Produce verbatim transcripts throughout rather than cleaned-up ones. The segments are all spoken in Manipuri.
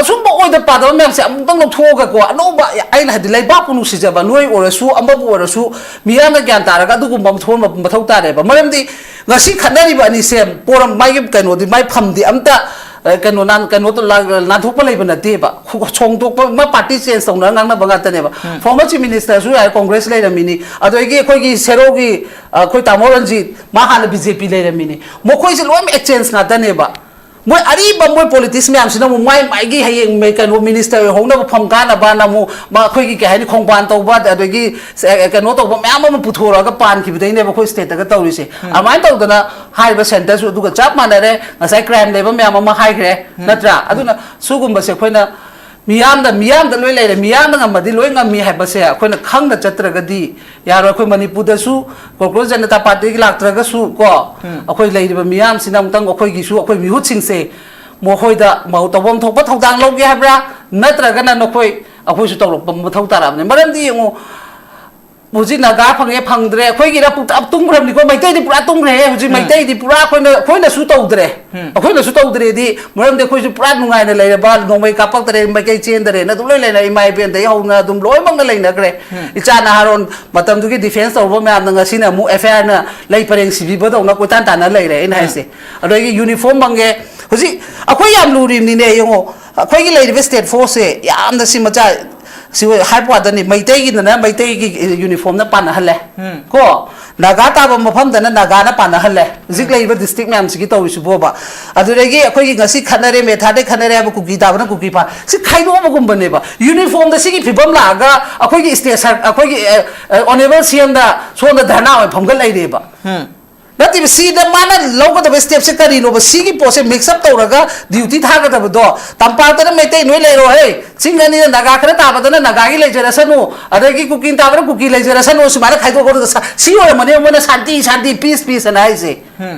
ꯑꯁꯨꯝꯕ ꯑꯣꯏꯗ ꯄꯥꯗꯕ ꯃꯌꯥꯝꯁꯦ ꯑꯃꯨꯛꯇꯪ ꯂꯧꯊꯣꯛꯑꯒꯀꯣ, ꯑꯅꯧꯕ, ꯑꯩꯅ ꯍꯥꯏꯗꯤ, ꯂꯩꯕꯥꯛꯄꯨ ꯅꯨꯡꯁꯤꯖꯕ ꯅꯣꯏ ꯑꯣꯏꯔꯁꯨ, ꯑꯃꯕꯨ ꯑꯣꯏꯔꯁꯨ, ꯃꯤꯌꯥꯝꯅ ꯒ꯭ꯌꯥꯟ ꯇꯥꯔꯒ ꯑꯗꯨꯒꯨꯝꯕ ꯑꯃ ꯊꯣꯛꯍꯟꯕ ꯃꯊꯧ ꯇꯥꯔꯦꯕ꯫ ꯃꯔꯝꯗꯤ ꯉꯁꯤ ꯈꯠꯅꯔꯤꯕ ꯑꯅꯤꯁꯦ ꯄꯣꯔꯝ, ꯃꯥꯒꯤ ꯀꯩꯅꯣꯗꯤ, ꯃꯥꯏ ꯐꯝꯗꯤ ꯑꯝꯇ, ꯑ, ꯀꯩꯅꯣ ꯅꯥꯟ-, ꯀꯩꯅꯣ ꯇꯧ-, ꯂꯥ-, ꯅꯥꯟꯊꯣꯛꯄ ꯂꯩꯕ ꯅꯠꯇꯦꯕ꯫ ꯈꯨ-, ꯁꯣꯡꯗꯣꯛꯄ ꯑꯃ, ꯄꯥꯔꯇꯤ ꯆꯦꯟꯖ ꯇꯧꯅꯔ ꯉꯥꯡꯅꯕ ꯉꯥꯛꯇꯅꯦꯕ꯫ ꯐꯣꯔꯃꯔ ꯆꯤꯐ ꯃꯤꯅꯤꯁꯇꯔꯁꯨ ꯌꯥꯔꯦ, ꯀꯣꯡꯒ꯭ꯔꯦꯁ ꯂꯩꯔꯝꯃꯤꯅꯤ, ꯑꯗꯒꯤ ꯑꯩꯈꯣꯏꯒꯤ ꯁꯦꯔꯧꯒꯤ, ꯑ, ꯑꯩꯈꯣꯏ ꯇꯥꯃꯣ ꯔꯟꯖꯤꯠ, ꯃꯥ ꯍꯥꯟꯅ ꯕꯤ ꯖꯦ ꯄꯤ ꯂꯩꯔꯝꯃꯤꯅꯤ꯫ ꯃꯈꯣꯏꯁꯦ ꯂꯣꯏꯅꯃꯛ ꯑꯦꯛꯆꯦꯟꯖ ꯉꯥꯛꯇꯅꯦꯕ꯫ ꯃꯣꯏ ꯑꯔꯤꯕ, ꯃꯣꯏ ꯄꯣꯂꯤꯇꯤꯛꯁ ꯃꯌꯥꯝꯁꯤꯅ ꯑꯃꯨꯛ ꯃꯥꯏ ꯃꯥꯏꯒꯤ ꯍꯌꯦꯡ ꯃꯦ-, ꯀꯩꯅꯣ, ꯃꯤꯅꯤꯁꯇꯔ ꯑꯣꯏꯍꯧꯅꯕ ꯐꯝ ꯀꯥꯅꯕꯅ ꯑꯃꯨꯛ ꯃꯥ-, ꯑꯩꯈꯣꯏꯒꯤ, ꯀꯩ ꯍꯥꯏꯅꯤ, ꯈꯣꯡꯕꯥꯟ ꯇꯧꯕ, ꯑꯗꯒꯤ ꯁꯦ-, ꯀꯩꯅꯣ ꯇꯧꯕ ꯃꯌꯥꯝ ꯑꯃ ꯄꯨꯊꯣꯔꯛꯑꯒ ꯄꯥꯟꯈꯤꯕꯗꯩꯅꯦꯕ ꯑꯩꯈꯣꯏ ꯁ꯭ꯇꯦꯠꯇꯒ ꯇꯧꯔꯤꯁꯦ꯫ ꯑꯗꯨꯃꯥꯏꯅ ꯇꯧꯗꯅ ꯍꯥꯏꯔꯤꯕ ꯁꯦꯟꯇꯔꯁꯨ ꯑꯗꯨꯒ ꯆꯞ ꯃꯥꯟꯅꯔꯦ꯫ ꯉꯁꯥꯏ ꯀ꯭ꯔꯥꯏꯝ ꯂꯩꯕ ꯃꯌꯥꯝ ꯑꯃ ꯍꯥꯏꯈ꯭ꯔꯦ, ꯅꯠꯇ꯭ꯔꯥ? ꯑꯗꯨꯅ ꯁꯤꯒꯨꯝꯕꯁꯦ ꯑꯩꯈꯣꯏꯅ ꯃꯤꯌꯥꯝꯗ, ꯃꯤꯌꯥꯝꯗ ꯂꯣꯏ ꯂꯩꯔꯦ, ꯃꯤꯌꯥꯝꯅ ꯉꯝꯃꯗꯤ ꯂꯣꯏ ꯉꯝꯃꯤ ꯍꯥꯏꯕꯁꯦ ꯑꯩꯈꯣꯏꯅ ꯈꯪꯅ ꯆꯠꯇ꯭ꯔꯒꯗꯤ ꯌꯥꯔꯣꯏ꯫ ꯑꯩꯈꯣꯏ ꯃꯅꯤꯄꯨꯔꯗꯁꯨ ꯀꯣꯀ꯭ꯔꯣꯁ ꯖꯅꯇꯥ ꯄꯥꯔꯇꯤꯒꯤ ꯂꯥꯛꯇ꯭ꯔꯒꯁꯨ ꯀꯣ, ꯑꯩꯈꯣꯏ ꯂꯩꯔꯤꯕ ꯃꯤꯌꯥꯝꯁꯤꯅ ꯑꯃꯨꯛꯇꯪ ꯑꯩꯈꯣꯏꯒꯤꯁꯨ, ꯑꯩꯈꯣꯏ ꯃꯤꯍꯨꯠꯁꯤꯡꯁꯦ ꯃꯈꯣꯏꯗ ꯃꯧ ꯇꯧꯐꯝ ꯊꯣꯛꯄ ꯊꯧꯗꯥꯡ ꯂꯧꯒꯦ ꯍꯥꯏꯕ꯭ꯔꯥ? ꯅꯠꯇ꯭ꯔꯒꯅ ꯅꯈꯣꯏ, ꯑꯩꯈꯣꯏꯁꯨ ꯇꯧꯔꯛꯄ ꯃꯊꯧ ꯇꯥꯔꯛꯑꯕꯅꯤ꯫ ꯃꯔꯝꯗꯤ ꯌꯦꯡꯉꯨ, ꯍꯧꯖꯤꯛ ꯅꯥꯒꯥ ꯐꯪꯉꯦ ꯐꯪꯗ꯭ꯔꯦ, ꯑꯩꯈꯣꯏꯒꯤꯔ ꯄꯨꯛꯇ ꯇꯨꯝꯈ꯭ꯔꯕꯅꯤꯀꯣ, ꯃꯩꯇꯩꯗꯤ ꯄꯨꯔꯥ ꯇꯨꯝꯈ꯭ꯔꯦꯍꯦ꯫ ꯍꯧꯖꯤꯛ ꯃꯩꯇꯩꯗꯤ ꯄꯨꯔꯥ ꯑꯩꯈꯣꯏꯅ, ꯑꯩꯈꯣꯏꯅꯁꯨ ꯇꯧꯗ꯭ꯔꯦ꯫ ꯑꯩꯈꯣꯏꯅꯁꯨ ꯇꯧꯗ꯭ꯔꯦꯗꯤ, ꯃꯔꯝꯗꯤ ꯑꯩꯈꯣꯏꯁꯨ ꯄꯨꯔꯥ ꯅꯨꯡꯉꯥꯏꯅ ꯂꯩꯔꯕ, ꯅꯣꯡꯃꯩ ꯀꯥꯞꯄꯛꯇꯔꯦ, ꯃꯩꯀꯩ ꯆꯦꯟꯗꯔꯦꯅ ꯑꯗꯨꯝ ꯂꯣꯏ ꯂꯩꯅ, ꯏꯃꯥ ꯏꯕꯦꯟꯗꯒꯤ ꯍꯧꯅ ꯑꯗꯨꯝ ꯂꯣꯏꯅꯃꯛꯅ ꯂꯩꯅꯈ꯭ꯔꯦ꯫ ꯏꯆꯥ ꯅꯍꯥꯔꯣꯟ ꯃꯇꯝꯗꯨꯒꯤ ꯗꯤꯐꯦꯟꯁ ꯇꯧꯔꯨꯕ ꯃꯌꯥꯝꯅ ꯉꯁꯤꯅ ꯑꯃꯨꯛ ꯑꯦꯐ ꯑꯥꯏ ꯑꯥꯔꯅ ꯂꯩ ꯄꯔꯦꯡ ꯁꯤꯕꯤꯕꯗꯧꯅ ꯀꯣꯏꯇꯥꯟ ꯇꯥꯟꯅ ꯂꯩꯔꯦ꯫ ꯑꯩꯅ ꯍꯥꯏꯁꯦ, ꯑꯗꯒꯤ ꯌꯨꯅꯤꯐꯣꯔꯝ ꯐꯪꯉꯦ꯫ ꯍꯧꯖꯤꯛ ꯑꯩꯈꯣꯏ ꯌꯥꯝ ꯂꯨꯔꯤꯕꯅꯤꯅꯦ, ꯌꯦꯡꯉꯣ, ꯑꯩꯈꯣꯏꯒꯤ ꯂꯩꯔꯤꯕ ꯁ꯭ꯇꯦꯠ ꯐꯣꯔꯁꯁꯦ ꯌꯥꯝꯅ ꯁꯤ ꯃꯆꯥ, ꯁꯤ ꯍꯥꯏꯕ ꯋꯥꯗꯅꯤ, ꯃꯩꯇꯩꯒꯤꯗꯅ ꯃꯩꯇꯩꯒꯤ ꯌꯨꯅꯤꯐꯣꯔꯝꯅ ꯄꯥꯟꯅꯍꯜꯂꯦ꯫ ꯀꯣ, ꯅꯥꯒꯥ ꯇꯥꯕ ꯃꯐꯝꯗꯅ ꯅꯥꯒꯥꯅ ꯄꯥꯟꯅꯍꯜꯂꯦ꯫ ꯍꯧꯖꯤꯛ ꯂꯩꯔꯤꯕ ꯗꯤꯁꯇ꯭ꯔꯤꯛ ꯃꯌꯥꯝꯁꯤꯒꯤ ꯇꯧꯔꯤꯁꯤꯕꯣꯕ꯫ ꯑꯗꯨꯗꯒꯤ ꯑꯩꯈꯣꯏꯒꯤ ꯉꯁꯤ ꯈꯠꯅꯔꯦ, ꯃꯦꯊꯥꯗꯩ ꯈꯠꯅꯔꯦ ꯍꯥꯏꯕ, ꯀꯨꯀꯤ ꯇꯥꯕꯅ ꯀꯨꯀꯤ ꯄꯥꯟ, ꯁꯤ ꯈꯥꯏꯗꯣꯛꯑꯕꯒꯨꯝꯕꯅꯦꯕ꯫ ꯌꯨꯅꯤꯐꯣꯔꯝꯗ ꯁꯤꯒꯤ ꯐꯤꯕꯝ ꯂꯥꯛꯑꯒ ꯑꯩꯈꯣꯏꯒꯤ ꯁ꯭ꯇꯦꯠ ꯁꯔ-, ꯑꯩꯈꯣꯏꯒꯤ, ꯑꯦ, ꯑꯦ, ꯑꯣꯅꯦꯕꯜ ꯁꯤ ꯑꯦꯝꯗ ꯁꯣꯝꯗ ꯙꯔꯅꯥ ꯑꯣꯏꯅ ꯐꯝꯒꯠ ꯂꯩꯔꯦꯕ꯫ ꯅꯠꯇꯦꯕ, ꯁꯤꯗ ꯃꯥꯅ ꯂꯧꯒꯗꯕ ꯁ꯭ꯇꯦꯞꯁꯦ ꯀꯔꯤꯅꯣꯕ? ꯁꯤꯒꯤ ꯄꯣꯠꯁꯦ ꯃꯤꯛꯁ ꯑꯞ ꯇꯧꯔꯒ ꯗ꯭ꯌꯨꯇꯤ ꯊꯥꯒꯗꯕꯗꯣ, ꯇꯝꯄꯥꯛꯇꯅ ꯃꯩꯇꯩ ꯅꯣꯏ ꯂꯩꯔꯣ ꯍꯦ, ꯆꯤꯡ ꯑꯅꯤꯅ ꯅꯥꯒꯥ ꯈꯔ ꯇꯥꯕꯗꯅ ꯅꯥꯒꯥꯒꯤ ꯂꯩꯖꯔꯁꯅꯨ, ꯑꯗꯒꯤ ꯀꯨꯀꯤ ꯇꯥꯕꯅ ꯀꯨꯀꯤ ꯂꯩꯖꯔꯁꯅꯨ, ꯁꯨꯃꯥꯏꯅ ꯈꯥꯏꯗꯣꯛꯄꯗꯨꯗ ꯁ-, ꯁꯤ ꯑꯣꯏꯔꯝꯃꯅꯦꯕ ꯃꯣꯏꯅ ꯁꯥꯟꯇꯤ, ꯁꯥꯟꯇꯤ, ꯄꯤꯁ, ꯄꯤꯁ ꯑꯅ ꯍꯥꯏꯁꯦ꯫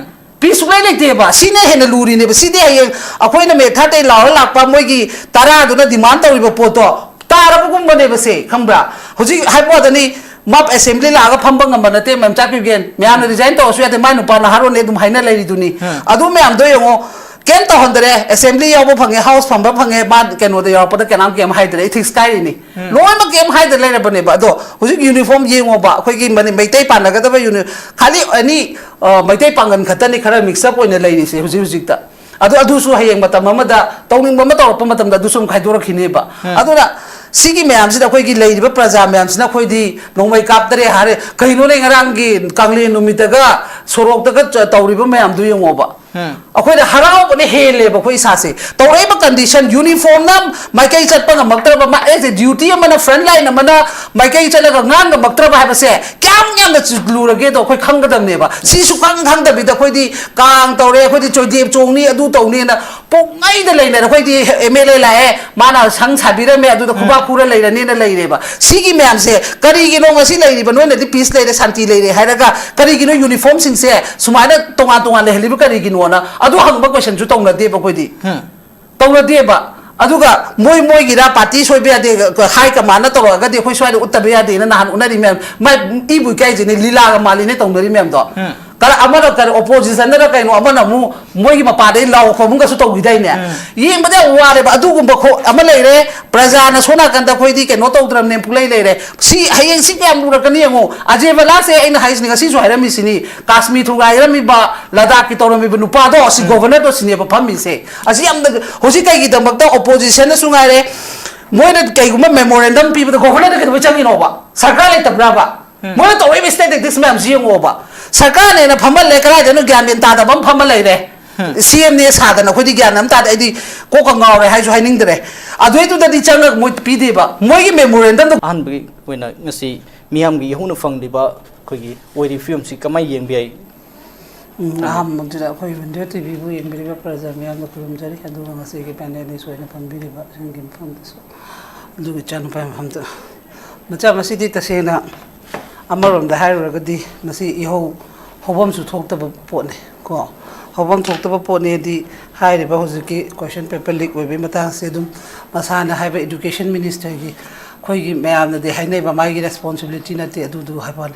ꯄꯤꯁ ꯁꯨꯡꯂꯩ ꯂꯩꯇꯦꯕ꯫ ꯁꯤꯅ ꯍꯦꯟꯅ ꯂꯨꯔꯤꯅꯦꯕ꯫ ꯁꯤꯗꯤ ꯍꯌꯦꯡ ꯑꯩꯈꯣꯏꯅ ꯃꯦ ꯊꯥꯔꯇꯤ ꯂꯥꯎꯔ ꯂꯥꯛꯄ ꯃꯣꯏꯒꯤ ꯇꯔꯥꯗꯨꯅ ꯗꯤꯃꯥꯟ ꯇꯧꯔꯤꯕ ꯄꯣꯠꯇꯣ ꯇꯥꯔꯕꯒꯨꯝꯕꯅꯦꯕ ꯁꯦ, ꯈꯪꯕ꯭ꯔꯥ? ꯍꯧꯖꯤꯛ ꯍꯥꯏꯕ ꯋꯥꯗꯅꯤ, ꯃꯥꯞ ꯑꯦꯁꯦꯝꯕ꯭ꯂꯤ ꯂꯥꯛꯑꯒ ꯐꯝꯕ ꯉꯝꯕ ꯅꯠꯇꯦ, ꯃꯦꯝꯆꯥ ꯀꯤꯔꯒꯦꯟ꯫ ꯃꯌꯥꯝꯅ ꯔꯤꯖꯥꯏꯟ ꯇꯧꯔꯁꯨ ꯌꯥꯗꯦ, ꯃꯥꯏ ꯅꯨꯄꯥ ꯅꯍꯥꯔꯣꯟꯅꯦ ꯑꯗꯨꯝ ꯍꯥꯏꯅ ꯂꯩꯔꯤꯗꯨꯅꯤ꯫ ꯑꯗꯨ ꯃꯌꯥꯝꯗꯣ ꯌꯦꯡꯉꯣ, ꯀꯩꯝ ꯇꯧꯍꯟꯗꯔꯦ꯫ ꯑꯦꯁꯦꯝꯕ꯭ꯂꯤ ꯌꯥꯎꯕ ꯐꯪꯉꯦ, ꯍꯥꯎꯁ ꯐꯝꯕ ꯐꯪꯉꯦ, ꯃꯥ ꯀꯩꯅꯣꯗ ꯌꯥꯎꯔꯛꯄꯗ ꯀꯅꯥꯝ ꯀꯩꯝ ꯍꯥꯏꯗꯔꯦ, ꯏꯊꯤꯛꯁ ꯀꯥꯏꯔꯤꯅꯤ꯫ ꯂꯣꯏꯅꯃꯛ ꯀꯩꯝ ꯍꯥꯏꯗ ꯂꯩꯔꯕꯅꯦꯕ꯫ ꯑꯗꯣ ꯍꯧꯖꯤꯛ ꯌꯨꯅꯤꯐꯣꯔꯝ ꯌꯦꯡꯉꯣꯕ, ꯑꯩꯈꯣꯏꯒꯤ ꯃꯅꯤ-, ꯃꯩꯇꯩ ꯄꯥꯟꯅꯒꯗꯕ ꯌꯨꯅꯤ-, ꯈꯥꯂꯤ ꯑꯅꯤ, ꯑ, ꯃꯩꯇꯩ ꯄꯥꯡꯒꯜ ꯈꯛꯇꯅꯤ ꯈꯔ ꯃꯤꯛꯁ ꯑꯞ ꯑꯣꯏꯅ ꯂꯩꯔꯤꯁꯦ ꯍꯧꯖꯤꯛ ꯍꯧꯖꯤꯛꯇ꯫ ꯑꯗꯣ ꯑꯗꯨꯁꯨ ꯍꯌꯦꯡ ꯃꯇꯝ ꯑꯃꯗ ꯇꯧꯅꯤꯡꯕ ꯑꯃ ꯇꯧꯔꯛꯄ ꯃꯇꯝꯗ ꯑꯗꯨꯁꯨ ꯑꯃꯨꯛ ꯈꯥꯏꯗꯣꯔꯛꯈꯤꯅꯦꯕ꯫ ꯑꯗꯨꯅ ꯁꯤꯒꯤ ꯃꯌꯥꯝꯁꯤꯗ ꯑꯩꯈꯣꯏꯒꯤ ꯂꯩꯔꯤꯕ ꯄ꯭ꯔꯖꯥ ꯃꯌꯥꯝꯁꯤꯅ ꯑꯩꯈꯣꯏꯗꯤ ꯅꯣꯡꯃꯩ ꯀꯥꯞꯇꯔꯦ ꯍꯥꯏꯔꯦ꯫ ꯀꯩꯅꯣꯅꯦ, ꯉꯔꯥꯡꯒꯤ ꯀꯥꯡꯂꯦꯟ ꯅꯨꯃꯤꯠꯇꯒ ꯁꯣꯔꯣꯛꯇꯒ ꯆ-, ꯇꯧꯔꯤꯕ ꯃꯌꯥꯝꯗꯨ ꯌꯦꯡꯉꯣꯕ꯫ ꯑꯩꯈꯣꯏꯅ ꯍꯔꯥꯎꯕꯅ ꯍꯦꯜꯂꯦꯕ ꯑꯩꯈꯣꯏ ꯏꯁꯥꯁꯦ꯫ ꯇꯧꯔꯛꯏꯕ ꯀꯟꯗꯤꯁꯟ, ꯌꯨꯅꯤꯐꯣꯔꯝꯅ ꯃꯥꯏꯀꯩ ꯆꯠꯄ ꯉꯝꯃꯛꯇ꯭ꯔꯕ, ꯃꯥ-, ꯑꯦꯁ ꯑꯦ ꯗ꯭ꯌꯨꯇꯤ ꯑꯃꯅ, ꯐ꯭ꯔꯟ ꯂꯥꯏꯟ ꯑꯃꯅ ꯃꯥꯏꯀꯩ ꯆꯠꯂꯒ ꯉꯥꯡ ꯉꯝꯃꯛꯇ꯭ꯔꯕ ꯍꯥꯏꯕꯁꯦ ꯀꯌꯥꯝ ꯌꯥꯝꯅ ꯆꯨ-, ꯂꯨꯔꯒꯦꯗꯣ ꯑꯩꯈꯣꯏ ꯈꯪꯒꯗꯕꯅꯦꯕ꯫ ꯁꯤ ꯁꯨꯈꯪ ꯈꯪꯗꯕꯤꯗ ꯑꯩꯈꯣꯏꯗꯤ ꯀꯥꯡ ꯇꯧꯔꯦ, ꯑꯩꯈꯣꯏꯗꯤ ꯆꯣꯏꯗꯦꯞ ꯆꯣꯡꯅꯤ, ꯑꯗꯨ ꯇꯧꯅꯤꯅ ꯄꯨꯡꯉꯩꯗ ꯂꯩꯅꯔꯦ꯫ ꯑꯩꯈꯣꯏꯗꯤ ꯑꯦꯝ ꯑꯦꯜ ꯑꯦ ꯂꯥꯛꯑꯦ, ꯃꯥꯅ ꯁꯪ ꯁꯥꯕꯤꯔꯝꯃꯦ, ꯑꯗꯨꯗ ꯈꯨꯕꯥꯛ ꯈꯨꯔ ꯂꯩꯔꯅꯤꯅ ꯂꯩꯔꯦꯕ꯫ ꯁꯤꯒꯤ ꯃꯌꯥꯝꯁꯦ ꯀꯔꯤꯒꯤꯅꯣ ꯉꯁꯤ ꯂꯩꯔꯤꯕ ꯅꯣꯏꯅꯗꯤ ꯄꯤꯁ ꯂꯩꯔꯦ, ꯁꯥꯟꯇꯤ ꯂꯩꯔꯦ ꯍꯥꯏꯔꯒ ꯀꯔꯤꯒꯤꯅꯣ ꯌꯨꯅꯤꯐꯣꯔꯝꯁꯤꯡꯁꯦ ꯁꯨꯃꯥꯏꯅ ꯇꯣꯉꯥꯟ ꯇꯣꯉꯥꯟ ꯂꯩꯍꯜꯂꯤꯕ ꯀꯔꯤꯒꯤꯅꯣꯅ ꯑꯗꯨ ꯍꯪꯕ ꯀꯣꯏꯁꯟꯁꯨ ꯇꯧꯅꯗꯦꯕ ꯑꯩꯈꯣꯏꯗꯤ꯫ ꯇꯧꯅꯗꯦꯕ꯫ ꯑꯗꯨꯒ ꯃꯣꯏ ꯃꯣꯏꯒꯤꯔ ꯄꯥꯔꯇꯤ ꯁꯣꯏꯕ ꯌꯥꯗꯦ, ꯍꯥꯏ ꯀꯃꯥꯟꯅ ꯇꯧꯔꯛꯑꯒꯗꯤ ꯑꯩꯈꯣꯏ ꯁ꯭ꯋꯥꯏꯗ ꯎꯠꯇꯕ ꯌꯥꯗꯦꯅ ꯅꯍꯥꯟ ꯎꯠꯅꯔꯤ ꯃꯌꯥꯝ꯫ ꯃꯥꯏ ꯏꯕꯨ ꯏꯀꯥꯏꯖꯩꯅꯦ, ꯂꯤꯂꯥꯒ ꯃꯥꯜꯂꯤꯅꯦ ꯇꯧꯅꯔꯤ ꯃꯌꯥꯝꯗꯣ꯫ ꯀꯔ-, ꯑꯃꯅ ꯀꯔꯤ ꯑꯣꯄꯣꯖꯤꯁꯟꯗꯅ ꯀꯩꯅꯣ, ꯑꯃꯅ ꯑꯃꯨꯛ ꯃꯣꯏꯒꯤ ꯃꯄꯥꯗꯩ ꯂꯥꯎ ꯈꯣꯡꯕꯒꯁꯨ ꯇꯧꯈꯤꯗꯥꯏꯅꯦ? ꯌꯦꯡꯕꯗ ꯌꯥꯝ ꯋꯥꯔꯦꯕ꯫ ꯑꯗꯨꯒꯨꯝꯕ ꯈꯣ-, ꯑꯃ ꯂꯩꯔꯦ, ꯄ꯭ꯔꯖꯥꯅ ꯁꯣꯝ ꯅꯥꯀꯟꯗ ꯑꯩꯈꯣꯏꯗꯤ ꯀꯩꯅꯣ ꯇꯧꯗ꯭ꯔꯕꯅꯦ, ꯄꯨꯡꯂꯩ ꯂꯩꯔꯦ꯫ ꯁꯤ ꯍꯌꯦꯡ ꯁꯤ ꯀꯌꯥꯝ ꯂꯨꯔꯛꯀꯅꯤ ꯌꯦꯡꯉꯣ꯫ ꯑꯖꯦ ꯕꯂꯥꯁꯦ ꯑꯩꯅ ꯍꯥꯏꯁꯤꯅꯤ, ꯉꯁꯤꯁꯨ ꯍꯥꯏꯔꯝꯃꯤꯁꯤꯅꯤ, ꯀꯥꯁꯃꯤꯔ ꯊꯨꯒꯥꯏꯔꯝꯃꯤꯕ, ꯂꯗꯥꯈꯀꯤ ꯇꯧꯔꯝꯃꯤꯕ ꯅꯨꯄꯥꯗꯣ, ꯁꯤ ꯒꯣꯚꯔꯅꯔꯗꯣ ꯁꯤꯅꯦꯕ ꯐꯝꯃꯤꯁꯦ꯫ ꯑꯁꯤ ꯌꯥꯝꯅ, ꯍꯧꯖꯤꯛ ꯀꯩꯒꯤꯗꯃꯛꯇ ꯑꯣꯄꯣꯖꯤꯁꯟꯅꯁꯨ ꯉꯥꯏꯔꯦ, ꯃꯣꯏꯅ ꯀꯩꯒꯨꯝꯕ ꯃꯦꯃꯣꯔꯦꯟꯗꯝ ꯄꯤꯕꯗ ꯒꯣꯚꯔꯅꯔꯗ ꯀꯩꯗꯧꯕꯩ ꯆꯪꯉꯤꯅꯣꯕ? ꯁꯔꯀꯥꯔ ꯂꯩꯇꯕ꯭ꯔꯥꯕ? ꯃꯣꯏꯅ ꯇꯧꯔꯛꯏꯕ ꯁ꯭ꯇꯦꯠ ꯇꯦꯛꯇꯤꯛꯁ ꯃꯌꯥꯝꯁꯤ ꯌꯦꯡꯉꯣꯕ꯫ ꯁꯔꯀꯥꯔꯅꯦꯅ ꯐꯝꯍꯜꯂꯦ, ꯀꯗꯥꯏꯗꯅꯣ ꯒ꯭ꯌꯥꯟ ꯃꯦꯟ ꯇꯥꯗꯕ ꯑꯃ ꯐꯝꯃ ꯂꯩꯔꯦ꯫ ꯁꯤ ꯑꯦꯝꯅꯦ ꯁꯥꯗꯅ ꯑꯩꯈꯣꯏꯗꯤ ꯒ꯭ꯌꯥꯟ ꯑꯃ ꯇꯥꯗꯦ꯫ ꯑꯩꯗꯤ ꯀꯣꯛꯀ ꯉꯥꯎꯔꯦ ꯍꯥꯏꯁꯨ ꯍꯥꯏꯅꯤꯡꯗ꯭ꯔꯦ꯫ ꯑꯗꯨꯏꯗꯨꯗꯗꯤ ꯆꯪꯉꯒ ꯃꯣꯏ ꯄꯤꯗꯦꯕ꯫ ꯃꯣꯏꯒꯤ ꯃꯦꯃꯣꯔꯦꯟꯗꯝꯗꯣ ꯑꯍꯥꯟꯕꯒꯤ ꯑꯣꯏꯅ ꯉꯁꯤ ꯃꯤꯌꯥꯝꯒꯤ ꯏꯍꯧꯅ ꯐꯪꯂꯤꯕ ꯑꯩꯈꯣꯏꯒꯤ ꯑꯣꯏꯔꯤꯕ ꯐꯤꯕꯝꯁꯤ ꯀꯃꯥꯏꯅ ꯌꯦꯡꯕ ꯌꯥꯏ? ꯎꯝ, ꯑꯍꯥꯟꯕꯗꯨꯗ ꯑꯩꯈꯣꯏ ꯋꯤꯟꯗꯤꯌꯔ ꯇꯤ ꯚꯤꯕꯨ ꯌꯦꯡꯕꯤꯔꯤꯕ ꯄ꯭ꯔꯖꯥ ꯃꯌꯥꯝꯗ ꯈꯨꯔꯨꯝꯖꯔꯤ, ꯑꯗꯨꯒ ꯉꯁꯤꯒꯤ ꯄꯦꯅꯦꯂꯤꯁ ꯑꯣꯏꯅ ꯐꯝꯕꯤꯔꯤꯕ ꯏꯆꯟꯒꯤ ꯃꯐꯝꯗꯁꯨ, ꯑꯗꯨꯒ ꯏꯆꯥꯅꯨꯄꯥꯒꯤ ꯃꯐꯝꯗ꯫ ꯃꯆꯥ, ꯃꯁꯤꯗꯤ ꯇꯁꯦꯡꯅ ꯑꯃꯔꯣꯝꯗ ꯍꯥꯏꯔꯨꯔꯒꯗꯤ ꯃꯁꯤ ꯏꯍꯧ ꯍꯧꯐꯝꯁꯨ ꯊꯣꯛꯇꯕ ꯄꯣꯠꯅꯤ ꯀꯣ꯫ ꯍꯧꯐꯝ ꯊꯣꯛꯇꯕ ꯄꯣꯠꯅꯦꯗꯤ ꯍꯥꯏꯔꯤꯕ ꯍꯧꯖꯤꯛꯀꯤ ꯀꯣꯏꯁꯟ ꯄꯦꯄꯔ ꯂꯤꯛ ꯑꯣꯏꯕꯒꯤ ꯃꯇꯥꯡꯁꯦ ꯑꯗꯨꯝ ꯃꯁꯥꯅ ꯍꯥꯏꯕ ꯏꯗꯨꯀꯦꯁꯟ ꯃꯤꯅꯤꯁꯇꯔꯒꯤ ꯑꯩꯈꯣꯏꯒꯤ ꯃꯌꯥꯝꯅꯗꯤ ꯍꯥꯏꯅꯩꯕ, ꯃꯥꯒꯤ ꯔꯦꯁꯄꯣꯟꯁꯤꯕꯤꯂꯤꯇꯤ ꯅꯠꯇꯦ ꯑꯗꯨꯗꯨ ꯍꯥꯏꯕ ꯋꯥꯅꯤ꯫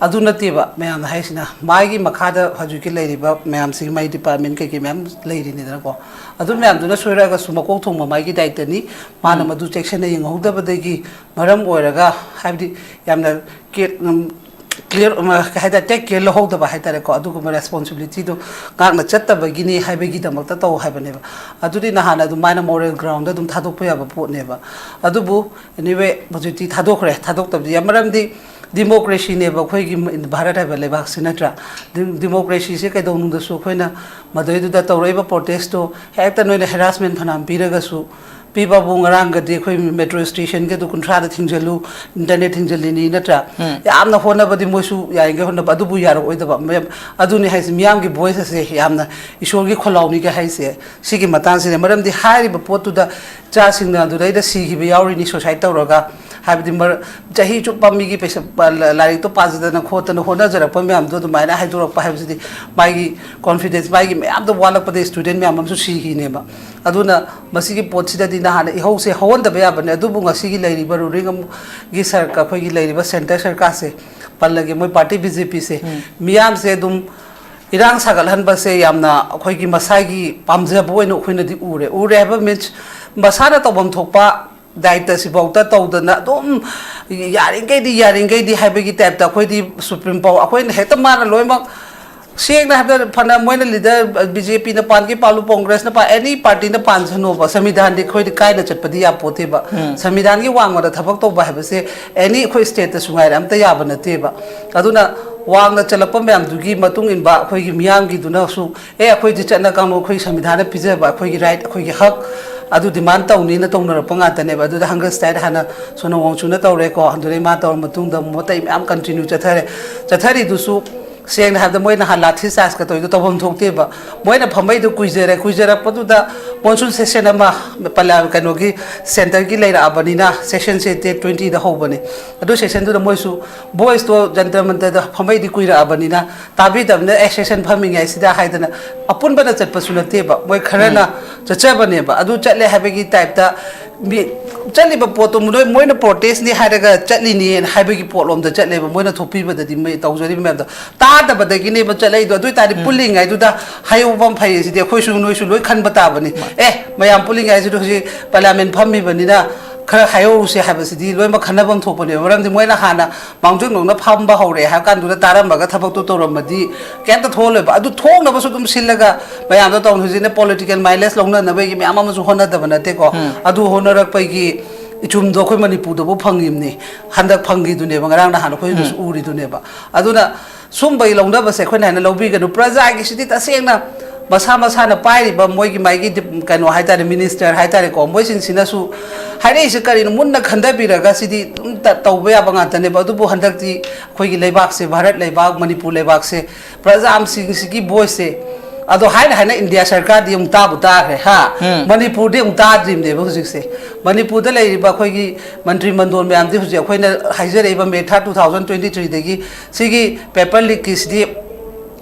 ꯑꯗꯨ ꯅꯠꯇꯦꯕ ꯃꯌꯥꯝꯅ ꯍꯥꯏꯁꯤꯅ, ꯃꯥꯒꯤ ꯃꯈꯥꯗ ꯍꯧꯖꯤꯛꯀꯤ ꯂꯩꯔꯤꯕ ꯃꯌꯥꯝꯁꯤꯒꯤ, ꯃꯥꯒꯤ ꯗꯤꯄꯥꯔꯠꯃꯦꯟ ꯀꯩꯀꯩ ꯃꯌꯥꯝ ꯂꯩꯔꯤꯅꯤꯗꯅꯀꯣ꯫ ꯑꯗꯨ ꯃꯌꯥꯝꯗꯨꯅ ꯁꯣꯏꯔꯛꯑꯒꯁꯨ ꯃꯀꯣꯛ ꯊꯣꯡꯕ ꯃꯥꯒꯤ ꯗꯥꯏꯇꯅꯤ꯫ ꯃꯥꯅ ꯎꯝ꯫ ꯃꯗꯨ ꯆꯦꯛꯁꯤꯟꯅ ꯌꯦꯡꯍꯧꯗꯕꯗꯒꯤ ꯃꯔꯝ ꯑꯣꯏꯔꯒ, ꯍꯥꯏꯕꯗꯤ ꯌꯥꯝꯅ ꯀꯦ-, ꯎꯝ, ꯀ꯭ꯂꯤꯌꯥꯔ, ꯎꯝ, ꯀꯩ ꯍꯥꯏꯇꯥꯔꯦ, ꯇꯦꯛ ꯀꯦꯌꯔ ꯂꯧꯍꯧꯗꯕ ꯍꯥꯏꯇꯥꯔꯦꯀꯣ, ꯑꯗꯨꯒꯨꯝꯕ ꯔꯦꯁꯄꯣꯟꯁꯤꯕꯤꯂꯤꯇꯤꯗꯣ ꯉꯥꯛꯅ ꯆꯠꯇꯕꯒꯤꯅꯤ ꯍꯥꯏꯕꯒꯤꯗꯃꯛꯇ ꯇꯧ ꯍꯥꯏꯕꯅꯦꯕ꯫ ꯑꯗꯨꯗꯤ ꯅꯍꯥꯟ ꯑꯗꯨꯃꯥꯏꯅ ꯃꯣꯔꯦꯜ ꯒ꯭ꯔꯥꯎꯟꯗ ꯑꯗꯨꯝ ꯊꯥꯗꯣꯛꯄ ꯌꯥꯕ ꯄꯣꯠꯅꯦꯕ꯫ ꯑꯗꯨꯕꯨ anyway, ꯍꯧꯖꯤꯛꯇꯤ ꯊꯥꯗꯣꯛꯈ꯭ꯔꯦ꯫ ꯊꯥꯗꯣꯛꯇꯕꯗꯤ ꯌꯥꯝ, ꯃꯔꯝꯗꯤ ꯗꯤꯃꯣꯀ꯭ꯔꯦꯁꯤꯅꯦꯕ ꯑꯩꯈꯣꯏꯒꯤ ꯚꯥꯔꯠ ꯍꯥꯏꯕ ꯂꯩꯕꯥꯛꯁꯤ, ꯅꯠꯇ꯭ꯔꯥ? ꯗꯤ-, ꯗꯤꯃꯣꯀ꯭ꯔꯦꯁꯤꯁꯦ ꯀꯩꯗꯧꯅꯨꯡꯗꯁꯨ ꯑꯩꯈꯣꯏꯅ ꯃꯗꯨꯏꯗꯨꯗ ꯇꯧꯔꯛꯏꯕ ꯄ꯭ꯔꯣꯇꯦꯁꯇꯣ ꯍꯦꯛꯇ ꯅꯣꯏꯅ ꯍꯦꯔꯥꯁꯃꯦꯟ ꯐꯅꯌꯥꯝ ꯄꯤꯔꯒꯁꯨ, ꯄꯤꯕꯕꯨ ꯉꯔꯥꯡꯒꯗꯤ ꯑꯩꯈꯣꯏ ꯃꯦꯇ꯭ꯔꯣ ꯁ꯭ꯇꯦꯁꯟꯒꯗꯨ ꯀꯨꯟꯊ꯭ꯔꯥꯗ ꯊꯤꯡꯖꯤꯜꯂꯨ, ꯏꯟꯇꯔꯅꯦꯠ ꯊꯤꯡꯖꯤꯜꯂꯤꯅꯤ, ꯅꯠꯇ꯭ꯔꯥ? ꯎꯝ꯫ ꯌꯥꯝꯅ ꯍꯣꯠꯅꯕꯗꯤ ꯃꯣꯏꯁꯨ ꯌꯥꯔꯤꯈꯩ ꯍꯣꯠꯅꯕ, ꯑꯗꯨꯕꯨ ꯌꯥꯔꯛꯑꯣꯏꯗꯕ꯫ ꯃꯌꯥꯝ-, ꯑꯗꯨꯅꯤ ꯍꯥꯏꯁꯦ, ꯃꯤꯌꯥꯝꯒꯤ ꯚꯣꯏꯁ ꯑꯁꯦ ꯌꯥꯝꯅ ꯏꯁꯣꯔꯒꯤ ꯈꯣꯜꯂꯥꯎꯅꯤꯒ ꯍꯥꯏꯁꯦ ꯁꯤꯒꯤ ꯃꯇꯥꯡꯁꯤꯅꯦ꯫ ꯃꯔꯝꯗꯤ ꯍꯥꯏꯔꯤꯕ ꯄꯣꯠꯇꯨꯗ ꯏꯆꯥꯁꯤꯡꯅ ꯑꯗꯨꯗꯩꯗ ꯁꯤꯈꯤꯕ ꯌꯥꯎꯔꯤꯅꯤ ꯁꯨꯁꯥꯏꯠ ꯇꯧꯔꯒ꯫ ꯍꯥꯏꯕꯗꯤ ꯃꯔ-, ꯆꯍꯤ ꯆꯨꯞꯄ ꯃꯤꯒꯤ ꯄꯩꯁꯥ, ꯄ-, ꯂ-, ꯂꯥꯏꯔꯤꯛꯇꯣ ꯄꯥꯖꯗꯅ ꯈꯣꯠꯇꯅ ꯍꯣꯠꯅꯖꯔꯛꯄ ꯃꯌꯥꯝꯗꯣ ꯑꯗꯨꯃꯥꯏꯅ ꯍꯥꯏꯗꯣꯔꯛꯄ ꯍꯥꯏꯕꯁꯤꯗꯤ ꯃꯥꯒꯤ ꯀꯣꯟꯐꯤꯗꯦꯟꯁ, ꯃꯥꯒꯤ ꯃꯌꯥꯝꯗꯣ ꯋꯥꯠꯂꯛꯄꯗꯒꯤ ꯁ꯭ꯇꯨꯗꯦꯟ ꯃꯌꯥꯝ ꯑꯃꯁꯨ ꯁꯤꯈꯤꯅꯦꯕ꯫ ꯑꯗꯨꯅ ꯃꯁꯤꯒꯤ ꯄꯣꯠꯁꯤꯗꯗꯤ ꯅꯍꯥꯟꯅ ꯏꯍꯧꯁꯦ ꯍꯧꯍꯟꯗꯕ ꯌꯥꯕꯅꯦ꯫ ꯑꯗꯨꯕꯨ ꯉꯁꯤꯒꯤ ꯂꯩꯔꯤꯕ ꯔꯨꯂꯤꯡ ꯑꯃꯒꯤ ꯁꯔꯀꯥꯔ, ꯑꯩꯈꯣꯏꯒꯤ ꯂꯩꯔꯤꯕ ꯁꯦꯟꯇꯔ ꯁꯔꯀꯥꯔꯁꯦ ꯄꯜꯂꯒꯦ, ꯃꯣꯏ ꯄꯥꯔꯇꯤ ꯕꯤ ꯖꯦ ꯄꯤꯁꯦ, ꯎꯝ꯫ ꯃꯤꯌꯥꯝꯁꯦ ꯑꯗꯨꯝ ꯏꯔꯥꯡ ꯁꯥꯒꯠꯍꯟꯕꯁꯦ ꯌꯥꯝꯅ ꯑꯩꯈꯣꯏꯒꯤ ꯃꯁꯥꯒꯤ ꯄꯥꯝꯖꯕ ꯑꯣꯏꯅ ꯑꯩꯈꯣꯏꯅꯗꯤ ꯎꯔꯦ꯫ ꯎꯔꯦ ꯍꯥꯏꯕ ꯃꯤꯟꯁ, ꯃꯁꯥꯅ ꯇꯧꯐꯝ ꯊꯣꯛꯄ ꯗꯥꯌꯤꯠꯇ ꯁꯤꯐꯥꯎꯗ ꯇꯧꯗꯅ ꯑꯗꯨꯝ ꯌꯥꯔꯤꯈꯩꯗꯤ, ꯌꯥꯔꯤꯈꯩꯗꯤ ꯍꯥꯏꯕꯒꯤ ꯇꯥꯏꯞꯇ ꯑꯩꯈꯣꯏꯗꯤ ꯁꯨꯄ꯭ꯔꯤꯝ ꯄꯥꯋꯔ, ꯑꯩꯈꯣꯏꯅ ꯍꯦꯛꯇ ꯃꯥꯅ ꯂꯣꯏꯅꯃꯛ, ꯁꯦꯡꯅ ꯍꯥꯏꯕꯗ, ꯐꯅ ꯃꯣꯏꯅ ꯂꯤꯗꯔ ꯕꯤ ꯖꯦ ꯄꯤꯅ ꯄꯥꯟꯒꯦ ꯄꯥꯜꯂꯨ, ꯀꯣꯡꯒ꯭ꯔꯦꯁꯅ ꯄꯥꯟ, ꯑꯦꯅꯤ ꯄꯥꯔꯇꯤꯅ ꯄꯥꯟꯁꯅꯣꯕ, ꯁꯪꯕꯤꯙꯥꯟꯗꯤ ꯑꯩꯈꯣꯏꯗꯤ ꯀꯥꯏꯅ ꯆꯠꯄꯗꯤ ꯌꯥꯄꯣꯠꯇꯦꯕ꯫ ꯎꯝ꯫ ꯁꯪꯕꯤꯙꯥꯟꯒꯤ ꯋꯥꯡꯃꯗ ꯊꯕꯛ ꯇꯧꯕ ꯍꯥꯏꯕꯁꯦ ꯑꯦꯅꯤ ꯑꯩꯈꯣꯏ ꯁ꯭ꯇꯦꯠꯇꯁꯨ ꯉꯥꯏꯔꯦ ꯑꯝꯇ ꯌꯥꯕ ꯅꯠꯇꯦꯕ꯫ ꯑꯗꯨꯅ ꯋꯥꯡꯅ ꯆꯠꯂꯛꯄ ꯃꯌꯥꯝꯗꯨꯒꯤ ꯃꯇꯨꯡ ꯏꯟꯕ ꯑꯩꯈꯣꯏꯒꯤ ꯃꯤꯌꯥꯝꯒꯤꯗꯨꯅꯁꯨ, "ꯑꯦ, ꯑꯩꯈꯣꯏꯗꯤ ꯆꯠꯅ ꯀꯥꯡꯂꯣꯟ, ꯑꯩꯈꯣꯏ ꯁꯪꯕꯤꯙꯥꯟꯅ ꯄꯤꯖꯕ ꯑꯩꯈꯣꯏꯒꯤ ꯔꯥꯏꯠ, ꯑꯩꯈꯣꯏꯒꯤ ꯍꯛ, ꯑꯗꯨ ꯗꯤꯃꯥꯟ ꯇꯧꯅꯤꯅ" ꯇꯧꯅꯔꯛꯄ ꯉꯥꯛꯇꯅꯦꯕ꯫ ꯑꯗꯨꯗ ꯍꯪꯒꯔ ꯁ꯭ꯇ꯭ꯔꯥꯏꯛ ꯍꯥꯟꯅ ꯁꯣꯅꯣ ꯋꯥꯡꯆꯨꯅ ꯇꯧꯔꯦꯀꯣ, ꯑꯗꯨꯗꯩ ꯃꯥ ꯇꯧꯔ ꯃꯇꯨꯡꯗ ꯑꯃꯨꯛ ꯑꯇꯩ ꯃꯌꯥꯝ ꯀꯟꯇꯤꯅ꯭ꯌꯨ ꯆꯠꯊꯔꯦ꯫ ꯆꯠꯊꯔꯤꯗꯨꯁꯨ ꯁꯦꯡꯅ ꯍꯥꯏꯕꯗ ꯃꯣꯏ ꯅꯍꯥꯟ ꯂꯥꯊꯤ ꯆꯥꯔꯖꯀ ꯇꯧꯔꯤꯗꯣ ꯇꯧꯐꯝ ꯊꯣꯛꯇꯦꯕ꯫ ꯃꯣꯏꯅ ꯐꯝꯃꯩꯗꯨ ꯀꯨꯏꯖꯔꯦ, ꯀꯨꯏꯖꯔꯛꯄꯗꯨꯗ ꯃꯣꯟꯁꯨꯟ ꯁꯦꯁꯟ ꯑꯃ ꯄꯂꯥ-, ꯀꯩꯅꯣꯒꯤ ꯁꯦꯟꯇꯔꯒꯤ ꯂꯩꯔꯛꯑꯕꯅꯤꯅ, ꯁꯦꯁꯟꯁꯦ ꯗꯦꯠ ꯇ꯭ꯋꯦꯟꯇꯤꯗ ꯍꯧꯕꯅꯦ꯫ ꯑꯗꯨ ꯁꯦꯁꯟꯗꯨꯗ ꯃꯣꯏꯁꯨ ꯚꯣꯏꯁꯇꯣ ꯖꯟꯇꯔ ꯃꯟꯇꯔꯗ ꯐꯝꯃꯩꯗꯤ ꯀꯨꯏꯔꯛꯑꯕꯅꯤꯅ ꯇꯥꯕꯤꯗꯕꯅ, "ꯑꯦ, ꯁꯦꯁꯟ ꯐꯝꯃꯤꯉꯩꯁꯤꯗ" ꯍꯥꯏꯗꯅ ꯑꯄꯨꯟꯕꯅ ꯆꯠꯄꯁꯨ ꯅꯠꯇꯦꯕ, ꯃꯣꯏ ꯈꯔꯅ ꯎꯝ꯫ ꯆꯠꯆꯕꯅꯦꯕ꯫ ꯑꯗꯨ ꯆꯠꯂꯦ ꯍꯥꯏꯕꯒꯤ ꯇꯥꯏꯞꯇ ꯃꯤ ꯆꯠꯂꯤꯕ ꯄꯣꯠꯇꯣ ꯅꯣꯏ, ꯃꯣꯏꯅ ꯄ꯭ꯔꯣꯇꯦꯁꯅꯤ ꯍꯥꯏꯔꯒ ꯆꯠꯂꯤꯅꯦꯅ ꯍꯥꯏꯕꯒꯤ ꯄꯣꯠꯂꯣꯝꯗ ꯆꯠꯂꯦꯕ, ꯃꯣꯏꯅ ꯊꯣꯛꯄꯤꯕꯗꯗꯤ ꯃꯣꯏ ꯇꯧꯖꯔꯤꯕ ꯃꯌꯥꯝꯗꯣ ꯇꯥꯗꯕꯗꯒꯤꯅꯦꯕ ꯆꯠꯂꯛꯏꯗꯣ꯫ ꯑꯗꯨ ꯑꯣꯏꯇꯥꯔꯗꯤ ꯄꯨꯜꯂꯤꯉꯩꯗꯨꯗ ꯍꯥꯏꯍꯧꯕ ꯑꯃ ꯐꯩ꯫ ꯁꯤꯗꯤ ꯑꯩꯈꯣꯏꯁꯨ ꯅꯣꯏꯁꯨ ꯂꯣꯏ ꯈꯟꯕ ꯇꯥꯕꯅꯤ꯫ ꯑꯦ, ꯃꯌꯥꯝ ꯄꯨꯜꯂꯤꯉꯩꯁꯤꯗ ꯍꯧꯖꯤꯛ ꯄꯥꯔꯂꯤꯌꯥꯃꯦꯟ ꯐꯝꯃꯤꯕꯅꯤꯅ ꯈꯔ ꯍꯥꯏꯍꯧꯔꯨꯁꯦ ꯍꯥꯏꯕꯁꯤꯗꯤ ꯂꯣꯏꯅꯃꯛ ꯈꯟꯅꯐꯝ ꯊꯣꯛꯄꯅꯦꯕ꯫ ꯃꯔꯝꯗꯤ ꯃꯣꯏꯅ ꯍꯥꯟꯅ ꯃꯥꯡꯖꯧꯅꯅ ꯐꯝꯕ ꯍꯧꯔꯛꯑꯦ ꯍꯥꯏꯕ ꯀꯥꯟꯗꯨꯗ ꯇꯥꯔꯝꯃꯒ ꯊꯕꯛꯇꯣ ꯇꯧꯔꯝꯃꯗꯤ ꯀꯩꯝꯇ ꯊꯣꯛꯍꯜꯂꯣꯏꯕ꯫ ꯑꯗꯨ ꯊꯣꯛꯅꯕꯁꯨ ꯑꯗꯨꯝ ꯁꯤꯜꯂꯒ ꯃꯌꯥꯝꯗꯣ ꯇꯧꯅ꯫ ꯍꯧꯖꯤꯛꯅ ꯄꯣꯂꯤꯇꯤꯀꯦꯜ ꯃꯥꯏꯂꯦꯖ ꯂꯧꯅꯅꯕꯒꯤ ꯃꯌꯥꯝ ꯑꯃꯁꯨ ꯍꯣꯠꯅꯗꯕ ꯅꯠꯇꯦꯀꯣ꯫ ꯑꯗꯨ ꯍꯣꯠꯅꯔꯛꯄꯒꯤ ꯏꯆꯨꯝꯗꯣ ꯑꯩꯈꯣꯏ ꯃꯅꯤꯄꯨꯔꯗꯕꯨ ꯐꯪꯉꯤꯕꯅꯤ꯫ ꯍꯟꯗꯛ ꯐꯪꯈꯤꯗꯨꯅꯦꯕ, ꯉꯔꯥꯡ ꯅꯍꯥꯟ ꯑꯩꯈꯣꯏꯅꯁꯨ ꯎꯔꯤꯗꯨꯅꯦꯕ꯫ ꯑꯗꯨꯅ ꯁꯨꯝꯕꯒꯤ ꯂꯧꯅꯕꯁꯦ ꯑꯩꯈꯣꯏꯅ ꯍꯥꯏꯅ ꯂꯧꯕꯤꯒꯅꯨ꯫ ꯄ꯭ꯔꯖꯥꯒꯤꯁꯤꯗꯤ ꯇꯁꯦꯡꯅ ꯃꯁꯥ ꯃꯁꯥꯅ ꯄꯥꯏꯔꯤꯕ ꯃꯣꯏꯒꯤ ꯃꯥꯒꯤ ꯗꯤꯞ-, ꯀꯩꯅꯣ ꯍꯥꯏꯇꯥꯔꯦ, ꯃꯤꯅꯤꯁꯇꯔ ꯍꯥꯏꯇꯥꯔꯦꯀꯣ, ꯃꯣꯏꯁꯤꯡꯁꯤꯅꯁꯨ ꯍꯥꯏꯔꯛꯏꯁꯦ ꯀꯔꯤꯅꯣ ꯃꯨꯟꯅ ꯈꯟꯊꯕꯤꯔꯒ ꯁꯤꯗꯤ ꯑꯗꯨꯝ ꯇ-, ꯇꯧꯕ ꯌꯥꯕ ꯉꯥꯛꯇꯅꯦꯕ꯫ ꯑꯗꯨꯕꯨ ꯍꯟꯗꯛꯇꯤ ꯑꯩꯈꯣꯏꯒꯤ ꯂꯩꯕꯥꯛꯁꯦ, ꯚꯥꯔꯠ ꯂꯩꯕꯥꯛ, ꯃꯅꯤꯄꯨꯔ ꯂꯩꯕꯥꯛꯁꯦ, ꯄ꯭ꯔꯖꯥꯁꯤꯡꯁꯤꯒꯤ ꯚꯣꯏꯁꯁꯦ, ꯑꯗꯣ ꯍꯥꯏꯅ ꯍꯥꯏꯅ ꯏꯟꯗꯤꯌꯥ ꯁꯔꯀꯥꯔꯗꯤ ꯑꯃꯨꯛ ꯇꯥꯕꯨ ꯇꯥꯈ꯭ꯔꯦ ꯍꯥ꯫ ꯃꯅꯤꯄꯨꯔꯗꯤ ꯑꯃꯨꯛ ꯇꯥꯗ꯭ꯔꯤꯕꯅꯦꯕ ꯍꯧꯖꯤꯛꯁꯦ꯫ ꯃꯅꯤꯄꯨꯔꯗ ꯂꯩꯔꯤꯕ ꯑꯩꯈꯣꯏꯒꯤ ꯃꯟꯇ꯭ꯔꯤ ꯃꯟꯗꯣꯜ ꯃꯌꯥꯝꯗꯤ ꯍꯧꯖꯤꯛ ꯑꯩꯈꯣꯏꯅ ꯍꯥꯏꯖꯔꯛꯏꯕ ꯃꯦ ꯊꯥꯔꯠ ꯇꯨ ꯊꯥꯎꯖꯟ ꯇ꯭ꯋꯦꯟꯇꯤ ꯊ꯭ꯔꯤꯗꯒꯤ ꯁꯤꯒꯤ ꯄꯦꯄꯔ ꯂꯤꯛꯀꯤꯁꯤꯗꯤ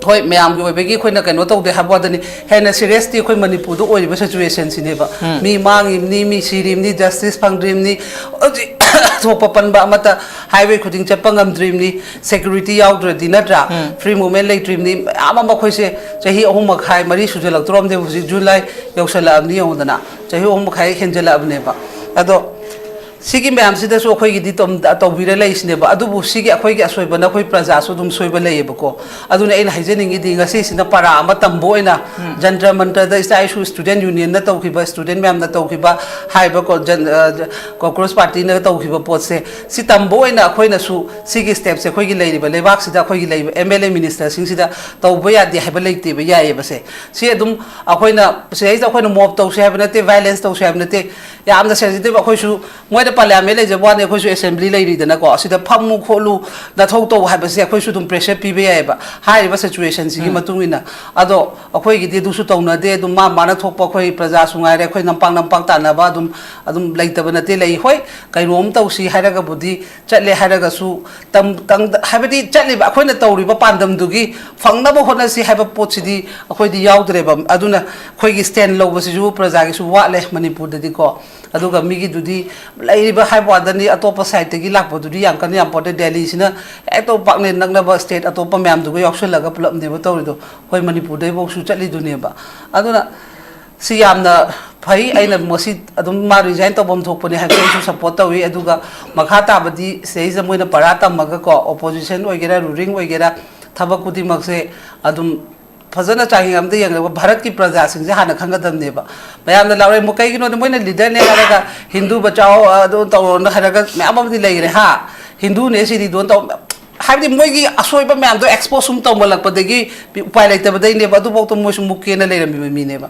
ꯍꯣꯏ, ꯃꯌꯥꯝꯒꯤ ꯑꯣꯏꯕꯒꯤ ꯑꯩꯈꯣꯏꯅ ꯀꯩꯅꯣ ꯇꯧꯗꯦ ꯍꯥꯏꯕ ꯋꯥꯗꯅꯤ, ꯍꯦꯟꯅ ꯁꯤꯔꯤꯌꯁꯇꯤ ꯑꯩꯈꯣꯏ ꯃꯅꯤꯄꯨꯔꯗ ꯑꯣꯏꯔꯤꯕ ꯁꯤꯆꯨꯋꯦꯁꯟꯁꯤꯅꯦꯕ꯫ ꯃꯤ ꯃꯥꯡꯉꯤꯕꯅꯤ, ꯃꯤ ꯁꯤꯔꯤꯕꯅꯤ, ꯖꯁꯇꯤꯁ ꯐꯪꯗ꯭ꯔꯤꯕꯅꯤ, ꯍꯧꯖꯤꯛ ꯊꯣꯛꯄ ꯄꯟꯕ ꯑꯃꯠꯇ ꯍꯥꯏꯋꯦ ꯈꯨꯗꯤꯡ ꯆꯠꯄ ꯉꯝꯗ꯭ꯔꯤꯕꯅꯤ, ꯁꯦꯀ꯭ꯌꯨꯔꯤꯇꯤ ꯌꯥꯎꯗ꯭ꯔꯗꯤ, ꯅꯠꯇ꯭ꯔꯥ? ꯐ꯭ꯔꯤ ꯃꯨꯚꯃꯦꯟ ꯂꯩꯇ꯭ꯔꯤꯕꯅꯤ, ꯃꯌꯥꯝ ꯑꯃ ꯑꯩꯈꯣꯏꯁꯦ ꯆꯍꯤ ꯑꯍꯨꯝ ꯃꯈꯥꯏ, ꯃꯔꯤ ꯁꯨꯖꯜꯂꯛꯇꯣꯔꯝꯅꯦꯕ, ꯍꯧꯖꯤꯛ ꯖꯨꯂꯥꯏ ꯌꯧꯁꯜꯂꯛꯑꯕꯅꯤ ꯌꯦꯡꯉꯨꯗꯅ, ꯆꯍꯤ ꯑꯍꯨꯝ ꯃꯈꯥꯏ ꯍꯦꯟꯖꯜꯂꯛꯑꯕꯅꯦꯕ꯫ ꯑꯗꯣ ꯁꯤꯒꯤ ꯃꯌꯥꯝꯁꯤꯗꯁꯨ ꯑꯩꯈꯣꯏꯒꯤꯗꯤ ꯇꯧ-, ꯇꯧꯕꯤꯔ ꯂꯩꯔꯤꯁꯤꯅꯦꯕ꯫ ꯑꯗꯨꯕꯨ ꯁꯤꯒꯤ ꯑꯩꯈꯣꯏꯒꯤ ꯑꯁꯣꯏꯕꯅ ꯑꯩꯈꯣꯏ ꯄ꯭ꯔꯖꯥꯁꯨ ꯑꯗꯨꯝ ꯁꯣꯏꯕ ꯂꯩꯌꯦꯕꯀꯣ꯫ ꯑꯗꯨꯅ ꯑꯩꯅ ꯍꯥꯏꯖꯅꯤꯡꯉꯤꯗꯤ ꯉꯁꯤꯁꯤꯅ ꯄꯔꯥ ꯑꯃ ꯇꯝꯕ ꯑꯣꯏꯅ, ꯖꯟꯇ꯭ꯔ ꯃꯟꯇ꯭ꯔꯗ ꯏꯆꯥ ꯏꯁꯨ ꯁ꯭ꯇꯨꯗꯦꯟ ꯌꯨꯅꯤꯌꯟꯅ ꯇꯧꯈꯤꯕ, ꯁ꯭ꯇꯨꯗꯦꯟ ꯃꯌꯥꯝꯅ ꯇꯧꯈꯤꯕ, ꯍꯥꯏꯔꯤꯕ ꯀꯣ-, ꯖꯟ-, ꯑ, ꯖ-, ꯀꯣꯀ꯭ꯔꯣꯁ ꯄꯥꯔꯇꯤꯅ ꯇꯧꯈꯤꯕ ꯄꯣꯠꯁꯦ, ꯁꯤ ꯇꯝꯕ ꯑꯣꯏꯅ ꯑꯩꯈꯣꯏꯅꯁꯨ ꯁꯤꯒꯤ ꯁ꯭ꯇꯦꯞꯁꯦ ꯑꯩꯈꯣꯏꯒꯤ ꯂꯩꯔꯤꯕ ꯂꯩꯕꯥꯛꯁꯤꯗ ꯑꯩꯈꯣꯏꯒꯤ ꯂꯩꯔꯤꯕ ꯑꯦꯝ ꯑꯦꯜ ꯑꯦ ꯃꯤꯅꯤꯁꯇꯔꯁꯤꯡꯁꯤꯗ ꯇꯧꯕ ꯌꯥꯗꯦ ꯍꯥꯏꯕ ꯂꯩꯇꯦꯕ, ꯌꯥꯏꯌꯦꯕꯁꯦ꯫ ꯁꯤ ꯑꯗꯨꯝ ꯑꯩꯈꯣꯏꯅ ꯁꯤꯗꯩꯁꯤꯗ ꯑꯩꯈꯣꯏꯅ ꯃꯣꯞ ꯇꯧꯁꯦ ꯍꯥꯏꯕ ꯅꯠꯇꯦ, ꯚꯥꯏꯂꯦꯟꯁ ꯇꯧꯁꯦ ꯍꯥꯏꯕ ꯅꯠꯇꯦ, ꯌꯥꯝꯅ ꯁꯦꯟꯁꯤꯇꯤꯚ ꯑꯩꯈꯣꯏꯁꯨ ꯃꯣꯏꯅ ꯄꯥꯔꯂꯤꯌꯥꯃꯦꯟ ꯂꯩꯖꯕ ꯋꯥꯅꯤ, ꯑꯩꯈꯣꯏꯁꯨ ꯑꯦꯁꯦꯝꯕ꯭ꯂꯤ ꯂꯩꯔꯤꯗꯅꯀꯣ, ꯑꯁꯤꯗ ꯐꯝꯃꯨ ꯈꯣꯠꯂꯨ, ꯅꯊꯧ ꯇꯧ ꯍꯥꯏꯕꯁꯦ ꯑꯩꯈꯣꯏꯁꯨ ꯑꯗꯨꯝ ꯄ꯭ꯔꯦꯁꯔ ꯄꯤꯕ ꯌꯥꯏꯑꯕ, ꯍꯥꯏꯔꯤꯕ ꯁꯤꯆꯨꯋꯦꯁꯟꯁꯤꯒꯤ ꯎꯝ꯫ ꯃꯇꯨꯡ ꯏꯟꯅ꯫ ꯑꯗꯣ ꯑꯩꯈꯣꯏꯒꯤꯗꯤ ꯑꯗꯨꯁꯨ ꯇꯧꯅꯗꯦ꯫ ꯑꯗꯨꯝ ꯃꯥ ꯃꯥꯅ ꯊꯣꯛꯄ, ꯑꯩꯈꯣꯏ ꯄ꯭ꯔꯖꯥꯁꯨ ꯉꯥꯏꯔꯦ, ꯑꯩꯈꯣꯏ ꯅꯝꯄꯥꯛ ꯅꯝꯄꯥꯛ ꯇꯥꯟꯅꯕ ꯑꯗꯨꯝ, ꯑꯗꯨꯝ ꯂꯩꯇꯕ ꯅꯠꯇꯦ, ꯂꯩ꯫ ꯍꯣꯏ, ꯀꯩꯅꯣꯝ ꯇꯧꯁꯤ ꯍꯥꯏꯔꯒꯕꯨꯗꯤ ꯆꯠꯂꯦ ꯍꯥꯏꯔꯒꯁꯨ, ꯇꯝ-, ꯇꯪꯗ-, ꯍꯥꯏꯕꯗꯤ ꯆꯠꯂꯤꯕ ꯑꯩꯈꯣꯏꯅ ꯇꯧꯔꯤꯕ ꯄꯥꯟꯗꯝꯗꯨꯒꯤ ꯐꯪꯅꯕ ꯍꯣꯠꯅꯁꯤ ꯍꯥꯏꯕ ꯄꯣꯠꯁꯤꯗꯤ ꯑꯩꯈꯣꯏꯗꯤ ꯌꯥꯎꯗ꯭ꯔꯦꯕ꯫ ꯑꯗꯨꯅ ꯑꯩꯈꯣꯏꯒꯤ ꯁ꯭ꯇꯦꯟ ꯂꯧꯕꯁꯤꯁꯨ ꯄ꯭ꯔꯖꯥꯒꯤꯁꯨ ꯋꯥꯠꯂꯦ ꯃꯅꯤꯄꯨꯔꯗꯗꯤꯀꯣ꯫ ꯑꯗꯨꯒ ꯃꯤꯒꯤꯗꯨꯗꯤ ꯂꯩꯔꯤꯕ ꯍꯥꯏꯕ ꯋꯥꯗꯅꯤ, ꯑꯇꯣꯞꯄ ꯁꯥꯏꯠꯇꯒꯤ ꯂꯥꯛꯄꯗꯨꯗꯤ ꯌꯥꯝ ꯀꯟꯅ ꯌꯥꯝ ꯄꯣꯠꯇꯦ꯫ ꯗꯦꯜꯂꯤꯁꯤꯅ ꯍꯦꯛꯇ ꯄꯥꯛꯅ ꯅꯛꯅꯕ ꯁ꯭ꯇꯦꯠ ꯑꯇꯣꯞꯄ ꯃꯌꯥꯝꯗꯨꯒ ꯌꯥꯎꯁꯜꯂꯒ ꯄꯨꯂꯞꯅꯦꯕ ꯇꯧꯔꯤꯗꯣ꯫ ꯑꯩꯈꯣꯏ ꯃꯅꯤꯄꯨꯔꯗꯩꯐꯥꯎꯁꯨ ꯆꯠꯂꯤꯗꯨꯅꯦꯕ꯫ ꯑꯗꯨꯅ ꯁꯤ ꯌꯥꯝꯅ ꯐꯩ꯫ ꯑꯩꯅ ꯃꯁꯤ ꯑꯗꯨꯝ ꯃꯥ ꯔꯤꯖꯥꯏꯟ ꯇꯧꯐꯝ ꯊꯣꯛꯄꯅꯦ ꯍꯥꯏꯕꯁꯦ ꯑꯩꯁꯨ ꯁꯞꯄꯣꯔꯠ ꯇꯧꯏ꯫ ꯑꯗꯨꯒ ꯃꯈꯥ ꯇꯥꯕꯗꯤ ꯁꯤꯗꯩꯁꯤꯗ ꯃꯣꯏꯅ ꯄꯔꯥ ꯇꯝꯃꯒꯀꯣ, ꯑꯣꯄꯣꯖꯤꯁꯟ ꯑꯣꯏꯒꯦꯔꯥ, ꯔꯨꯂꯤꯡ ꯑꯣꯏꯒꯦꯔꯥ, ꯊꯕꯛ ꯈꯨꯗꯤꯡꯃꯛꯁꯦ ꯑꯗꯨꯝ ꯐꯖꯅ ꯆꯥꯡꯌꯦꯡ ꯑꯝꯗ ꯌꯦꯡꯂꯒ ꯚꯥꯔꯠꯀꯤ ꯄ꯭ꯔꯖꯥꯁꯤꯡꯁꯦ ꯍꯥꯟꯅ ꯈꯪꯒꯗꯕꯅꯦꯕ꯫ ꯃꯌꯥꯝꯅ ꯂꯥꯎꯔꯛꯏ, ꯃꯣ-, ꯀꯩꯒꯤꯅꯣꯗ ꯃꯣꯏꯅ ꯂꯤꯗꯔꯅꯦ ꯍꯥꯏꯔꯒ ꯍꯤꯟꯗꯨ ꯕꯆꯥꯎ ꯑꯗꯨ ꯇꯧꯔꯣꯅ ꯍꯥꯏꯔꯒ ꯃꯌꯥꯝ ꯑꯃꯗꯤ ꯂꯩꯈ꯭ꯔꯦ ꯍꯥ, ꯍꯤꯟꯗꯨꯅꯦ ꯁꯤꯗꯤ ꯗꯣꯟ ꯇꯧ-, ꯍꯥꯏꯕꯗꯤ ꯃꯣꯏꯒꯤ ꯑꯁꯣꯏꯕ ꯃꯌꯥꯝꯗꯣ ꯑꯦꯛꯁꯄꯣꯖ ꯁꯨꯝ ꯇꯧꯃꯜꯂꯛꯄꯗꯒꯤ ꯎꯄꯥꯏ ꯂꯩꯇꯕꯗꯩꯅꯦꯕ꯫ ꯑꯗꯨꯐꯥꯎꯗ ꯃꯣꯏꯁꯨ ꯃꯨꯛꯀꯦꯅ ꯂꯩꯔꯝꯃꯤꯕ ꯃꯤꯅꯦꯕ꯫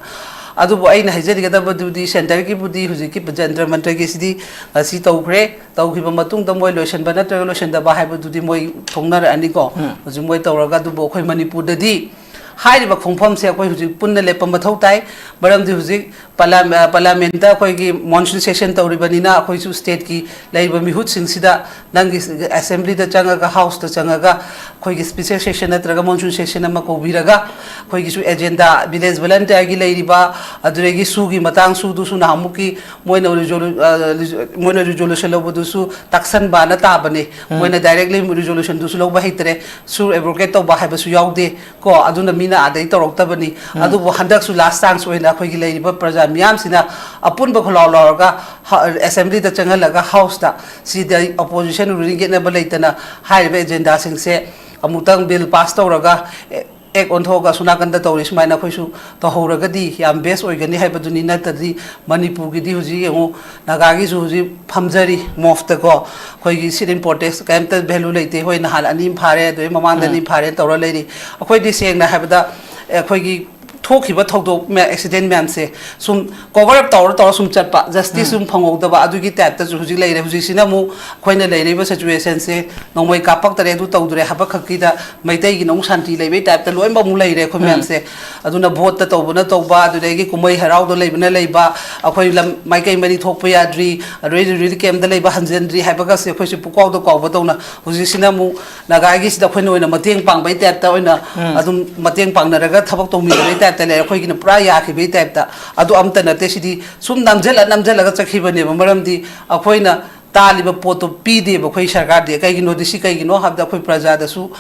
ꯑꯗꯨꯕꯨ ꯑꯩꯅ ꯍꯥꯏꯖꯅꯤꯡꯒꯗꯕꯗꯨꯗꯤ ꯁꯦꯟꯇꯔꯒꯤꯕꯨꯗꯤ ꯍꯧꯖꯤꯛꯀꯤ ꯖꯟꯇ꯭ꯔ ꯃꯟꯇ꯭ꯔꯒꯤꯁꯤꯗꯤ ꯉꯁꯤ ꯇꯧꯈ꯭ꯔꯦ꯫ ꯇꯧꯈꯤꯕ ꯃꯇꯨꯡꯗ ꯃꯣꯏ ꯂꯣꯏꯁꯤꯟꯕ ꯅꯠꯇ꯭ꯔꯒ ꯂꯣꯏꯁꯤꯟꯗꯕ ꯍꯥꯏꯕꯗꯨꯗꯤ ꯃꯣꯏ ꯊꯣꯡꯅꯔꯛꯑꯅꯤꯀꯣ꯫ ꯎꯝ꯫ ꯍꯧꯖꯤꯛ ꯃꯣꯏ ꯇꯧꯔꯒ, ꯑꯗꯨꯕꯨ ꯑꯩꯈꯣꯏ ꯃꯅꯤꯄꯨꯔꯗꯗꯤ ꯍꯥꯏꯔꯤꯕ ꯈꯣꯡꯐꯝꯁꯦ ꯑꯩꯈꯣꯏ ꯍꯧꯖꯤꯛ ꯄꯨꯟꯅ ꯂꯦꯞꯄ ꯃꯊꯧ ꯇꯥꯏ꯫ ꯃꯔꯝꯗꯤ ꯍꯧꯖꯤꯛ ꯄꯥꯔꯂꯥ-, ꯑ, ꯄꯥꯔꯂꯤꯌꯥꯃꯦꯟꯇ ꯑꯩꯈꯣꯏꯒꯤ ꯃꯣꯟꯁꯨꯟ ꯁꯦꯁꯟ ꯇꯧꯔꯤꯕꯅꯤꯅ ꯑꯩꯈꯣꯏꯁꯨ ꯁ꯭ꯇꯦꯠꯀꯤ ꯂꯩꯔꯤꯕ ꯃꯤꯍꯨꯠꯁꯤꯡꯁꯤꯗ ꯅꯪꯒꯤ ꯑꯦꯁꯦꯝꯕ꯭ꯂꯤꯗ ꯆꯪꯉꯒ, ꯍꯥꯎꯁꯇ ꯆꯪꯉꯒ ꯑꯩꯈꯣꯏꯒꯤ ꯁ꯭ꯄꯦꯁꯦꯜ ꯁꯦꯁꯟ ꯅꯠꯇ꯭ꯔꯒ ꯃꯣꯟꯁꯨꯟ ꯁꯦꯁꯟ ꯑꯃ ꯀꯧꯕꯤꯔꯒ ꯑꯩꯈꯣꯏꯒꯤꯁꯨ ꯑꯦꯖꯦꯟꯗꯥ, ꯚꯤꯂꯦꯖ ꯚꯣꯂꯟꯇꯤꯌꯔꯒꯤ ꯂꯩꯔꯤꯕ, ꯑꯗꯨꯗꯒꯤ ꯁꯨꯒꯤ ꯃꯇꯥꯡ, ꯁꯨꯗꯨꯁꯨ ꯅꯍꯥꯟꯃꯨꯛꯀꯤ ꯃꯣꯏꯅ ꯔꯤꯖꯣꯂꯨ-, ꯑ, ꯔꯤꯖꯣ-, ꯃꯣꯏꯅ ꯔꯤꯖꯣꯂꯨꯁꯟ ꯂꯧꯕꯗꯨꯁꯨ ꯇꯥꯛꯁꯟꯕꯅ ꯇꯥꯕꯅꯦ꯫ ꯎꯝ꯫ ꯃꯣꯏꯅ ꯗꯥꯏꯔꯦꯛꯂꯤ ꯔꯤꯖꯣꯂꯨꯁꯟꯗꯨꯁꯨ ꯂꯧꯕ ꯍꯩꯇ꯭ꯔꯦ, ꯁꯨ ꯑꯦꯕ꯭ꯔꯣꯒꯦꯠ ꯇꯧꯕ ꯍꯥꯏꯕꯁꯨ ꯌꯥꯎꯗꯦ꯫ ꯀꯣ, ꯑꯗꯨꯅ ꯃꯤꯅ ꯑꯥꯗꯩ ꯇꯧꯔꯛꯇꯕꯅꯤ꯫ ꯎꯝ꯫ ꯑꯗꯨꯕꯨ ꯍꯟꯗꯛꯁꯨ ꯂꯥꯁ ꯆꯥꯟꯁ ꯑꯣꯏꯅ ꯑꯩꯈꯣꯏꯒꯤ ꯂꯩꯔꯤꯕ ꯄ꯭ꯔꯖꯥ ꯃꯤꯌꯥꯝꯁꯤꯅ ꯑꯄꯨꯟꯕ ꯈꯣꯜꯂꯥꯎ ꯂꯧꯔꯒ ꯍ-, ꯑꯦꯁꯦꯝꯕ꯭ꯂꯤꯗ ꯆꯪꯍꯜꯂꯒ ꯍꯥꯎꯁꯇ ꯁꯤꯗ ꯑꯣꯄꯣꯖꯤꯁꯟ ꯔꯨꯂꯤꯡ ꯌꯦꯠꯅꯕ ꯂꯩꯇꯅ ꯍꯥꯏꯔꯤꯕ ꯑꯦꯖꯦꯟꯗꯥꯁꯤꯡꯁꯦ ꯑꯃꯨꯛꯇꯪ ꯕꯤꯜ ꯄꯥꯁ ꯇꯧꯔꯒ, ꯑꯦ-, ꯑꯦꯛ ꯑꯣꯟꯊꯣꯛꯑꯒ ꯑꯁꯣꯝ ꯅꯥꯀꯟꯗ ꯇꯧꯔꯤ ꯁꯨꯃꯥꯏꯅ ꯑꯩꯈꯣꯏꯁꯨ ꯇꯧꯍꯧꯔꯒꯗꯤ ꯌꯥꯝ ꯕꯦꯁ ꯑꯣꯏꯒꯅꯤ ꯍꯥꯏꯕꯗꯨꯅꯤ꯫ ꯅꯠꯇ꯭ꯔꯗꯤ ꯃꯅꯤꯄꯨꯔꯒꯤꯗꯤ ꯍꯧꯖꯤꯛ ꯌꯦꯡꯉꯨ, ꯅꯥꯒꯥꯒꯤꯁꯨ ꯍꯧꯖꯤꯛ ꯐꯝꯖꯔꯤ ꯃꯣꯐꯇꯀꯣ꯫ ꯑꯩꯈꯣꯏꯒꯤ ꯁꯤꯠ ꯏꯟ ꯄ꯭ꯔꯣꯇꯦꯁ ꯀꯔꯤꯝꯇ ꯚꯦꯂꯨ ꯂꯩꯇꯦ꯫ ꯍꯣꯏ, ꯅꯍꯥꯟ ꯑꯅꯤ ꯑꯃ ꯐꯥꯔꯦ, ꯑꯗꯨꯗꯩ ꯃꯃꯥꯡꯗ ꯎꯝ꯫ ꯑꯅꯤ ꯐꯥꯔꯦ ꯇꯧꯔ ꯂꯩꯔꯤ꯫ ꯑꯩꯈꯣꯏꯗꯤ ꯁꯦꯡꯅ ꯍꯥꯏꯕꯗ ꯑꯩꯈꯣꯏꯒꯤ ꯊꯣꯛꯈꯤꯕ ꯊꯧꯗꯣꯛ ꯃꯌꯥꯝ, ꯑꯦꯛꯁꯤꯗꯦꯟ ꯃꯌꯥꯝꯁꯦ ꯁꯨꯝ ꯀꯣꯚꯔ ꯑꯞ ꯇꯧꯔ ꯇꯧꯔ ꯁꯨꯝ ꯆꯠꯄ, ꯖꯁꯇꯤꯁ ꯎꯝ꯫ ꯁꯨꯝ ꯐꯪꯍꯧꯗꯕ, ꯑꯗꯨꯒꯤ ꯇꯥꯏꯞꯇꯁꯨ ꯍꯧꯖꯤꯛ ꯂꯩꯔꯦ꯫ ꯍꯧꯖꯤꯛꯁꯤꯅ ꯑꯃꯨꯛ ꯑꯩꯈꯣꯏꯅ ꯂꯩꯔꯤꯕ ꯁꯤꯆꯨꯋꯦꯁꯟꯁꯦ ꯅꯣꯡꯃꯩ ꯀꯥꯞꯄꯛꯇꯔꯦ, ꯑꯗꯨ ꯇꯧꯗ꯭ꯔꯦ ꯍꯥꯏꯕ ꯈꯛꯀꯤꯗ ꯃꯩꯇꯩꯒꯤꯅ ꯑꯃꯨꯛ ꯁꯥꯟꯇꯤ ꯂꯩꯕꯩ ꯇꯥꯏꯞꯇ ꯂꯣꯏꯅꯃꯛ ꯑꯃꯨꯛ ꯂꯩꯔꯦ ꯑꯩꯈꯣꯏ ꯎꯝ꯫ ꯃꯌꯥꯝꯁꯦ꯫ ꯑꯗꯨꯅ ꯚꯣꯠꯇ ꯇꯧꯕꯅ ꯇꯧꯕ, ꯑꯗꯨꯗꯒꯤ ꯀꯨꯝꯍꯩ ꯍꯔꯥꯎꯗ ꯂꯩꯕꯅ ꯂꯩꯕ, ꯑꯩꯈꯣꯏ ꯂꯝ ꯃꯥꯏꯀꯩ ꯃꯔꯤ ꯊꯣꯛꯄ ꯌꯥꯗ꯭ꯔꯤ, ꯑꯗꯨꯗꯩ ꯔꯤꯂꯤꯐ ꯀꯦꯝꯞꯇ ꯂꯩꯕ ꯍꯟꯖꯤꯟꯗ꯭ꯔꯤ ꯍꯥꯏꯕꯒꯁꯦ ꯑꯩꯈꯣꯏꯁꯦ ꯄꯨꯀꯥꯎꯗ ꯀꯥꯎꯕꯗꯧꯅ ꯍꯧꯖꯤꯛꯁꯤꯅ ꯑꯃꯨꯛ ꯅꯥꯒꯥꯒꯤꯁꯤꯗ ꯑꯩꯈꯣꯏꯅ ꯑꯣꯏꯅ ꯃꯇꯦꯡ ꯄꯥꯡꯕꯩ ꯇꯥꯏꯞꯇ ꯑꯣꯏꯅ ꯎꯝ꯫ ꯑꯗꯨꯝ ꯃꯇꯦꯡ ꯄꯥꯡꯅꯔꯒ ꯊꯕꯛ ꯇꯧꯃꯤꯟꯅꯕꯩ ꯇꯥꯏꯞꯇ ꯂꯩꯔꯦ꯫ ꯑꯩꯈꯣꯏꯒꯤꯅ ꯄꯨꯔꯥ ꯌꯥꯈꯤꯕꯩ ꯇꯥꯏꯞꯇ꯫ ꯑꯗꯨ ꯑꯝꯇ ꯅꯠꯇꯦ, ꯁꯤꯗꯤ ꯁꯨꯝ ꯅꯝꯖꯜꯂ ꯅꯝꯖꯜꯂꯒ ꯆꯠꯈꯤꯕꯅꯦꯕ꯫ ꯃꯔꯝꯗꯤ ꯑꯩꯈꯣꯏꯅ ꯇꯥꯜꯂꯤꯕ ꯄꯣꯠꯇꯣ ꯄꯤꯗꯦꯕ ꯑꯩꯈꯣꯏ ꯁꯔꯀꯥꯔꯗꯤ꯫ ꯀꯩꯒꯤꯅꯣꯗꯤ, ꯁꯤ ꯀꯩꯒꯤꯅꯣ ꯍꯥꯏꯕꯗ ꯑꯩꯈꯣꯏ ꯄ꯭ꯔꯖꯥꯗꯁꯨ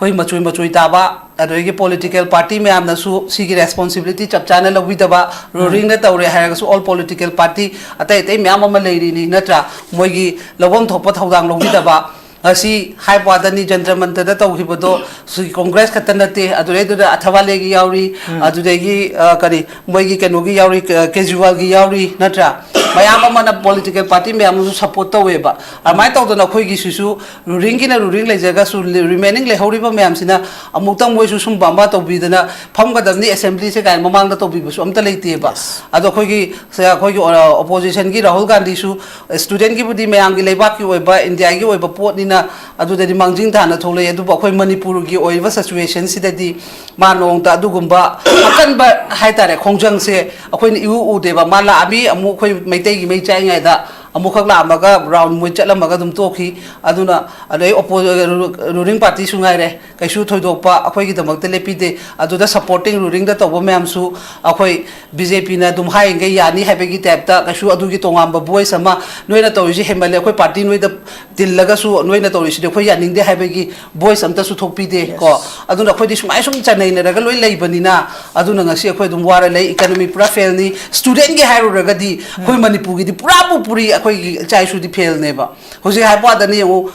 ꯑꯩꯈꯣꯏ ꯃꯆꯣꯏ ꯃꯆꯣꯏ ꯇꯥꯕ, ꯑꯗꯨꯗꯒꯤ ꯄꯣꯂꯤꯇꯤꯀꯦꯜ ꯄꯥꯔꯇꯤ ꯃꯌꯥꯝꯅꯁꯨ ꯁꯤꯒꯤ ꯔꯦꯁꯄꯣꯟꯁꯤꯕꯤꯂꯤꯇꯤ ꯆꯞ ꯆꯥꯅ ꯂꯧꯕꯤꯗꯕ, ꯎꯝ꯫ ꯔꯨꯂꯤꯡꯗ ꯇꯧꯔꯦ ꯍꯥꯏꯔꯒꯁꯨ ꯑꯣꯜ ꯄꯣꯂꯤꯇꯤꯀꯦꯜ ꯄꯥꯔꯇꯤ ꯑꯇꯩ ꯑꯇꯩ ꯃꯌꯥꯝ ꯑꯃ ꯂꯩꯔꯤꯅꯤ ꯅꯠꯇ꯭ꯔꯥ? ꯃꯣꯏꯒꯤ ꯂꯧꯐꯝ ꯊꯣꯛꯄ ꯊꯧꯗꯥꯡ ꯂꯧꯕꯤꯗꯕ꯫ ꯉꯁꯤ ꯍꯥꯏꯕ ꯋꯥꯗꯅꯤ, ꯖꯟꯇ꯭ꯔ ꯃꯟꯇ꯭ꯔꯗ ꯇꯧꯈꯤꯕꯗꯣ ꯁꯤ ꯀꯣꯡꯒ꯭ꯔꯦꯁ ꯈꯛꯇ ꯅꯠꯇꯦ, ꯑꯗꯨꯗꯩꯗꯨꯗ ꯑꯊꯕꯥꯂꯦꯒꯤ ꯌꯥꯎꯔꯤ, ꯎꯝ꯫ ꯑꯗꯨꯗꯒꯤ, ꯑ, ꯀꯔꯤ, ꯃꯣꯏꯒꯤ ꯀꯩꯅꯣꯒꯤ ꯌꯥꯎꯔꯤ, ꯑ, ꯀꯦꯖ꯭ꯔꯤꯋꯥꯜꯒꯤ ꯌꯥꯎꯔꯤ, ꯅꯠꯇ꯭ꯔꯥ? ꯃꯌꯥꯝ ꯑꯃꯅ ꯄꯣꯂꯤꯇꯤꯀꯦꯜ ꯄꯥꯔꯇꯤ ꯃꯌꯥꯝ ꯑꯃꯁꯨ ꯁꯞꯄꯣꯔꯠ ꯇꯧꯋꯦꯕ꯫ ꯑꯗꯨꯃꯥꯏꯅ ꯇꯧꯗꯅ ꯑꯩꯈꯣꯏꯒꯤꯁꯤꯁꯨ ꯔꯨꯂꯤꯡꯒꯤꯅ ꯔꯨꯂꯤꯡ ꯂꯩꯖꯔꯒꯁꯨ, ꯔꯤꯃꯦꯅꯤꯡ ꯂꯩꯍꯧꯔꯤꯕ ꯃꯌꯥꯝꯁꯤꯅ ꯑꯃꯨꯛꯇꯪ ꯃꯣꯏꯁꯨ ꯁꯨꯝꯕ ꯑꯃ ꯇꯧꯕꯤꯗꯅ ꯐꯝꯒꯗꯕꯅꯤ ꯑꯦꯁꯦꯝꯕ꯭ꯂꯤꯁꯦ ꯀꯥꯏꯅ ꯃꯃꯥꯡꯗ ꯇꯧꯕꯤꯕꯁꯨ ꯑꯝꯇ ꯂꯩꯇꯦꯕ꯫ ꯌꯦꯁ꯫ ꯑꯗꯣ ꯑꯩꯈꯣꯏꯒꯤ, ꯑꯩꯈꯣꯏꯒꯤ, ꯑ, ꯑꯣꯄꯣꯖꯤꯁꯟꯒꯤ ꯔꯥꯍꯨꯜ ꯒꯥꯟꯙꯤꯁꯨ ꯁ꯭ꯇꯨꯗꯦꯟꯒꯤꯕꯨꯗꯤ ꯃꯌꯥꯝꯒꯤ ꯂꯩꯕꯥꯛꯀꯤ ꯑꯣꯏꯕ, ꯏꯟꯗꯤꯌꯥꯒꯤ ꯑꯣꯏꯕ ꯄꯣꯠꯅꯤꯅ ꯑꯗꯨꯗꯗꯤ ꯃꯥꯡꯖꯤꯟ ꯊꯥꯅ ꯊꯣꯛꯂꯛꯏ꯫ ꯑꯗꯨꯕꯨ ꯑꯩꯈꯣꯏ ꯃꯅꯤꯄꯨꯔꯒꯤ ꯑꯣꯏꯔꯤꯕ ꯁꯤꯆꯨꯋꯦꯁꯟꯁꯤꯗꯗꯤ ꯃꯥ ꯅꯣꯡꯃꯇ ꯑꯗꯨꯒꯨꯝꯕ ꯑꯀꯟꯕ ꯍꯥꯏꯇꯥꯔꯦ, ꯈꯣꯡꯖꯪꯁꯦ ꯑꯩꯈꯣꯏꯅ ꯏꯎ ꯎꯗꯦꯕ꯫ ꯃꯥ ꯂꯥꯛꯑꯝꯃꯤ, ꯑꯃꯨꯛ ꯑꯩꯈꯣꯏ ꯃꯩꯇꯩꯒꯤ ꯃꯩ ꯆꯥꯛꯏꯉꯩꯗ ꯑꯃꯨꯛꯈꯛ ꯂꯥꯛꯑꯝꯃꯒ ꯔꯥꯎꯟ ꯃꯣꯏ ꯆꯠꯂꯝꯃꯒ ꯑꯗꯨꯝ ꯇꯣꯛꯈꯤ꯫ ꯑꯗꯨꯅ ꯑꯗꯩ ꯑꯣꯄꯣ-, ꯔꯨ-, ꯔꯨꯂꯤꯡ ꯄꯥꯔꯇꯤꯁꯨ ꯉꯥꯏꯔꯦ, ꯀꯩꯁꯨ ꯊꯣꯏꯗꯣꯛꯄ ꯑꯩꯈꯣꯏꯒꯤꯗꯃꯛꯇ ꯂꯦꯞꯄꯤꯗꯦ꯫ ꯑꯗꯨꯗ ꯁꯄꯣꯔꯇꯤꯡ ꯔꯨꯂꯤꯡꯗ ꯇꯧꯕ ꯃꯌꯥꯝꯁꯨ ꯑꯩꯈꯣꯏ ꯕꯤ ꯖꯦ ꯄꯤꯅ ꯑꯗꯨꯝ ꯍꯥꯏꯔꯤꯈꯩ ꯌꯥꯅꯤ ꯍꯥꯏꯕꯒꯤ ꯇꯥꯏꯞꯇ ꯀꯩꯁꯨ ꯑꯗꯨꯒꯤ ꯇꯣꯉꯥꯟꯕ ꯚꯣꯏꯁ ꯑꯃ, "ꯅꯣꯏꯅ ꯇꯧꯔꯤꯁꯦ ꯍꯦꯟꯃꯜꯂꯦ, ꯑꯩꯈꯣꯏ ꯄꯥꯔꯇꯤ ꯅꯣꯏꯗ ꯇꯤꯜꯂꯒꯁꯨ ꯅꯣꯏꯅ ꯇꯧꯔꯤꯁꯤꯗꯤ ꯑꯩꯈꯣꯏ ꯌꯥꯅꯤꯡꯗꯦ" ꯍꯥꯏꯕꯒꯤ ꯚꯣꯏꯁ ꯑꯝꯇꯁꯨ ꯊꯣꯛꯄꯤꯗꯦ ꯀꯣ꯫ ꯌꯦꯁ꯫ ꯑꯗꯨꯅ ꯑꯩꯈꯣꯏꯗꯤ ꯁꯨꯃꯥꯏꯅ ꯁꯨꯝ ꯆꯅꯩꯅꯔꯒ ꯂꯣꯏ ꯂꯩꯕꯅꯤꯅ, ꯑꯗꯨꯅ ꯉꯁꯤ ꯑꯩꯈꯣꯏ ꯑꯗꯨꯝ ꯋꯥꯔ ꯂꯩ꯫ ꯏꯀꯅꯣꯃꯤ ꯄꯨꯔꯥ ꯐꯦꯜꯅꯤ꯫ ꯁ꯭ꯇꯨꯗꯦꯟꯒꯤ ꯍꯥꯏꯔꯨꯔꯒꯗꯤ ꯑꯩꯈꯣꯏ ꯎꯝ꯫ ꯃꯅꯤꯄꯨꯔꯒꯤꯗꯤ ꯄꯨꯔꯥꯕꯨ ꯄꯨꯔꯤ, ꯑꯩꯈꯣꯏꯒꯤ ꯏꯆꯥ ꯏꯁꯨꯗꯤ ꯐꯦꯜꯅꯦꯕ꯫ ꯍꯧꯖꯤꯛ ꯍꯥꯏꯕ ꯋꯥꯗꯅꯤ ꯌꯦꯡꯉꯨ,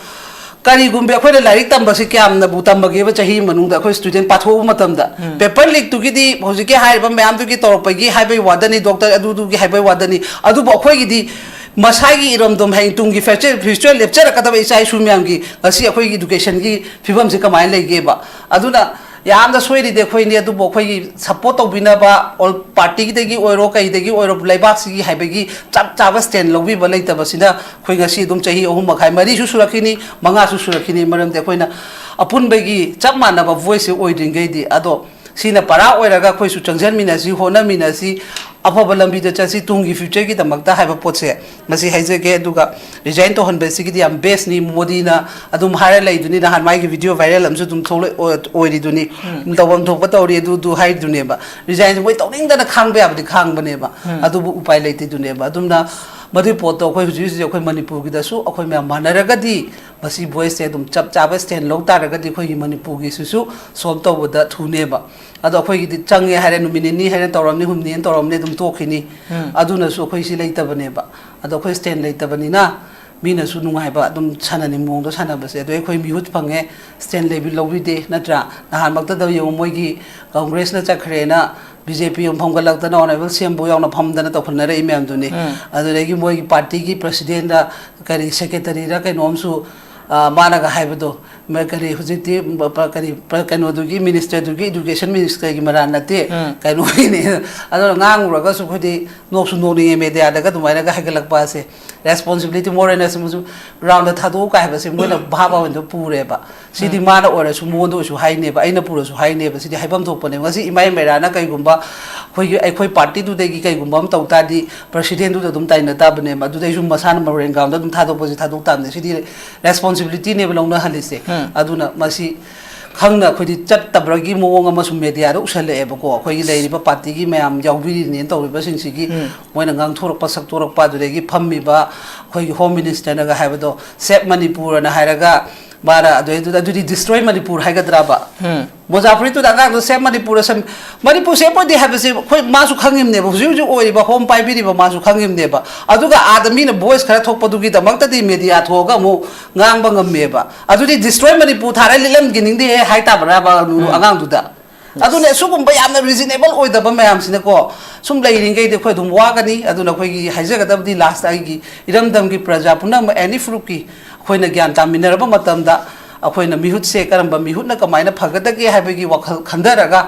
ꯀꯔꯤꯒꯨꯝꯕ ꯑꯩꯈꯣꯏꯅ ꯂꯥꯏꯔꯤꯛ ꯇꯝꯕꯁꯤ ꯀꯌꯥꯝꯅꯕꯨ ꯇꯝꯕꯒꯦꯕ ꯆꯍꯤ ꯃꯅꯨꯡꯗ ꯑꯩꯈꯣꯏ ꯁ꯭ꯇꯨꯗꯦꯟ ꯄꯥꯊꯣꯛꯎꯕ ꯃꯇꯝꯗ? ꯎꯝ꯫ ꯄꯦꯄꯔ ꯂꯤꯛꯇꯨꯒꯤꯗꯤ ꯍꯧꯖꯤꯛꯀꯤ ꯍꯥꯏꯔꯤꯕ ꯃꯌꯥꯝꯗꯨꯒꯤ ꯇꯧꯔꯛꯄꯒꯤ ꯍꯥꯏꯕꯒꯤ ꯋꯥꯗꯅꯤ, ꯗꯣꯛꯇꯔ ꯑꯗꯨꯗꯨꯒꯤ ꯍꯥꯏꯕꯒꯤ ꯋꯥꯗꯅꯤ, ꯑꯗꯨꯕꯨ ꯑꯩꯈꯣꯏꯒꯤꯗꯤ ꯃꯁꯥꯒꯤ ꯏꯔꯝꯗꯝ, ꯍꯌꯦꯡ ꯇꯨꯡꯒꯤ ꯐ꯭ꯌꯨꯆꯔ, ꯐ꯭ꯌꯨꯆꯔ ꯂꯦꯞꯆꯔꯛꯀꯗꯕ ꯏꯆꯥ ꯏꯁꯨ ꯃꯌꯥꯝꯒꯤ ꯉꯁꯤ ꯑꯩꯈꯣꯏꯒꯤ ꯏꯗꯨꯀꯦꯁꯟꯒꯤ ꯐꯤꯕꯝꯁꯤ ꯀꯃꯥꯏꯅ ꯂꯩꯒꯦꯕ? ꯑꯗꯨꯅ ꯌꯥꯝꯅ ꯁꯣꯏꯔꯤꯗꯤ ꯑꯩꯈꯣꯏꯅꯤ, ꯑꯗꯨꯕꯨ ꯑꯩꯈꯣꯏꯒꯤ ꯁꯞꯄꯣꯔꯠ ꯇꯧꯕꯤꯅꯕ ꯑꯣꯜ ꯄꯥꯔꯇꯤꯗꯒꯤ ꯑꯣꯏꯔꯣ, ꯀꯩꯗꯒꯤ ꯑꯣꯏꯔꯣ, ꯂꯩꯕꯥꯛꯁꯤꯒꯤ ꯍꯥꯏꯕꯒꯤ ꯆꯞ ꯆꯥꯕ ꯁ꯭ꯇꯦꯟ ꯂꯧꯕꯤꯕ ꯂꯩꯇꯕꯁꯤꯅ ꯑꯩꯈꯣꯏ ꯉꯁꯤ ꯑꯗꯨꯝ ꯆꯍꯤ ꯑꯍꯨꯝ ꯃꯈꯥꯏ, ꯃꯔꯤꯁꯨ ꯁꯨꯔꯛꯈꯤꯅꯤ, ꯃꯉꯥꯁꯨ ꯁꯨꯔꯛꯈꯤꯅꯤ꯫ ꯃꯔꯝꯗꯤ ꯑꯩꯈꯣꯏꯅ ꯑꯄꯨꯟꯕꯒꯤ ꯆꯞ ꯃꯥꯟꯅꯕ ꯚꯣꯏꯁꯁꯦ ꯑꯣꯏꯗ꯭ꯔꯤꯉꯩꯗꯤ꯫ ꯑꯗꯣ ꯁꯤꯅ ꯄꯔꯥ ꯑꯣꯏꯔꯒ ꯑꯩꯈꯣꯏꯁꯨ ꯆꯪꯁꯤꯟꯃꯤꯟꯅꯁꯤ, ꯍꯣꯠꯅꯃꯤꯟꯅꯁꯤ, ꯑꯐꯕ ꯂꯝꯕꯤꯗ ꯆꯠꯁꯤ ꯇꯨꯡꯒꯤ ꯐ꯭ꯌꯨꯆꯔꯒꯤꯗꯃꯛꯇ ꯍꯥꯏꯕ ꯄꯣꯠꯁꯦ ꯃꯁꯤ ꯍꯥꯏꯖꯒꯦ꯫ ꯑꯗꯨꯒ ꯔꯤꯖꯥꯏꯟ ꯇꯧꯍꯟꯕꯁꯤꯒꯤꯗꯤ ꯌꯥꯝ ꯕꯦꯁꯅꯤ꯫ ꯃꯣꯗꯤꯅ ꯑꯗꯨꯝ ꯍꯥꯏꯔ ꯂꯩꯗꯨꯅꯤ, ꯅꯍꯥꯟ ꯃꯥꯒꯤ ꯚꯤꯗꯤꯑꯣ ꯚꯥꯏꯔꯦꯜ ꯑꯃꯁꯨ ꯑꯗꯨꯝ ꯊꯣꯛꯂꯛ-, ꯑꯣ-, ꯑꯣꯏꯔꯤꯗꯨꯅꯤ꯫ ꯎꯝ꯫ ꯇꯧꯐꯝ ꯊꯣꯛꯄ ꯇꯧꯔꯤ, ꯑꯗꯨ, ꯑꯗꯨ ꯍꯥꯏꯔꯤꯗꯨꯅꯦꯕ꯫ ꯔꯤꯖꯥꯏꯟꯁꯦ ꯃꯣꯏ ꯇꯧꯅꯤꯡꯗꯅ ꯈꯥꯡꯕ ꯌꯥꯕꯗꯤ ꯈꯥꯡꯕꯅꯦꯕ꯫ ꯎꯝ꯫ ꯑꯗꯨꯕꯨ ꯎꯄꯥꯏ ꯂꯩꯇꯦꯗꯨꯅꯦꯕ꯫ ꯑꯗꯨꯝꯅ ꯃꯗꯨꯏ ꯄꯣꯠꯇꯣ ꯑꯩꯈꯣꯏ ꯍꯧꯖꯤꯛ ꯍꯧꯖꯤꯛ ꯑꯩꯈꯣꯏ ꯃꯅꯤꯄꯨꯔꯒꯤꯗꯁꯨ ꯑꯩꯈꯣꯏ ꯃꯌꯥꯝ ꯃꯥꯟꯅꯔꯒꯗꯤ ꯃꯁꯤ ꯚꯣꯏꯁꯁꯦ ꯑꯗꯨꯝ ꯆꯞ ꯆꯥꯕ ꯁ꯭ꯇꯦꯟ ꯂꯧ ꯇꯥꯔꯒꯗꯤ ꯑꯩꯈꯣꯏꯒꯤ ꯃꯅꯤꯄꯨꯔꯒꯤꯁꯤꯁꯨ ꯁꯣꯜꯕ ꯇꯧꯕꯗ ꯊꯨꯅꯦꯕ꯫ ꯑꯗꯣ ꯑꯩꯈꯣꯏꯒꯤꯗꯤ ꯆꯪꯉꯦ ꯍꯥꯏꯔꯦ, ꯅꯨꯃꯤꯠ ꯅꯤꯅꯤ ꯍꯥꯏꯔꯦ ꯇꯧꯔꯝꯅꯤ, ꯍꯨꯝꯅꯤ ꯍꯥꯏꯅ ꯇꯧꯔꯝꯅꯤ, ꯑꯗꯨꯝ ꯇꯣꯛꯈꯤꯅꯤ꯫ ꯎꯝ꯫ ꯑꯗꯨꯅꯁꯨ ꯑꯩꯈꯣꯏ ꯁꯤ ꯂꯩꯇꯕꯅꯦꯕ꯫ ꯑꯗꯣ ꯑꯩꯈꯣꯏ ꯁ꯭ꯇꯦꯟ ꯂꯩꯇꯕꯅꯤꯅ ꯃꯤꯅꯁꯨ ꯅꯨꯡꯉꯥꯏꯕ ꯑꯗꯨꯝ ꯁꯥꯟꯅꯅꯤꯡꯕ ꯃꯑꯣꯡꯗ ꯁꯥꯟꯅꯕꯁꯦ꯫ ꯑꯗꯣ ꯑꯩꯈꯣꯏ ꯃꯤꯍꯨꯠ ꯐꯪꯉꯦ, ꯁ꯭ꯇꯦꯟ ꯂꯩꯕꯤ-, ꯂꯧꯕꯤꯗꯦ, ꯅꯠꯇ꯭ꯔꯥ? ꯅꯍꯥꯟꯃꯛꯇꯗ ꯌꯦꯡꯉꯨ, ꯃꯣꯏꯒꯤ ꯀꯪꯒ꯭ꯔꯦꯁꯅ ꯆꯠꯈ꯭ꯔꯦꯅ ꯕꯤ ꯖꯦ ꯄꯤ ꯑꯃ ꯐꯝꯒꯠꯂꯛꯇꯅ ꯑꯣꯅꯔꯦꯕꯜ ꯁꯤ ꯑꯦꯝꯕꯨ ꯌꯥꯎꯅ ꯐꯝꯗꯅ ꯇꯧꯈꯠꯅꯔꯛꯏ ꯃꯌꯥꯝꯗꯨꯅꯤ꯫ ꯎꯝ꯫ ꯑꯗꯨꯗꯒꯤ ꯃꯣꯏꯒꯤ ꯄꯥꯔꯇꯤꯒꯤ ꯄ꯭ꯔꯁꯤꯗꯦꯟꯗ ꯀꯔꯤ ꯁꯦꯀ꯭ꯔꯦꯇꯔꯤꯔ ꯀꯩꯅꯣꯝꯁꯨ, ꯑ, ꯃꯥꯅꯒ ꯍꯥꯏꯕꯗꯣ, ꯃ-, ꯀꯔꯤ ꯍꯧꯖꯤꯛꯇꯤ ꯕ-, ꯄ-, ꯀꯔꯤ ꯄ-, ꯀꯩꯅꯣꯗꯨꯒꯤ ꯃꯤꯅꯤꯁꯇꯔꯗꯨꯒꯤ, ꯏꯗꯨꯀꯦꯁꯟ ꯃꯤꯅꯤꯁꯇꯔꯒꯤ ꯃꯔꯥꯜ ꯅꯠꯇꯦ, ꯎꯝ꯫ ꯀꯩꯅꯣꯒꯤꯅꯦ꯫ ꯑꯗꯨꯅ ꯉꯥꯡꯉꯨꯔꯒꯁꯨ ꯑꯩꯈꯣꯏꯗꯤ ꯅꯣꯛꯁꯨ ꯅꯣꯛꯅꯤꯡꯉꯦ, ꯃꯦꯗꯤꯌꯥꯗꯒ ꯑꯗꯨꯃꯥꯏꯅꯒ ꯍꯥꯏꯒꯠꯂꯛꯄ ꯑꯁꯦ꯫ ꯔꯦꯁꯄꯣꯟꯁꯤꯕꯤꯂꯤꯇꯤ ꯃꯣꯔꯦꯜꯅ ꯁꯨꯝ ꯒ꯭ꯔꯥꯎꯟꯗ ꯊꯥꯗꯣꯛꯎ ꯀꯥꯏ ꯍꯥꯏꯕꯁꯦ ꯃꯣꯏꯅ ꯚꯥꯕ ꯑꯣꯏꯅ ꯄꯨꯔꯦꯕ꯫ ꯁꯤꯗꯤ ꯎꯝ꯫ ꯃꯥꯅ ꯑꯣꯏꯔꯁꯨ ꯃꯉꯣꯟꯗ ꯑꯣꯏꯔꯁꯨ ꯍꯥꯏꯅꯦꯕ, ꯑꯩꯅ ꯄꯨꯔꯁꯨ ꯍꯥꯏꯅꯦꯕ꯫ ꯁꯤꯗꯤ ꯍꯥꯏꯐꯝ ꯊꯣꯛꯄꯅꯦꯕ꯫ ꯉꯁꯤ ꯏꯃꯥ ꯃꯩꯔꯥꯅ ꯀꯩꯒꯨꯝꯕ ꯑꯩꯈꯣꯏꯒꯤ, ꯑꯩꯈꯣꯏ ꯄꯥꯔꯇꯤꯗꯨꯗꯒꯤ ꯀꯩꯒꯨꯝꯕ ꯑꯃ ꯇꯧ ꯇꯥꯔꯗꯤ ꯄ꯭ꯔꯁꯤꯗꯦꯟꯗꯨꯗ ꯑꯗꯨꯝ ꯇꯥꯏꯅ ꯇꯥꯕꯅꯦꯕ꯫ ꯑꯗꯨꯗꯩꯁꯨ ꯃꯁꯥꯅ ꯃꯣꯔꯦꯜ ꯒ꯭ꯔꯥꯎꯟꯗ ꯑꯗꯨꯝ ꯊꯥꯗꯣꯛꯄꯁꯦ ꯊꯥꯗꯣꯛ ꯇꯥꯕꯅꯦ꯫ ꯁꯤꯗꯤ ꯔꯦꯁꯄꯣꯟꯁꯤꯕꯤꯂꯤꯇꯤꯅꯦꯕ ꯂꯧꯅꯍꯜꯂꯤꯁꯦ꯫ ꯎꯝ꯫ ꯑꯗꯨꯅ ꯃꯁꯤ ꯈꯪꯅ ꯑꯩꯈꯣꯏꯗꯤ ꯆꯠꯇꯕ꯭ꯔꯒꯤ ꯃꯑꯣꯡ ꯑꯃꯁꯨ ꯃꯦꯗꯤꯌꯥꯗ ꯎꯁꯜꯂꯛꯑꯦꯕꯀꯣ꯫ ꯑꯩꯈꯣꯏꯒꯤ ꯂꯩꯔꯤꯕ ꯄꯥꯔꯇꯤꯒꯤ ꯃꯌꯥꯝ ꯌꯥꯎꯕꯤꯔꯤꯅꯦꯅ ꯇꯧꯔꯤꯕꯁꯤꯡꯁꯤꯒꯤ ꯎꯝ꯫ ꯃꯣꯏꯅ ꯉꯥꯡꯊꯣꯔꯛꯄ ꯁꯛꯇꯣꯔꯛꯄ, ꯑꯗꯨꯗꯒꯤ ꯐꯝꯃꯤꯕ ꯑꯩꯈꯣꯏꯒꯤ ꯍꯣꯝ ꯃꯤꯅꯤꯁꯇꯔꯅꯒ ꯍꯥꯏꯕꯗꯣ, "ꯁꯦꯞ ꯃꯅꯤꯄꯨꯔ" ꯑꯅ ꯍꯥꯏꯔꯒ ꯃꯥꯅ ꯑꯗꯨꯗꯩꯗꯨꯗ ꯑꯗꯨꯗꯤ "ꯗꯤꯁꯇ꯭ꯔꯣꯏ ꯃꯅꯤꯄꯨꯔ" ꯍꯥꯏꯒꯗ꯭ꯔꯕ? ꯎꯝ꯫ ꯃꯣꯖꯥ ꯐꯨꯔꯤꯠꯇꯨꯗ ꯑꯉꯥꯡꯗꯣ "ꯁꯦꯞ ꯃꯅꯤꯄꯨꯔ", ꯁꯦꯝ-, ꯃꯅꯤꯄꯨꯔ ꯁꯦꯞ ꯑꯣꯏꯗꯦ ꯍꯥꯏꯕꯁꯦ ꯑꯩꯈꯣꯏ, ꯃꯥꯁꯨ ꯈꯪꯉꯤꯕꯅꯦꯕ, ꯍꯧꯖꯤꯛ ꯍꯧꯖꯤꯛ ꯑꯣꯏꯔꯤꯕ ꯍꯣꯝ ꯄꯥꯏꯕꯤꯔꯤꯕ ꯃꯥꯁꯨ ꯈꯪꯉꯤꯕꯅꯦꯕ꯫ ꯑꯗꯨꯒ ꯑꯥꯗ ꯃꯤꯅ ꯚꯣꯏꯁ ꯈꯔ ꯊꯣꯛꯄꯗꯨꯒꯤꯗꯃꯛꯇꯗꯤ ꯃꯦꯗꯤꯌꯥ ꯊꯣꯛꯑꯒ ꯑꯃꯨꯛ ꯉꯥꯡꯕ ꯉꯝꯃꯦꯕ꯫ ꯑꯗꯨꯗꯤ "ꯗꯤꯁꯇ꯭ꯔꯣꯏ ꯃꯅꯤꯄꯨꯔ" ꯊꯥꯔ ꯂꯤꯠꯍꯟꯈꯤꯅꯤꯡꯗꯦ ꯍꯥꯏꯇꯥꯕ꯭ꯔꯥꯕ ꯎꯝ꯫ ꯑꯉꯥꯡꯗꯨꯗ? ꯑꯗꯨꯅꯦ, ꯁꯤꯒꯨꯝꯕ ꯌꯥꯝꯅ ꯔꯤꯖꯅꯦꯕꯜ ꯑꯣꯏꯗꯕ ꯃꯌꯥꯝꯁꯤꯅꯀꯣ, ꯁꯨꯝ ꯂꯩꯔꯤꯉꯩꯗꯤ ꯑꯩꯈꯣꯏ ꯑꯗꯨꯝ ꯋꯥꯒꯅꯤ꯫ ꯑꯗꯨꯅ ꯑꯩꯈꯣꯏꯒꯤ ꯍꯥꯏꯖꯒꯗꯕꯗꯤ, ꯂꯥꯁꯇ ꯑꯩꯒꯤ ꯏꯔꯝꯗꯝꯒꯤ ꯄ꯭ꯔꯖꯥ ꯄꯨꯝꯅꯃꯛ, ꯑꯦꯅꯤ ꯐꯨꯔꯨꯞꯀꯤ, ꯑꯩꯈꯣꯏꯅ ꯒ꯭ꯌꯥꯟ ꯇꯥꯃꯤꯟꯅꯔꯕ ꯃꯇꯝꯗ, ꯑꯩꯈꯣꯏꯅ ꯃꯤꯍꯨꯠꯁꯦ ꯀꯔꯝꯕ ꯃꯤꯍꯨꯠꯅ ꯀꯃꯥꯏꯅ ꯐꯒꯗꯒꯦ ꯍꯥꯏꯕꯒꯤ ꯋꯥꯈꯜ ꯈꯟꯊꯔꯒ,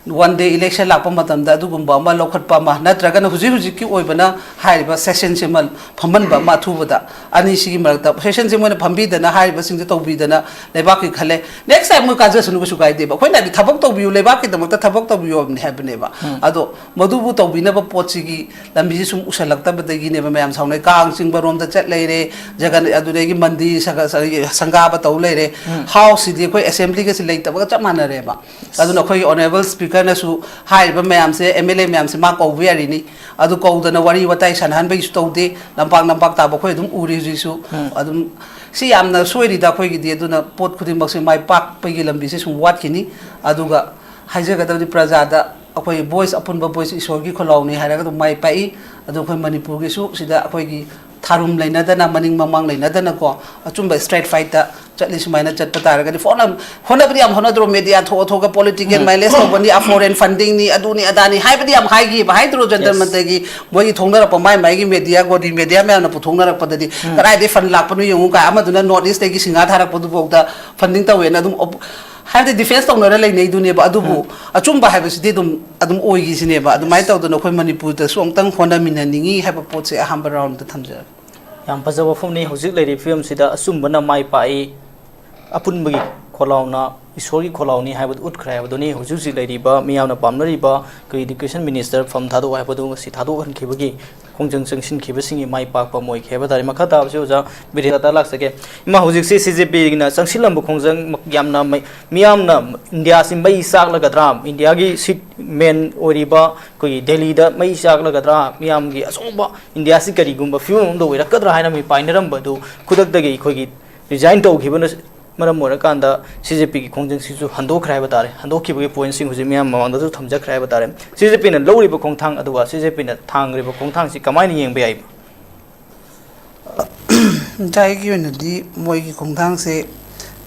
ꯋꯥꯟ ꯗꯦ ꯏꯂꯦꯛꯁꯟ ꯂꯥꯛꯄ ꯃꯇꯝꯗ ꯑꯗꯨꯒꯨꯝꯕ ꯑꯃ ꯂꯧꯈꯠꯄ ꯑꯃ, ꯅꯠꯇ꯭ꯔꯒꯅ ꯍꯧꯖꯤꯛ ꯍꯧꯖꯤꯛꯀꯤ ꯑꯣꯏꯕꯅ ꯍꯥꯏꯔꯤꯕ ꯁꯦꯁꯟꯁꯤꯃ ꯐꯝꯍꯟꯕ ꯑꯃ ꯑꯊꯨꯕꯗ꯫ ꯑꯅꯤꯁꯤꯒꯤ ꯃꯔꯛꯇ ꯁꯦꯁꯟꯁꯦ ꯃꯣꯏꯅ ꯐꯝꯕꯤꯗꯅ, ꯍꯥꯏꯔꯤꯕꯁꯤꯡꯁꯦ ꯇꯧꯕꯤꯗꯅ, ꯂꯩꯕꯥꯛꯀꯤ ꯈꯜꯂꯦ, ꯅꯦꯛꯁ ꯇꯥꯏꯝ ꯃꯣꯏ ꯀꯥꯖꯁꯅꯨ, ꯀꯩꯁꯨ ꯀꯥꯏꯗꯦꯕ꯫ ꯑꯩꯈꯣꯏꯅ ꯍꯥꯏꯗꯤ ꯊꯕꯛ ꯇꯧꯕꯤꯌꯨ, ꯂꯩꯕꯥꯛꯀꯤꯗꯃꯛꯇ ꯊꯕꯛ ꯇꯧꯕꯤꯌꯣ ꯍꯥꯏꯕꯅꯤ ꯍꯥꯏꯕꯅꯦꯕ꯫ ꯑꯗꯣ ꯃꯗꯨꯕꯨ ꯇꯧꯕꯤꯅꯕ ꯄꯣꯠꯁꯤꯒꯤ ꯂꯝꯕꯤꯁꯦ ꯁꯨꯝ ꯎꯁꯜꯂꯛꯇꯕꯗꯒꯤꯅꯦꯕ ꯃꯌꯥꯝ ꯁꯥꯎꯅꯩ꯫ ꯀꯥꯡ ꯆꯤꯡꯕ ꯔꯣꯝꯗ ꯆꯠ ꯂꯩꯔꯦ, ꯖꯒꯟ-, ꯑꯗꯨꯗꯒꯤ ꯃꯟꯗꯤꯔ ꯁꯪꯒꯥ-, ꯁꯪꯒꯥꯕ ꯇꯧ ꯂꯩꯔꯦ꯫ ꯍꯥꯎꯁꯁꯤꯗꯤ ꯑꯩꯈꯣꯏ ꯑꯦꯁꯦꯝꯕ꯭ꯂꯤꯒꯁꯤ ꯂꯩꯇꯕꯒ ꯆꯞ ꯃꯥꯟꯅꯔꯦꯕ꯫ ꯑꯗꯨꯅ ꯑꯩꯈꯣꯏꯒꯤ ꯑꯣꯅꯔꯦꯕꯜ ꯁ꯭ꯄꯤꯀꯔꯅꯁꯨ ꯍꯥꯏꯔꯤꯕ ꯃꯌꯥꯝꯁꯦ, ꯑꯦꯝ ꯑꯦꯜ ꯑꯦ ꯃꯌꯥꯝꯁꯦ ꯃꯥ ꯀꯧꯕ ꯌꯥꯔꯤꯅꯤ꯫ ꯑꯗꯨ ꯀꯧꯗꯅ ꯋꯥꯔꯤ ꯋꯥꯇꯥꯏ ꯁꯥꯟꯅꯍꯟꯕꯒꯤꯁꯨ ꯇꯧꯗꯦ꯫ ꯂꯝꯄꯥꯛ ꯂꯝꯄꯥꯛ ꯇꯥꯕ ꯑꯩꯈꯣꯏ ꯑꯗꯨꯝ ꯎꯔꯤ ꯍꯧꯖꯤꯛꯁꯨ꯫ ꯑꯗꯨꯝ ꯁꯤ ꯌꯥꯝꯅ ꯁꯣꯏꯔꯤꯗ ꯑꯩꯈꯣꯏꯒꯤꯗꯤ꯫ ꯑꯗꯨꯅ ꯄꯣꯠ ꯈꯨꯗꯤꯡꯃꯛꯁꯦ ꯃꯥꯏ ꯄꯥꯛꯄꯒꯤ ꯂꯝꯕꯤꯁꯦ ꯁꯨꯝ ꯋꯥꯠꯈꯤꯅꯤ꯫ ꯑꯗꯨꯒ ꯍꯥꯏꯖꯒꯗꯕꯗꯤ ꯄ꯭ꯔꯖꯥꯗ ꯑꯩꯈꯣꯏ ꯚꯣꯏꯁ, ꯑꯄꯨꯟꯕ ꯚꯣꯏꯁ ꯏꯁꯣꯔꯒꯤ ꯈꯨꯜꯂꯥꯎꯅꯤ ꯍꯥꯏꯔꯒ ꯑꯗꯨꯝ ꯃꯥꯏ ꯄꯥꯛꯏ꯫ ꯑꯗꯣ ꯑꯩꯈꯣꯏ ꯃꯅꯤꯄꯨꯔꯒꯤꯁꯨ ꯁꯤꯗ ꯑꯩꯈꯣꯏꯒꯤ ꯊꯥꯔꯨꯝ ꯂꯩꯅꯗꯅ, ꯃꯅꯤꯡ ꯃꯃꯥꯡ ꯂꯩꯅꯗꯅꯀꯣ, ꯑꯆꯨꯝꯕ ꯁ꯭ꯇ꯭ꯔꯦꯠ ꯐꯥꯏꯠꯇ ꯆꯠꯂꯤ꯫ ꯁꯨꯃꯥꯏꯅ ꯆꯠꯄ ꯇꯥꯔꯒꯗꯤ ꯐꯣꯟ-, ꯍꯣꯠꯅꯕꯗꯤ ꯌꯥꯝ ꯍꯣꯠꯅꯗ꯭ꯔꯣ, ꯃꯦꯗꯤꯌꯥ ꯊꯣꯛꯑ ꯊꯣꯛꯑꯒ ꯄꯣꯂꯤꯇꯤꯀꯦꯜ ꯃꯥꯏꯂꯦꯖ ꯇꯧꯕꯅꯤ, ꯑ ꯐꯣꯔꯦꯟ ꯐꯟꯗꯤꯡꯅꯤ, ꯑꯗꯨꯅꯤ ꯑꯗꯥꯅꯤ ꯍꯥꯏꯕꯗꯤ ꯌꯥꯝ ꯍꯥꯏꯈꯤꯕ, ꯍꯥꯏꯗ꯭ꯔꯣ? ꯖꯟꯇꯔ ꯃꯟꯇꯔꯒꯤ ꯃꯣꯏꯒꯤ ꯊꯣꯛꯅꯔꯛꯄ ꯃꯥꯏ ꯃꯥꯏꯒꯤ ꯃꯦꯗꯤꯌꯥ, ꯒꯣꯗꯤ ꯃꯦꯗꯤꯌꯥ ꯃꯌꯥꯝꯅ ꯄꯨꯊꯣꯛꯅꯔꯛꯄꯗꯗꯤ, ꯀꯗꯥꯏꯗꯩ ꯐꯟ ꯂꯥꯛꯄꯅꯣ ꯌꯦꯡꯉꯨ ꯀꯥꯏ, ꯑꯃꯗꯨꯅ ꯅꯣꯔꯠ ꯏꯁꯇꯒꯤ ꯁꯤꯡꯍꯥ ꯊꯥꯔꯛꯄꯗꯨꯐꯥꯎꯗ ꯐꯟꯗꯤꯡ ꯇꯧꯋꯦꯅ ꯑꯗꯨꯝ ꯑꯣꯞ-, ꯍꯥꯏꯕꯗꯤ ꯗꯤꯐꯦꯟꯁ ꯇꯧꯅꯔ ꯂꯩꯅꯩꯗꯨꯅꯦꯕ꯫ ꯑꯗꯨꯕꯨ ꯑꯆꯨꯝꯕ ꯍꯥꯏꯕꯁꯤꯗꯤ ꯑꯗꯨꯝ, ꯑꯗꯨꯝ ꯑꯣꯏꯈꯤꯁꯤꯅꯦꯕ꯫ ꯑꯗꯨꯃꯥꯏꯅ ꯇꯧꯗꯅ ꯑꯩꯈꯣꯏ ꯃꯅꯤꯄꯨꯔꯗꯁꯨ ꯑꯃꯨꯛꯇꯪ ꯍꯣꯠꯅꯃꯤꯟꯅꯅꯤꯡꯉꯤ ꯍꯥꯏꯕ ꯄꯣꯠꯁꯦ ꯑꯍꯥꯟꯕ ꯔꯥꯎꯟꯗ ꯊꯝꯖꯔꯒꯦ꯫ ꯌꯥꯝ ꯐꯖꯕ ꯋꯥꯐꯝꯅꯤ꯫ ꯍꯧꯖꯤꯛ ꯂꯩꯔꯤꯕ ꯐꯤꯕꯝꯁꯤꯗ ꯑꯆꯨꯝꯕꯅ ꯃꯥꯏ ꯄꯥꯛꯏ, ꯑꯄꯨꯟꯕꯒꯤ ꯈꯣꯜꯂꯥꯎꯅ ꯏꯁꯣꯔꯒꯤ ꯈꯣꯜꯂꯥꯎꯅꯤ ꯍꯥꯏꯕꯗꯨ ꯎꯠꯈ꯭ꯔꯦ ꯍꯥꯏꯕꯗꯨꯅꯤ꯫ ꯍꯧꯖꯤꯛ ꯍꯧꯖꯤꯛ ꯂꯩꯔꯤꯕ ꯃꯤꯌꯥꯝꯅ ꯄꯥꯝꯅꯔꯤꯕ ꯑꯩꯈꯣꯏ ꯏꯗꯨꯀꯦꯁꯟ ꯃꯤꯅꯤꯁꯇꯔ ꯐꯝ ꯊꯥꯗꯣꯛ ꯍꯥꯏꯕꯗꯨ ꯉꯁꯤ ꯊꯥꯗꯣꯛꯍꯟꯈꯤꯕꯒꯤ ꯈꯣꯡꯖꯪ ꯆꯪꯁꯤꯟꯈꯤꯕꯁꯤꯡꯒꯤ ꯃꯥꯏ ꯄꯥꯛꯄ ꯑꯃ ꯑꯣꯏꯈꯤ ꯍꯥꯏꯕ ꯇꯥꯔꯦ꯫ ꯃꯈꯥ ꯇꯥꯕꯁꯤ ꯑꯣꯖꯥ ꯕꯤꯔꯦꯟꯗ꯭ꯔꯗ ꯂꯥꯛꯆꯒꯦ꯫ ꯏꯃꯥ, ꯍꯧꯖꯤꯛꯁꯤ ꯁꯤ ꯖꯦ ꯄꯤꯅ ꯆꯪꯁꯤꯜꯂꯝꯕ ꯈꯣꯡꯖꯪ ꯌꯥꯝꯅ ꯃꯩ-, ꯃꯤꯌꯥꯝꯅ ꯏꯟꯗꯤꯌꯥꯁꯤ ꯃꯩ ꯆꯥꯛꯂꯒꯗ꯭ꯔꯥ, ꯏꯟꯗꯤꯌꯥꯒꯤ ꯁꯤꯠ ꯃꯦꯟ ꯑꯣꯏꯔꯤꯕ ꯑꯩꯈꯣꯏꯒꯤ ꯗꯦꯜꯂꯤꯗ ꯃꯩ ꯆꯥꯛꯂꯒꯗ꯭ꯔꯥ, ꯃꯤꯌꯥꯝꯒꯤ ꯑꯆꯧꯕ ꯏꯟꯗꯤꯌꯥꯁꯤ ꯀꯔꯤꯒꯨꯝꯕ ꯐꯤꯕꯝ ꯑꯃꯗ ꯑꯣꯏꯔꯛꯀꯗ꯭ꯔꯥ ꯍꯥꯏꯅ ꯃꯤ ꯄꯥꯏꯅꯔꯝꯕꯗꯨ ꯈꯨꯗꯛꯇꯒꯤ ꯑꯩꯈꯣꯏꯒꯤ ꯔꯤꯖꯥꯏꯟ ꯇꯧꯈꯤꯕꯅ ꯃꯔꯝ ꯑꯣꯏꯔꯀꯥꯟꯗ ꯁꯤ ꯖꯦ ꯄꯤꯒꯤ ꯈꯣꯡꯖꯪꯁꯤꯁꯨ ꯍꯟꯗꯣꯛꯈ꯭ꯔꯦ ꯍꯥꯏꯕ ꯇꯥꯔꯦ꯫ ꯍꯟꯗꯣꯛꯈꯤꯕꯒꯤ ꯄꯣꯏꯟꯠꯁꯤꯡ ꯍꯧꯖꯤꯛ ꯃꯤꯌꯥꯝ ꯃꯃꯥꯡꯗꯁꯨ ꯊꯝꯖꯈ꯭ꯔꯦ ꯍꯥꯏꯕ ꯇꯥꯔꯦ꯫ ꯁꯤ ꯖꯦ ꯄꯤꯅ ꯂꯧꯔꯤꯕ ꯈꯣꯡꯊꯥꯡ ꯑꯗꯨꯒ ꯁꯤ ꯖꯦ ꯄꯤꯅ ꯊꯥꯡꯈ꯭ꯔꯤꯕ ꯈꯣꯡꯊꯥꯡꯁꯤ ꯀꯃꯥꯏꯅ ꯌꯦꯡꯕ ꯌꯥꯏ? ꯉꯁꯥꯏꯒꯤ ꯑꯣꯏꯅꯗꯤ ꯃꯣꯏꯒꯤ ꯈꯣꯡꯊꯥꯡꯁꯦ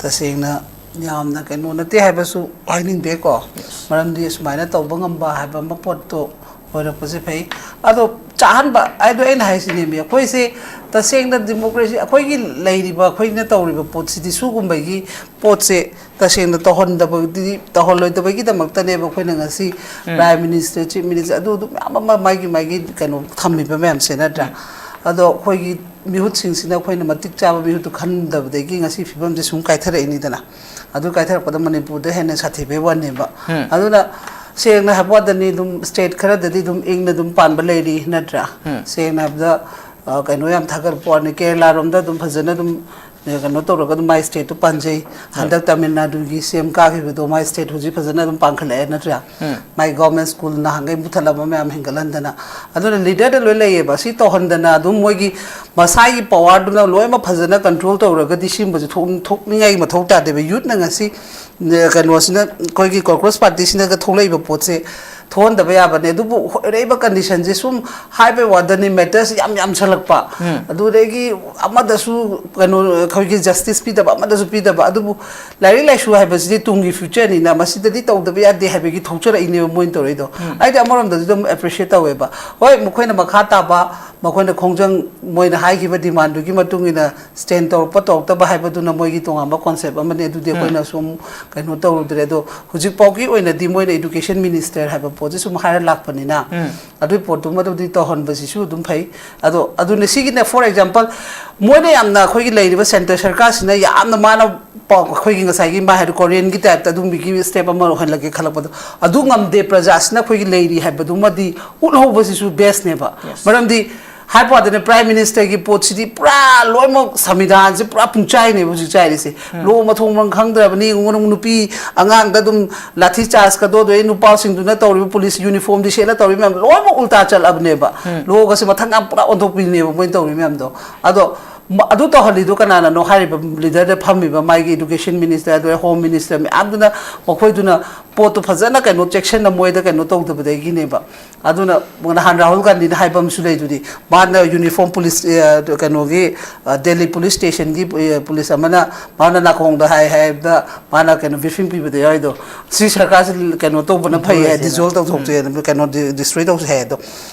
ꯇꯁꯦꯡꯅ ꯌꯥꯝꯅ ꯀꯩꯅꯣ ꯅꯠꯇꯦ ꯍꯥꯏꯕꯁꯨ ꯍꯥꯏꯅꯤꯡꯗꯦꯀꯣ꯫ ꯃꯔꯝꯗꯤ ꯑꯁꯨꯃꯥꯏꯅ ꯇꯧꯕ ꯉꯝꯕ ꯍꯥꯏꯕ ꯑꯃ ꯄꯣꯠꯇꯣ ꯑꯣꯏꯔꯛꯄꯁꯦ ꯐꯩ꯫ ꯑꯗꯣ ꯆꯥꯍꯟꯕ ꯍꯥꯏꯗꯣ ꯑꯩꯅ ꯍꯥꯏꯁꯤꯅꯦꯃꯤ꯫ ꯑꯩꯈꯣꯏꯁꯦ ꯇꯁꯦꯡꯅ ꯗꯤꯃꯣꯀ꯭ꯔꯦꯁꯤ, ꯑꯩꯈꯣꯏꯒꯤ ꯂꯩꯔꯤꯕ, ꯑꯩꯈꯣꯏꯅ ꯇꯧꯔꯤꯕ ꯄꯣꯠꯁꯤꯗꯤ ꯁꯤꯒꯨꯝꯕꯒꯤ ꯄꯣꯠꯁꯦ ꯇꯁꯦꯡꯅ ꯇꯧꯍꯟꯗꯕꯗꯤ, ꯇꯧꯍꯜꯂꯣꯏꯗꯕꯒꯤꯗꯃꯛꯇꯅꯦꯕ ꯑꯩꯈꯣꯏꯅ ꯉꯁꯤ ꯄ꯭ꯔꯥꯏꯝ ꯃꯤꯅꯤꯁꯇꯔ, ꯆꯤꯐ ꯃꯤꯅꯤꯁꯇꯔ, ꯑꯗꯨ ꯑꯗꯨꯝ ꯃꯌꯥꯝ ꯑꯃ ꯃꯥꯒꯤ ꯃꯥꯒꯤ ꯀꯩꯅꯣ ꯊꯝꯃꯤꯕ ꯃꯌꯥꯝꯁꯦ, ꯅꯠꯇ꯭ꯔꯥ? ꯑꯗꯣ ꯑꯩꯈꯣꯏꯒꯤ ꯃꯤꯍꯨꯠꯁꯤꯡꯁꯤꯅ ꯑꯩꯈꯣꯏꯅ ꯃꯇꯤꯛ ꯆꯥꯕ ꯃꯤꯍꯨꯠꯇꯨ ꯈꯟꯗꯕꯗꯒꯤ ꯉꯁꯤ ꯐꯤꯕꯝꯁꯦ ꯁꯨꯝ ꯀꯥꯏꯊꯔꯛꯏꯅꯤꯗꯅ꯫ ꯑꯗꯨ ꯀꯥꯏꯊꯔꯛꯄꯗ ꯃꯅꯤꯄꯨꯔꯗ ꯍꯦꯟꯅ ꯁꯥꯊꯤꯕꯩ ꯋꯥꯅꯦꯕ꯫ ꯑꯗꯨꯅ ꯁꯦꯡꯅ ꯍꯥꯏꯕ ꯋꯥꯗꯅꯤ, ꯑꯗꯨꯝ ꯁ꯭ꯇꯦꯠ ꯈꯔꯗꯗꯤ ꯑꯗꯨꯝ ꯏꯪꯅ ꯑꯗꯨꯝ ꯄꯥꯟꯕ ꯂꯩꯔꯤ, ꯅꯠꯇ꯭ꯔꯥ? ꯁꯦꯡꯅ ꯍꯥꯏꯕꯗ, ꯑ, ꯀꯩꯅꯣ ꯌꯥꯝ ꯊꯥꯒꯠꯄ ꯋꯥꯅꯤ, ꯀꯦꯔꯂꯥꯔꯣꯝꯗ ꯑꯗꯨꯝ ꯐꯖꯅ ꯑꯗꯨꯝ, ꯑ, ꯀꯩꯅꯣ ꯇꯧꯔꯒ ꯑꯗꯨꯝ ꯃꯥꯏ ꯁ꯭ꯇꯦꯠꯇꯨ ꯄꯥꯟꯖꯩ꯫ ꯍꯟꯗꯛ ꯇꯥꯃꯤꯜ ꯅꯥꯗꯨꯒꯤ ꯁꯤ ꯑꯦꯝ ꯀꯥꯈꯤꯕꯗꯣ ꯃꯥꯏ ꯁ꯭ꯇꯦꯠ ꯍꯧꯖꯤꯛ ꯐꯖꯅ ꯑꯗꯨꯝ ꯄꯥꯟꯈꯠꯂꯛꯑꯦ, ꯅꯠꯇ꯭ꯔꯥ? ꯃꯥꯏ ꯒꯣꯔꯃꯦꯟ ꯁ꯭ꯀꯨꯜ ꯅꯍꯥꯟꯈꯩ ꯃꯨꯊꯠꯂꯝꯕ ꯃꯌꯥꯝ ꯍꯤꯡꯒꯠꯍꯟꯗꯅ꯫ ꯑꯗꯨꯅ ꯂꯤꯗꯔꯗ ꯂꯣꯏ ꯂꯩꯌꯦꯕ꯫ ꯁꯤ ꯇꯧꯍꯟꯗꯅ ꯑꯗꯨꯝ ꯃꯣꯏꯒꯤ ꯃꯁꯥꯒꯤ ꯄꯋꯥꯔꯗꯨꯅ ꯂꯣꯏꯅꯃꯛ ꯐꯖꯅ ꯀꯟꯇ꯭ꯔꯣꯜ ꯇꯧꯔꯒꯗꯤ ꯁꯤꯒꯨꯝꯕꯁꯦ ꯊꯣꯛ-, ꯊꯣꯛꯅꯤꯡꯉꯥꯏꯒꯤ ꯃꯊꯧ ꯇꯥꯗꯦꯕ꯫ ꯌꯨꯠꯅ ꯉꯁꯤ, ꯑ, ꯀꯩꯅꯣꯁꯤꯅ, ꯑꯩꯈꯣꯏꯒꯤ ꯀꯣꯀ꯭ꯔꯣꯁ ꯄꯥꯔꯇꯤꯁꯤꯅꯒ ꯊꯣꯛꯂꯛꯏꯕ ꯄꯣꯠꯁꯦ ꯊꯣꯛꯍꯟꯗꯕ ꯌꯥꯕꯅꯦ꯫ ꯑꯗꯨꯕꯨ ꯑꯣꯏꯔꯛꯏꯕ ꯀꯟꯗꯤꯁꯟꯁꯦ ꯁꯨꯝ ꯍꯥꯏꯕꯩ ꯋꯥꯗꯅꯤ, ꯃꯦꯇꯔꯁꯦ ꯌꯥꯝ ꯌꯥꯝꯁꯜꯂꯛꯄ, ꯑꯗꯨꯗꯒꯤ ꯑꯃꯗꯁꯨ ꯀꯩꯅꯣ, ꯑꯩꯈꯣꯏꯒꯤ ꯖꯁꯇꯤꯁ ꯄꯤꯗꯕ, ꯑꯃꯗꯁꯨ ꯄꯤꯗꯕ꯫ ꯑꯗꯨꯕꯨ ꯂꯥꯏꯔꯤꯛ ꯂꯥꯏꯁꯨ ꯍꯥꯏꯕꯁꯤꯗꯤ ꯇꯨꯡꯒꯤ ꯐ꯭ꯌꯨꯆꯔꯅꯤꯅ ꯃꯁꯤꯗꯗꯤ ꯇꯧꯗꯕ ꯌꯥꯗꯦ ꯍꯥꯏꯕꯒꯤ ꯊꯣꯛꯆꯔꯛꯏꯅꯦꯕ ꯃꯣꯏꯅ ꯇꯧꯔꯛꯏꯗꯣ꯫ ꯑꯩꯗꯤ ꯑꯃꯔꯣꯝꯗꯗꯤ ꯑꯗꯨꯝ ꯑꯦꯄ꯭ꯔꯤꯁꯤꯌꯦꯠ ꯇꯧꯋꯦꯕ꯫ ꯍꯣꯏ, ꯃꯈꯣꯏꯅ ꯃꯈꯥ ꯇꯥꯕ, ꯃꯈꯣꯏꯅ ꯈꯣꯡꯖꯪ, ꯃꯣꯏꯅ ꯍꯥꯏꯈꯤꯕ ꯗꯤꯃꯥꯟꯗꯨꯒꯤ ꯃꯇꯨꯡ ꯏꯟꯅ ꯁ꯭ꯇꯦꯟ ꯇꯧꯔꯛꯄ ꯇꯧꯔꯛꯇꯕ ꯍꯥꯏꯕꯗꯨꯅ ꯃꯣꯏꯒꯤ ꯇꯣꯉꯥꯟꯕ ꯀꯣꯟꯁꯦꯞ ꯑꯃꯅꯤ꯫ ꯑꯗꯨꯗꯤ ꯑꯩꯈꯣꯏꯅ ꯁꯨꯝ ꯀꯩꯅꯣ ꯇꯧꯔꯨꯗ꯭ꯔꯦ꯫ ꯑꯗꯣ ꯍꯧꯖꯤꯛꯐꯥꯎꯒꯤ ꯑꯣꯏꯅꯗꯤ ꯃꯣꯏꯅ ꯏꯗꯨꯀꯦꯁꯟ ꯃꯤꯅꯤꯁꯇꯔ ꯍꯥꯏꯕ ꯄꯣꯠꯁꯦ ꯁꯨꯝ ꯍꯥꯏꯔ ꯂꯥꯛꯄꯅꯤꯅ, ꯑꯗꯨꯒꯤ ꯄꯣꯠꯇꯨꯃꯗꯤ ꯇꯧꯍꯟꯕꯁꯤꯁꯨ ꯑꯗꯨꯝ ꯐꯩ꯫ ꯑꯗꯣ ꯑꯗꯨꯅ ꯁꯤꯒꯤꯅꯦ, ꯐꯣꯔ ꯑꯦꯛꯖꯥꯝꯄꯜ, ꯃꯣꯏꯅ ꯌꯥꯝꯅ, ꯑꯩꯈꯣꯏꯒꯤ ꯂꯩꯔꯤꯕ ꯁꯦꯟꯇꯔ ꯁꯔꯀꯥꯔꯁꯤꯅ ꯌꯥꯝꯅ ꯃꯥꯅ ꯄꯥꯎ, ꯑꯩꯈꯣꯏꯒꯤ ꯉꯁꯥꯏꯒꯤ ꯃꯥ ꯍꯥꯏꯗꯣ ꯀꯣꯔꯤꯌꯟꯒꯤ ꯇꯥꯏꯞꯇ ꯑꯗꯨꯝꯕꯒꯤ ꯁ꯭ꯇꯦꯞ ꯑꯃ ꯑꯣꯏꯍꯜꯂꯒꯦ ꯈꯜꯂꯛꯄꯗꯣ, ꯑꯗꯨ ꯉꯝꯗꯦ꯫ ꯄ꯭ꯔꯖꯥꯁꯤꯅ ꯑꯩꯈꯣꯏꯒꯤ ꯂꯩꯔꯤ ꯍꯥꯏꯕꯗꯨꯃꯗꯤ ꯎꯠꯍꯧꯕꯁꯤꯁꯨ ꯕꯦꯁꯅꯦꯕ꯫ ꯃꯔꯝꯗꯤ ꯍꯥꯏꯕ ꯋꯥꯗꯅꯦ, ꯄ꯭ꯔꯥꯏꯝ ꯃꯤꯅꯤꯁꯇꯔꯒꯤ ꯄꯣꯠꯁꯤꯗꯤ ꯄꯨꯔꯥ ꯂꯣꯏꯅꯃꯛ ꯁꯪꯕꯤꯙꯥꯟꯁꯦ ꯄꯨꯔꯥ ꯄꯨꯡꯆꯥꯏꯅꯦꯕ ꯍꯧꯖꯤꯛ ꯆꯥꯏꯔꯤꯁꯦ꯫ ꯂꯣ ꯃꯊꯣꯡ ꯃꯔꯝ ꯈꯪꯗ꯭ꯔꯕꯅꯤ꯫ ꯅꯨꯄꯤ ꯑꯉꯥꯡꯗ ꯑꯗꯨꯝ ꯂꯥꯊꯤ ꯆꯥꯔꯖ ꯀꯗꯣꯗꯣꯏ, ꯅꯨꯄꯥꯁꯤꯡꯗꯨꯅ ꯇꯧꯔꯤꯕ ꯄꯨꯂꯤꯁ ꯌꯨꯅꯤꯐꯣꯔꯝꯗꯤ ꯁꯦꯠꯂ ꯇꯧꯔꯤꯕ ꯃꯌꯥꯝ ꯂꯣꯏꯅꯃꯛ ꯎꯜꯇꯥ ꯆꯠꯂꯕꯅꯦꯕ꯫ ꯂꯣꯒꯁꯦ ꯃꯊꯪ ꯌꯥꯝ ꯄꯨꯔꯥ ꯑꯣꯟꯊꯣꯛꯄꯤꯅꯦꯕ ꯃꯣꯏꯅ ꯇꯧꯔꯤ ꯃꯌꯥꯝꯗꯣ꯫ ꯑꯗꯣ ꯃ-, ꯑꯗꯨ ꯇꯧꯍꯜꯂꯤꯗꯣ ꯀꯅꯥꯅꯅꯣ? ꯍꯥꯏꯔꯤꯕ ꯂꯤꯗꯔꯗ ꯐꯝꯃꯤꯕ ꯃꯥꯒꯤ ꯏꯗꯨꯀꯦꯁꯟ ꯃꯤꯅꯤꯁꯇꯔ, ꯑꯗꯨꯒ ꯍꯣꯝ ꯃꯤꯅꯤꯁꯇꯔ ꯃꯌꯥꯝꯗꯨꯅ, ꯃꯈꯣꯏꯗꯨꯅ ꯄꯣꯠꯇꯨ ꯐꯖꯅ ꯀꯩꯅꯣ ꯆꯦꯛꯁꯤꯟꯅ ꯃꯣꯏꯗ ꯀꯩꯅꯣ ꯇꯧꯗꯕꯗꯒꯤꯅꯦꯕ꯫ ꯑꯗꯨꯅ ꯅꯍꯥꯟ ꯔꯥꯍꯨꯜ ꯒꯥꯟꯙꯤꯅ ꯍꯥꯏꯕ ꯑꯃꯁꯨ ꯂꯩꯗꯨꯗꯤ, ꯃꯥꯅ ꯌꯨꯅꯤꯐꯣꯔꯝ ꯄꯨꯂꯤꯁ, ꯑ, ꯀꯩꯅꯣꯒꯤ, ꯑ, ꯗꯦꯜꯂꯤ ꯄꯨꯂꯤꯁ ꯁ꯭ꯇꯦꯁꯟꯒꯤ, ꯑ, ꯄꯨꯂꯤꯁ ꯑꯃꯅ ꯃꯥꯅ ꯅꯥꯀꯣꯡꯗ ꯍꯥꯏ ꯍꯥꯏꯕꯗ ꯃꯥꯅ ꯀꯩꯅꯣ ꯕ꯭ꯔꯤꯐꯤꯡ ꯄꯤꯕꯗ ꯌꯥꯎꯔꯤꯗꯣ, ꯁꯤ ꯁꯔꯀꯥꯔꯁꯤ ꯀꯩꯅꯣ ꯇꯧꯕꯅ ꯐꯩ ꯍꯥꯏ, ꯗꯤꯖꯣꯜ ꯇꯧꯊꯣꯛꯁꯦ, ꯀꯩꯅꯣ ꯗꯤ-, ꯗꯤꯁꯇ꯭ꯔꯣꯏ ꯇꯧꯁꯦ ꯍꯥꯏ ꯑꯗꯣ꯫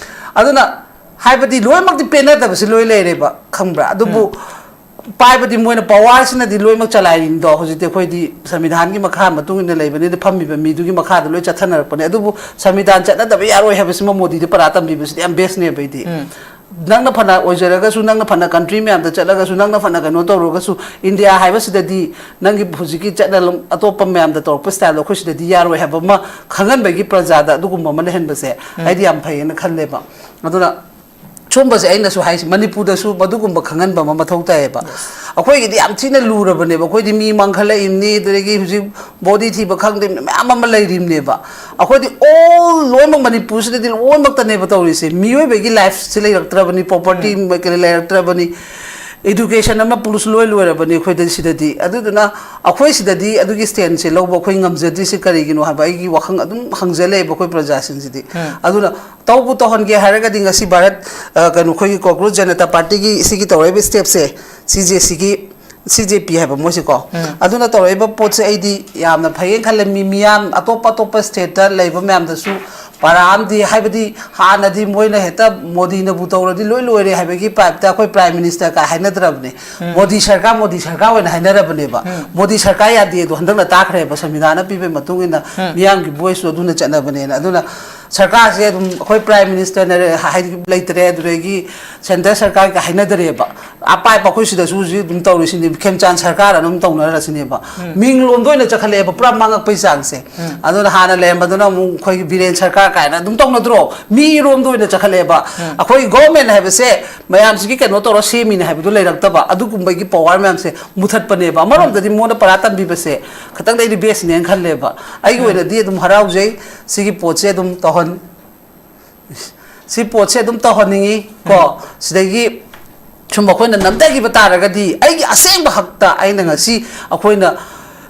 ꯑꯗꯨꯅ ꯍꯥꯏꯕꯗꯤ ꯂꯣꯏꯅꯃꯛꯇꯤ ꯄꯦꯟꯅꯗꯕꯁꯤ ꯂꯣꯏ ꯂꯩꯔꯦꯕ, ꯈꯪꯕ꯭ꯔꯥ? ꯑꯗꯨꯕꯨ ꯄꯥꯏꯕꯗꯤ ꯃꯣꯏꯅ, ꯄꯋꯥꯔꯁꯤꯅꯗꯤ ꯂꯣꯏꯅꯃꯛ ꯆꯂꯥꯏꯔꯤꯅꯤꯗꯣ꯫ ꯍꯧꯖꯤꯛꯇꯤ ꯑꯩꯈꯣꯏꯗꯤ ꯁꯪꯕꯤꯙꯥꯟꯒꯤ ꯃꯈꯥ ꯃꯇꯨꯡ ꯏꯟꯅ ꯂꯩꯕꯅꯤꯅ, ꯐꯝꯃꯤꯕ ꯃꯤꯗꯨꯒꯤ ꯃꯈꯥꯗ ꯂꯣꯏ ꯆꯠꯊꯅꯔꯛꯄꯅꯦ꯫ ꯑꯗꯨꯕꯨ ꯁꯪꯕꯤꯙꯥꯟ ꯆꯠꯅꯗꯕ ꯌꯥꯔꯣꯏ ꯍꯥꯏꯕꯁꯤꯃ ꯃꯣꯗꯤꯗ ꯄꯔꯥ ꯇꯝꯕꯤꯕꯁꯤꯗꯤ ꯌꯥꯝ ꯕꯦꯁꯅꯦꯕ ꯑꯩꯗꯤ꯫ ꯅꯪꯅ ꯐꯅ ꯑꯣꯏꯖꯔꯒꯁꯨ, ꯅꯪꯅ ꯐꯅ ꯀꯟꯇ꯭ꯔꯤ ꯃꯌꯥꯝꯗ ꯆꯠꯂꯒꯁꯨ, ꯅꯪꯅ ꯐꯅ ꯀꯩꯅꯣ ꯇꯧꯔꯒꯁꯨ, ꯏꯟꯗꯤꯌꯥ ꯍꯥꯏꯕꯁꯤꯗꯗꯤ ꯅꯪꯒꯤ ꯍꯧꯖꯤꯛꯀꯤ ꯆꯠꯅ ꯑꯇꯣꯞꯄ ꯃꯌꯥꯝꯗ ꯇꯧꯔꯛꯄ ꯁ꯭ꯇꯥꯏꯜꯗꯣ ꯑꯩꯈꯣꯏ ꯁꯤꯗꯗꯤ ꯌꯥꯔꯣꯏ ꯍꯥꯏꯕ ꯑꯃ ꯈꯪꯍꯟꯕꯒꯤ ꯄ꯭ꯔꯖꯥꯗ ꯑꯗꯨꯒꯨꯝꯕ ꯑꯃ ꯂꯩꯍꯟꯕꯁꯦ ꯑꯩꯗꯤ ꯌꯥꯝ ꯐꯩꯌꯦꯅ ꯈꯜꯂꯦꯕ꯫ ꯑꯗꯨꯅ ꯁꯨꯝꯕꯁꯦ ꯑꯩꯅꯁꯨ ꯍꯥꯏꯁꯦ, ꯃꯅꯤꯄꯨꯔꯗꯁꯨ ꯃꯗꯨꯒꯨꯝꯕ ꯈꯪꯍꯟꯕ ꯑꯃ ꯃꯊꯧ ꯇꯥꯏꯌꯦꯕ꯫ ꯑꯩꯈꯣꯏꯒꯤꯗꯤ ꯌꯥꯝ ꯊꯤꯅ ꯂꯨꯔꯕꯅꯦꯕ꯫ ꯑꯩꯈꯣꯏꯗꯤ ꯃꯤ ꯃꯥꯡꯈꯠꯂꯛꯏꯕꯅꯤ, ꯑꯗꯨꯗꯒꯤ ꯍꯧꯖꯤꯛ ꯕꯣꯗꯤ ꯊꯤꯕ ꯈꯪꯗꯦ, ꯃꯌꯥꯝ ꯑꯃ ꯂꯩꯔꯤꯕꯅꯦꯕ꯫ ꯑꯩꯈꯣꯏꯗꯤ ꯑꯣꯜ ꯂꯣꯏꯅꯃꯛ ꯃꯅꯤꯄꯨꯔꯁꯤꯗꯗꯤ ꯂꯣꯏꯅꯃꯛꯇꯅꯦꯕ ꯇꯧꯔꯤꯁꯦ꯫ ꯃꯤꯑꯣꯏꯕꯒꯤ ꯂꯥꯏꯐꯁꯦ ꯂꯩꯔꯛꯇ꯭ꯔꯕꯅꯤ, ꯄ꯭ꯔꯣꯄꯔꯇꯤ ꯂꯩꯔꯛꯇ꯭ꯔꯕꯅꯤ, ꯏꯗꯨꯀꯦꯁꯟ ꯑꯃ ꯄꯨꯂꯤꯁ ꯂꯣꯏ ꯂꯣꯏꯔꯕꯅꯤ ꯑꯩꯈꯣꯏꯗ ꯁꯤꯗꯗꯤ꯫ ꯑꯗꯨꯗꯨꯅ ꯑꯩꯈꯣꯏ ꯁꯤꯗꯗꯤ ꯑꯗꯨꯒꯤ ꯁ꯭ꯇꯦꯟꯁꯦ ꯂꯧꯕ ꯑꯩꯈꯣꯏ ꯉꯝꯖꯗ꯭ꯔꯤꯁꯦ ꯀꯔꯤꯒꯤꯅꯣ ꯍꯥꯏꯕ ꯑꯩꯒꯤ ꯋꯥꯈꯜ ꯑꯗꯨꯝ ꯍꯪꯖ ꯂꯩꯌꯦꯕ ꯑꯩꯈꯣꯏ ꯄ꯭ꯔꯖꯥꯁꯤꯡꯁꯤꯗꯤ꯫ ꯑꯗꯨꯅ ꯇꯧꯕꯨ ꯇꯧꯍꯟꯒꯦ ꯍꯥꯏꯔꯒꯗꯤ ꯉꯁꯤ ꯚꯥꯔꯠ, ꯑ, ꯀꯩꯅꯣ, ꯑꯩꯈꯣꯏꯒꯤ ꯀꯣꯀ꯭ꯔꯣꯆ ꯖꯅꯇꯥ ꯄꯥꯔꯇꯤꯒꯤ ꯁꯤꯒꯤ ꯇꯧꯔꯛꯏꯕ ꯁ꯭ꯇꯦꯞꯁꯦ, ꯁꯤ ꯖꯦ ꯁꯤꯒꯤ, ꯁꯤ ꯖꯦ ꯄꯤ ꯍꯥꯏꯕ ꯃꯣꯏꯁꯦꯀꯣ꯫ ꯑꯗꯨꯅ ꯇꯧꯔꯛꯏꯕ ꯄꯣꯠꯁꯦ ꯑꯩꯗꯤ ꯌꯥꯝꯅ ꯐꯩꯌꯦꯅ ꯈꯜꯂꯦ꯫ ꯃꯤ, ꯃꯤꯌꯥꯝ ꯑꯇꯣꯞꯄ ꯑꯇꯣꯞꯄ ꯁ꯭ꯇꯦꯠꯇ ꯂꯩꯕ ꯃꯌꯥꯝꯗꯁꯨ ꯄꯔꯥ ꯑꯃꯗꯤ, ꯍꯥꯏꯕꯗꯤ ꯍꯥꯟꯅꯗꯤ ꯃꯣꯏꯅ ꯍꯦꯛꯇ ꯃꯣꯗꯤꯅꯕꯨ ꯇꯧꯔꯗꯤ ꯂꯣꯏ ꯂꯣꯏꯔꯦ ꯍꯥꯏꯕꯒꯤ ꯇꯥꯏꯞꯇ ꯑꯩꯈꯣꯏ ꯄ꯭ꯔꯥꯏꯝ ꯃꯤꯅꯤꯁꯇꯔ ꯀꯥꯏ ꯍꯥꯏꯅꯗ꯭ꯔꯕꯅꯦ꯫ ꯃꯣꯗꯤ ꯁꯔꯀꯥꯔ, ꯃꯣꯗꯤ ꯁꯔꯀꯥꯔ ꯑꯣꯏꯅ ꯍꯥꯏꯅꯔꯕꯅꯦꯕ꯫ ꯃꯣꯗꯤ ꯁꯔꯀꯥꯔ ꯌꯥꯗꯦ ꯑꯗꯣ ꯍꯟꯗꯛꯅ ꯇꯥꯈ꯭ꯔꯦꯕ, ꯁꯪꯕꯤꯙꯥꯟꯅ ꯄꯤꯕꯒꯤ ꯃꯇꯨꯡ ꯏꯟꯅ ꯃꯤꯌꯥꯝꯒꯤ ꯚꯣꯏꯁꯁꯨ ꯑꯗꯨꯅ ꯆꯠꯅꯕꯅꯦꯅ꯫ ꯑꯗꯨꯅ ꯁꯔꯀꯥꯔꯁꯦ ꯑꯗꯨꯝ ꯑꯩꯈꯣꯏ ꯄ꯭ꯔꯥꯏꯝ ꯃꯤꯅꯤꯁꯇꯔꯅ ꯍꯥꯏꯗꯤ ꯂꯩꯇ꯭ꯔꯦ, ꯑꯗꯨꯗꯒꯤ ꯁꯦꯟꯇꯔ ꯁꯔꯀꯥꯔꯒ ꯍꯥꯏꯅꯗ꯭ꯔꯦꯕ꯫ ꯑꯄꯥꯏꯕ ꯑꯩꯈꯣꯏ ꯁꯤꯗꯁꯨ ꯍꯧꯖꯤꯛ ꯑꯗꯨꯝ ꯇꯧꯔꯤꯁꯤꯅꯦ, ꯈꯦꯝꯆꯥꯟ ꯁꯔꯀꯥꯔ ꯑꯗꯨꯝ ꯇꯧꯅꯔꯁꯤꯅꯦꯕ꯫ ꯃꯤꯡꯂꯣꯝꯗ ꯑꯣꯏꯅ ꯆꯠꯈꯠꯂꯛꯑꯦꯕ ꯄꯨꯔꯥ ꯃꯥꯡꯉꯛꯄꯩ ꯆꯥꯡꯁꯦ꯫ ꯑꯗꯨꯅ ꯍꯥꯟꯅ ꯂꯩꯔꯝꯕꯗꯨꯅ ꯑꯃꯨꯛ ꯑꯩꯈꯣꯏꯒꯤ ꯕꯤꯔꯦꯟ ꯁꯔꯀꯥꯔ ꯀꯥꯏꯅ ꯑꯗꯨꯝ ꯇꯧꯅꯗ꯭ꯔꯣ? ꯃꯤꯔꯣꯝꯗ ꯑꯣꯏꯅ ꯆꯠꯈꯠꯂꯛꯑꯦꯕ꯫ ꯑꯩꯈꯣꯏ ꯒꯣꯚꯔꯟꯃꯦꯟ ꯍꯥꯏꯕꯁꯦ ꯃꯌꯥꯝꯁꯤꯒꯤ ꯀꯩꯅꯣ ꯇꯧꯔ ꯁꯦꯝꯃꯤꯅꯦ ꯍꯥꯏꯕꯗꯨ ꯂꯩꯔꯛꯇꯕ, ꯑꯗꯨꯒꯨꯝꯕꯒꯤ ꯄꯋꯥꯔ ꯃꯌꯥꯝꯁꯦ ꯃꯨꯊꯠꯄꯅꯦꯕ꯫ ꯑꯃꯔꯣꯝꯗꯗꯤ ꯃꯉꯣꯟꯗ ꯄꯔꯥ ꯇꯝꯕꯤꯕꯁꯦ ꯈꯇꯪꯗ ꯑꯩꯗꯤ ꯕꯦꯁꯅꯦꯅ ꯈꯜꯂꯦꯕ꯫ ꯑꯩꯒꯤ ꯑꯣꯏꯅꯗꯤ ꯑꯗꯨꯝ ꯍꯔꯥꯎꯖꯩ꯫ ꯁꯤꯒꯤ ꯄꯣꯠꯁꯦ ꯑꯗꯨꯝ ꯇꯧꯍꯟ-, ꯁꯤ ꯄꯣꯠꯁꯦ ꯑꯗꯨꯝ ꯇꯧꯍꯟꯅꯤꯡꯉꯤ ꯀꯣ꯫ ꯁꯤꯗꯒꯤ ꯁꯨꯝ ꯑꯩꯈꯣꯏꯅ ꯅꯝꯊꯈꯤꯕ ꯇꯥꯔꯒꯗꯤ, ꯑꯩꯒꯤ ꯑꯁꯦꯡꯕ ꯍꯛꯇ ꯑꯩꯅ ꯉꯁꯤ ꯑꯩꯈꯣꯏꯅ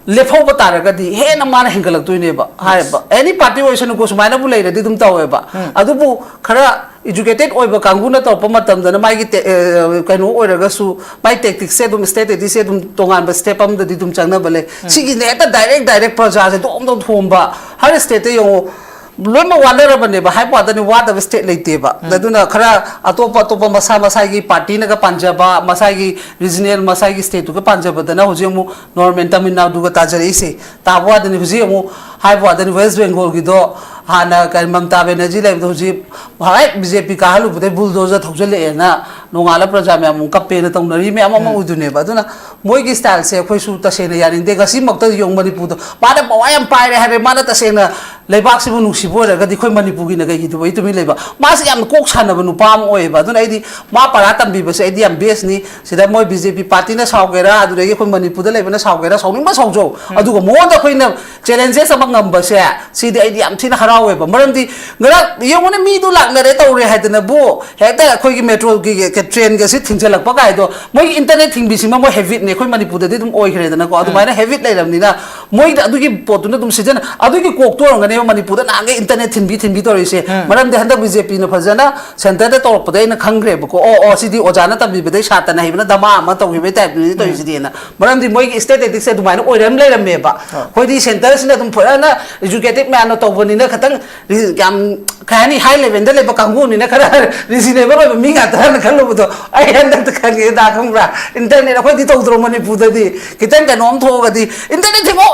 ꯂꯦꯞꯍꯧꯕ ꯇꯥꯔꯒꯗꯤ ꯍꯦꯟꯅ ꯃꯥꯅ ꯍꯦꯟꯒꯠꯂꯛꯇꯣꯏꯅꯦꯕ꯫ ꯍꯥꯏꯔꯤꯕ ꯑꯦꯅꯤ ꯄꯥꯔꯇꯤ ꯑꯣꯏꯁꯅꯨꯀꯣ, ꯁꯨꯃꯥꯏꯅꯕꯨ ꯂꯩꯔꯗꯤ ꯑꯗꯨꯝ ꯇꯧꯋꯦꯕ꯫ ꯑꯗꯨꯕꯨ ꯈꯔ ꯏꯖꯨꯀꯦꯇꯦꯠ ꯑꯣꯏꯕ ꯀꯥꯡꯕꯨꯅ ꯇꯧꯔꯛꯄ ꯃꯇꯝꯗꯅ ꯃꯥꯒꯤ ꯇꯦ-, ꯑ, ꯀꯩꯅꯣ ꯑꯣꯏꯔꯒꯁꯨ, ꯃꯥꯏ ꯇꯦꯛꯇꯤꯛꯁꯁꯦ ꯑꯗꯨꯝ, ꯁ꯭ꯇ꯭ꯔꯦꯇꯦꯖꯤꯁꯦ ꯑꯗꯨꯝ ꯇꯣꯉꯥꯟꯕ ꯁ꯭ꯇꯦꯞ ꯑꯃꯗꯗꯤ ꯑꯗꯨꯝ ꯆꯪꯅꯕ ꯂꯩ꯫ ꯁꯤꯒꯤꯅꯦ ꯍꯦꯛꯇ ꯗꯥꯏꯔꯦꯛ ꯗꯥꯏꯔꯦꯛ ꯄ꯭ꯔꯖꯥꯁꯦ ꯗꯣꯝ ꯗꯣꯝ ꯊꯣꯝꯕ꯫ ꯍꯔ ꯁ꯭ꯇꯦꯠꯇ ꯌꯦꯡꯉꯣ, ꯂꯣꯏꯅꯃꯛ ꯋꯥꯅꯔꯕꯅꯦꯕ, ꯍꯥꯏꯕ ꯋꯥꯗꯅꯤ, ꯋꯥꯗꯕ ꯁ꯭ꯇꯦꯠ ꯂꯩꯇꯦꯕ꯫ ꯑꯗꯨꯅ ꯈꯔ ꯑꯇꯣꯞꯄ ꯑꯇꯣꯞꯄ ꯃꯁꯥ ꯃꯁꯥꯒꯤ ꯄꯥꯔꯇꯤꯅꯒ ꯄꯥꯟꯖꯕ, ꯃꯁꯥꯒꯤ ꯔꯤꯖꯅꯦꯜ, ꯃꯁꯥꯒꯤ ꯁ꯭ꯇꯦꯠꯇꯨꯒ ꯄꯥꯟꯖꯕꯗꯅ ꯍꯧꯖꯤꯛ ꯑꯃꯨꯛ ꯅꯣꯔꯃꯦꯜ ꯇꯥꯃꯤꯜ ꯅꯥꯗꯨꯒ ꯇꯥꯖꯔꯛꯏꯁꯦ꯫ ꯇꯥꯕ ꯋꯥꯗꯅꯤ, ꯍꯧꯖꯤꯛ ꯑꯃꯨꯛ ꯍꯥꯏꯕ ꯋꯥꯗꯅꯤ, ꯋꯦꯁ ꯕꯦꯡꯒꯣꯜꯒꯤꯗꯣ ꯍꯥꯟꯅ ꯀꯔꯤ ꯃꯃꯇꯥ ꯕꯦꯅꯔꯖꯤ ꯂꯩꯕꯗꯣ ꯍꯧꯖꯤꯛ ꯍꯦꯛ ꯕꯤ ꯖꯦ ꯄꯤ ꯀꯥꯍꯜꯂꯨꯕꯗꯩ ꯕꯨꯜꯗꯣꯖꯔ ꯊꯧꯖꯤꯜꯂꯛꯑꯦꯅ ꯅꯣꯡꯉꯥꯜꯂ ꯄ꯭ꯔꯖꯥ ꯃꯌꯥꯝ ꯑꯃꯨꯛ ꯀꯞꯄꯦꯅ ꯇꯧꯅꯔꯤ ꯃꯌꯥꯝ ꯑꯃ ꯎꯗꯣꯏꯅꯦꯕ꯫ ꯑꯗꯨꯅ ꯃꯣꯏꯒꯤ ꯁ꯭ꯇꯥꯏꯜꯁꯦ ꯑꯩꯈꯣꯏꯁꯨ ꯇꯁꯦꯡꯅ ꯌꯥꯅꯤꯡꯗꯦ꯫ ꯉꯁꯤꯃꯛꯇ ꯌꯦꯡꯉꯨ, ꯃꯅꯤꯄꯨꯔꯗ ꯃꯥꯅ ꯄꯋꯥ ꯌꯥꯝ ꯄꯥꯏꯔꯦ ꯍꯥꯏꯔꯦ, ꯃꯥꯅ ꯇꯁꯦꯡꯅ ꯂꯩꯕꯥꯛꯁꯤꯕꯨ ꯅꯨꯡꯁꯤꯕ ꯑꯣꯏꯔꯒꯗꯤ ꯑꯩꯈꯣꯏ ꯃꯅꯤꯄꯨꯔꯒꯤꯅ ꯀꯩꯒꯤ ꯇꯨꯃꯤꯟ ꯇꯨꯃꯤꯟ ꯂꯩꯕ? ꯃꯥꯁꯦ ꯌꯥꯝꯅ ꯀꯣꯛ ꯁꯥꯟꯅꯕ ꯅꯨꯄꯥ ꯑꯃ ꯑꯣꯏꯌꯦꯕ꯫ ꯑꯗꯨꯅ ꯑꯩꯗꯤ ꯃꯥ ꯄꯔꯥ ꯇꯝꯕꯤꯕꯁꯦ ꯑꯩꯗꯤ ꯌꯥꯝ ꯕꯦꯁꯅꯤ꯫ ꯁꯤꯗ ꯃꯣꯏ ꯕꯤ ꯖꯦ ꯄꯤ ꯄꯥꯔꯇꯤꯅ ꯁꯥꯎꯒꯦꯔꯥ, ꯑꯗꯨꯗꯒꯤ ꯑꯩꯈꯣꯏ ꯃꯅꯤꯄꯨꯔꯗ ꯂꯩꯕꯅ ꯁꯥꯎꯒꯦꯔꯥ, ꯁꯥꯎꯅꯤꯡꯕ ꯁꯥꯎꯖꯧ꯫ ꯑꯗꯨꯒ ꯃꯉꯣꯟꯗ ꯑꯩꯈꯣꯏꯅ ꯆꯦꯂꯦꯟꯖꯦꯁ ꯑꯃ ꯉꯝꯕꯁꯦ, ꯁꯤꯗꯤ ꯑꯩꯗꯤ ꯌꯥꯝ ꯊꯤꯅ ꯍꯔꯥꯎꯋꯦꯕ꯫ ꯃꯔꯝꯗꯤ ꯉꯔꯥꯡ ꯌꯦꯡꯉꯨꯅꯦ, ꯃꯤꯗꯨ ꯂꯥꯛꯅꯔꯦ ꯇꯧꯔꯦ ꯍꯥꯏꯗꯅꯕꯨ ꯍꯦꯛꯇ ꯑꯩꯈꯣꯏꯒꯤ ꯃꯦꯇ꯭ꯔꯣꯒꯤ ꯇ꯭ꯔꯦꯟꯒꯁꯤ ꯊꯤꯡꯖꯤꯜꯂꯛꯄ ꯀꯥꯏꯗꯣ, ꯃꯣꯏꯒꯤ ꯏꯟꯇꯔꯅꯦꯠ ꯊꯤꯡꯕꯤꯁꯤꯃ ꯃꯣꯏ ꯍꯦꯕꯤꯠꯅꯦ, ꯑꯩꯈꯣꯏ ꯃꯅꯤꯄꯨꯔꯗꯗꯤ ꯑꯗꯨꯝ ꯑꯣꯏꯈ꯭ꯔꯦꯗꯅꯀꯣ꯫ ꯑꯗꯨꯃꯥꯏꯅ ꯍꯦꯕꯤꯠ ꯂꯩꯔꯕꯅꯤꯅ ꯃꯣꯏꯗ ꯑꯗꯨꯒꯤ ꯄꯣꯠꯇꯨꯅ ꯑꯗꯨꯝ ꯁꯤꯖꯤꯟꯅ-, ꯑꯗꯨꯒꯤ ꯀꯣꯛꯇꯣ ꯑꯣꯏꯔꯝꯒꯅꯦꯕ ꯃꯅꯤꯄꯨꯔꯗ ꯅꯍꯥꯟꯒꯩ ꯏꯟꯇꯔꯅꯦꯠ ꯊꯤꯟꯕꯤ ꯊꯤꯟꯕꯤ ꯇꯧꯔꯤꯁꯦ꯫ ꯃꯔꯝꯗꯤ ꯍꯟꯗꯛ ꯕꯤ ꯖꯦ ꯄꯤꯅ ꯐꯖꯅ ꯁꯦꯟꯇꯔꯗ ꯇꯧꯔꯛꯄꯗꯩ ꯑꯩꯅ ꯈꯪꯈ꯭ꯔꯦꯕꯀꯣ꯫ ꯑꯣ, ꯑꯣ, ꯁꯤꯗꯤ ꯑꯣꯖꯥꯅ ꯇꯝꯕꯤꯕꯗꯩ ꯁꯥꯇ꯭ꯔꯅ ꯍꯩꯕꯅ ꯗꯃꯥ ꯑꯃ ꯇꯧꯈꯤꯕꯩ ꯇꯥꯏꯞꯇꯨꯅꯤ ꯇꯧꯔꯤꯁꯤꯗꯤꯅ꯫ ꯃꯔꯝꯗꯤ ꯃꯣꯏꯒꯤ ꯁ꯭ꯇꯦꯠ ꯇꯦꯛꯇꯤꯛꯁꯦ ꯑꯗꯨꯃꯥꯏꯅ ꯑꯣꯏꯔ ꯂꯩꯔꯝꯃꯦꯕ꯫ ꯑꯩꯈꯣꯏꯗꯤ ꯁꯦꯟꯇꯔꯁꯤꯅ ꯑꯗꯨꯝ ꯐꯖꯅ ꯏꯖꯨꯀꯦꯇꯤꯞ ꯃꯌꯥꯝꯅ ꯇꯧꯕꯅꯤꯅ ꯈꯤꯇꯪ ꯔꯤ-, ꯌꯥꯝ, ꯀꯩ ꯍꯥꯏꯅꯤ, ꯍꯥꯏ ꯂꯦꯚꯦꯜꯗ ꯂꯩꯕ ꯀꯥꯡꯕꯨꯅꯤꯅ ꯈꯔ ꯔꯤꯖꯅꯦꯕꯜ ꯑꯣꯏꯕ ꯃꯤ ꯉꯥꯛꯇꯅ ꯈꯜꯂꯨꯕꯗꯣ ꯑꯩ ꯍꯟꯗꯛꯇ ꯈꯪꯉꯦ꯫ ꯗꯥ, ꯈꯪꯕ꯭ꯔꯥ? ꯏꯟꯇꯔꯅꯦꯠ ꯑꯩꯈꯣꯏꯗꯤ ꯇꯧꯗ꯭ꯔꯣ ꯃꯅꯤꯄꯨꯔꯗꯗꯤ? ꯈꯤꯇꯪ ꯀꯩꯅꯣꯝ ꯊꯣꯛꯑꯒꯗꯤ ꯏꯟꯇꯔꯅꯦꯠ ꯊꯤꯡꯉꯣ!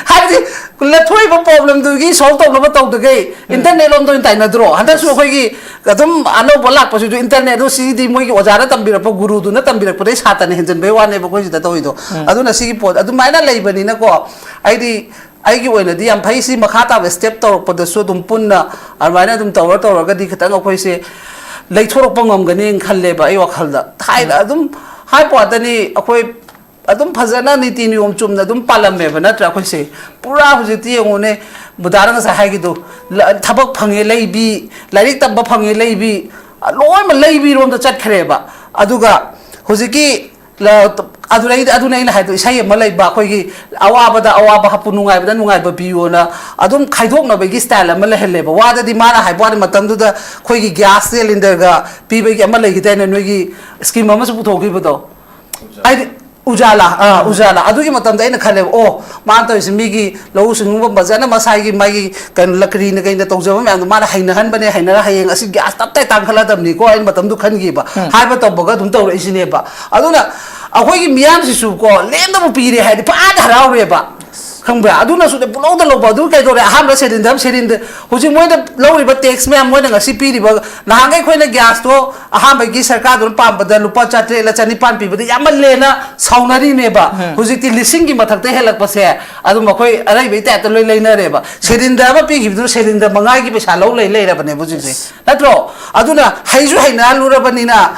ꯍꯥꯏꯕꯗꯤ ꯊꯣꯛꯏꯕ ꯄ꯭ꯔꯣꯕ꯭ꯂꯦꯝꯗꯨꯒꯤ ꯁꯣꯜꯕ ꯇꯧꯅꯕ ꯇꯧꯗꯒꯩ ꯏꯟꯇꯔꯅꯦꯠ ꯂꯣꯝꯗ ꯑꯣꯏꯅ ꯇꯥꯏꯅꯗ꯭ꯔꯣ? ꯍꯟꯗꯛꯁꯨ ꯑꯩꯈꯣꯏꯒꯤ ꯑꯗꯨꯝ ꯑꯅꯧꯕ ꯂꯥꯛꯄꯁꯤꯁꯨ ꯏꯟꯇꯔꯅꯦꯠ, ꯑꯗꯣ ꯁꯤꯗꯤ ꯃꯣꯏꯒꯤ ꯑꯣꯖꯥꯅ ꯇꯝꯕꯤꯔꯛꯄ, ꯒꯨꯔꯨꯗꯨꯅ ꯇꯝꯕꯤꯔꯛꯄꯗꯩ ꯁꯥꯇ꯭ꯔꯅ ꯍꯦꯟꯖꯟꯕꯩ ꯋꯥꯅꯦꯕ ꯑꯩꯈꯣꯏ ꯁꯤꯗ ꯇꯧꯔꯤꯗꯣ꯫ ꯑꯗꯨꯅ ꯁꯤꯒꯤ ꯄꯣꯠ ꯑꯗꯨꯃꯥꯏꯅ ꯂꯩꯕꯅꯤꯅꯀꯣ, ꯑꯩꯗꯤ ꯑꯩꯒꯤ ꯑꯣꯏꯅꯗꯤ ꯌꯥꯝ ꯐꯩ꯫ ꯁꯤ ꯃꯈꯥ ꯇꯥꯕ ꯁ꯭ꯇꯦꯞ ꯇꯧꯔꯛꯄꯗꯁꯨ ꯑꯗꯨꯝ ꯄꯨꯟꯅ ꯑꯗꯨꯃꯥꯏꯅ ꯑꯗꯨꯝ ꯇꯧꯔ ꯇꯧꯔꯒꯗꯤ ꯈꯤꯇꯪ ꯑꯩꯈꯣꯏꯁꯦ ꯂꯩꯊꯣꯔꯛꯄ ꯉꯝꯒꯅꯤꯅ ꯈꯜꯂꯦꯕ ꯑꯩ ꯋꯥꯈꯜꯗ꯫ ꯊꯥꯏꯅ ꯑꯗꯨꯝ ꯍꯥꯏꯕ ꯋꯥꯗꯅꯤ, ꯑꯩꯈꯣꯏ ꯑꯗꯨꯝ ꯐꯖꯅ ꯅꯤꯇꯤ ꯅꯤꯌꯣꯝ ꯆꯨꯝꯅ ꯑꯗꯨꯝ ꯄꯥꯜꯂꯝꯃꯦꯕ, ꯅꯠꯇ꯭ꯔꯥ? ꯑꯩꯈꯣꯏꯁꯦ ꯄꯨꯔꯥ ꯍꯧꯖꯤꯛꯇꯤ ꯌꯦꯡꯉꯨꯅꯦ, ꯕꯨꯙꯥꯅ ꯉꯁꯥꯏ ꯍꯥꯏꯒꯤꯗꯣ, ꯂ-, ꯊꯕꯛ ꯐꯪꯉꯦ ꯂꯩꯕꯤ, ꯂꯥꯏꯔꯤꯛ ꯇꯝꯕ ꯐꯪꯉꯦ ꯂꯩꯕꯤ, ꯂꯣꯏꯅꯃꯛ ꯂꯩꯕꯤꯔꯣꯝꯗ ꯆꯠꯈ꯭ꯔꯦꯕ꯫ ꯑꯗꯨꯒ ꯍꯧꯖꯤꯛꯀꯤ ꯂ-, ꯑꯗꯨꯗꯩꯗ, ꯑꯗꯨꯅ ꯑꯩꯅ ꯍꯥꯏꯗꯣ, ꯏꯁꯩ ꯑꯃ ꯂꯩꯕ, ꯑꯩꯈꯣꯏꯒꯤ "ꯑꯋꯥꯕꯗ ꯑꯋꯥꯕ ꯍꯥꯞꯄꯨ, ꯅꯨꯡꯉꯥꯏꯕꯗ ꯅꯨꯡꯉꯥꯏꯕ ꯄꯤꯌꯣꯅ" ꯑꯗꯨꯝ ꯈꯥꯏꯗꯣꯛꯅꯕꯒꯤ ꯁ꯭ꯇꯥꯏꯜ ꯑꯃ ꯂꯩꯍꯜꯂꯦꯕ꯫ ꯋꯥꯗꯗꯤ ꯃꯥꯅ ꯍꯥꯏꯕ ꯋꯥꯅꯤ, ꯃꯇꯝꯗꯨꯗ ꯑꯩꯈꯣꯏꯒꯤ ꯒ꯭ꯌꯥꯁ ꯁꯤꯂꯤꯟꯗꯔꯒ ꯄꯤꯕꯒꯤ ꯑꯃ ꯂꯩꯈꯤꯗꯥꯏꯅꯦ, ꯅꯣꯏꯒꯤ ꯁ꯭ꯀꯤꯝ ꯑꯃꯁꯨ ꯄꯨꯊꯣꯛꯈꯤꯕꯗꯣ꯫ ꯍꯥꯏꯗꯤ, ꯎꯖꯥꯂꯥ, ꯑꯥ, ꯎꯖꯥꯂꯥ꯫ ꯑꯗꯨꯒꯤ ꯃꯇꯝꯗ ꯑꯩꯅ ꯈꯜꯂꯦꯕ, ꯑꯣ, ꯃꯥꯅ ꯇꯧꯔꯤꯁꯦ ꯃꯤꯒꯤ ꯂꯧꯎ ꯁꯤꯡꯎꯕ ꯐꯖꯅ ꯃꯁꯥꯒꯤ ꯃꯥꯒꯤ ꯀꯩꯅꯣ ꯂꯀ꯭ꯔꯤꯅ ꯀꯩꯅ ꯇꯧꯖꯕ ꯃꯌꯥꯝꯗꯣ ꯃꯥꯅ ꯍꯩꯅꯍꯟꯕꯅꯦ, ꯍꯩꯅꯔ ꯍꯌꯦꯡ ꯑꯁꯤ ꯒ꯭ꯌꯥꯁ ꯇꯞ ꯇꯥꯏ ꯇꯥꯡꯈꯠꯂꯗꯕꯅꯤꯀꯣ, ꯑꯩꯅ ꯃꯇꯝꯗꯨ ꯈꯟꯈꯤꯕ꯫ ꯎꯝ꯫ ꯍꯥꯏꯕ ꯇꯧꯕꯒ ꯑꯗꯨꯝ ꯇꯧꯔꯛꯏꯁꯤꯅꯦꯕ꯫ ꯑꯗꯨꯅ ꯑꯩꯈꯣꯏꯒꯤ ꯃꯤꯌꯥꯝꯁꯤꯁꯨ ꯀꯣ, ꯂꯦꯝꯅꯕꯨ ꯄꯤꯔꯦ ꯍꯥꯏꯗꯤ ꯐꯥꯗ ꯍꯔꯥꯎꯔꯦꯕ꯫ ꯈꯪꯕ꯭ꯔꯥ? ꯑꯗꯨꯅꯁꯨꯅꯦ, ꯄꯨꯂꯧꯗ ꯂꯧꯕ꯫ ꯑꯗꯨ ꯀꯩꯗꯧꯔꯦ? ꯑꯍꯥꯟꯕ ꯁꯦꯔꯤꯟꯗ ꯑꯃ, ꯁꯦꯔꯤꯟꯗ ꯍꯧꯖꯤꯛ ꯃꯣꯏꯅ ꯂꯧꯔꯤꯕ ꯇꯦꯛꯁ ꯃꯌꯥꯝ, ꯃꯣꯏꯅ ꯉꯁꯤ ꯄꯤꯔꯤꯕ, ꯅꯍꯥꯟꯈꯩ ꯑꯩꯈꯣꯏꯅ ꯒ꯭ꯌꯥꯁꯇꯣ ꯑꯍꯥꯟꯕꯒꯤ ꯁꯔꯀꯥꯔꯗꯨꯅ ꯄꯥꯝꯕꯗ ꯂꯨꯄꯥ ꯆꯥꯇ꯭ꯔꯦꯠꯂ ꯆꯅꯤꯄꯥꯟ ꯄꯤꯕꯗ ꯌꯥꯝꯃꯜꯂꯦꯅ ꯁꯥꯎꯅꯔꯤꯅꯦꯕ꯫ ꯎꯝ꯫ ꯍꯧꯖꯤꯛꯇꯤ ꯂꯤꯁꯤꯡꯒꯤ ꯃꯊꯛꯇ ꯍꯦꯜꯂꯛꯄꯁꯦ ꯑꯗꯨꯝ ꯑꯩꯈꯣꯏ ꯑꯔꯩꯕꯩ ꯇꯥꯏꯞꯇ ꯂꯣꯏ ꯂꯩꯅꯔꯦꯕ꯫ ꯁꯦꯔꯤꯟꯗ ꯑꯃ ꯄꯤꯈꯤꯕꯗꯨꯅ ꯁꯦꯔꯤꯟꯗ ꯃꯉꯥꯒꯤ ꯄꯩꯁꯥ ꯂꯧ ꯂꯩ ꯂꯩꯔꯕꯅꯦꯕ ꯍꯧꯖꯤꯛꯁꯦ꯫ ꯑꯁ꯫ ꯅꯠꯇ꯭ꯔꯣ? ꯑꯗꯨꯅ ꯍꯩꯁꯨ ꯍꯩꯅꯍꯜꯂꯨꯔꯕꯅꯤꯅ,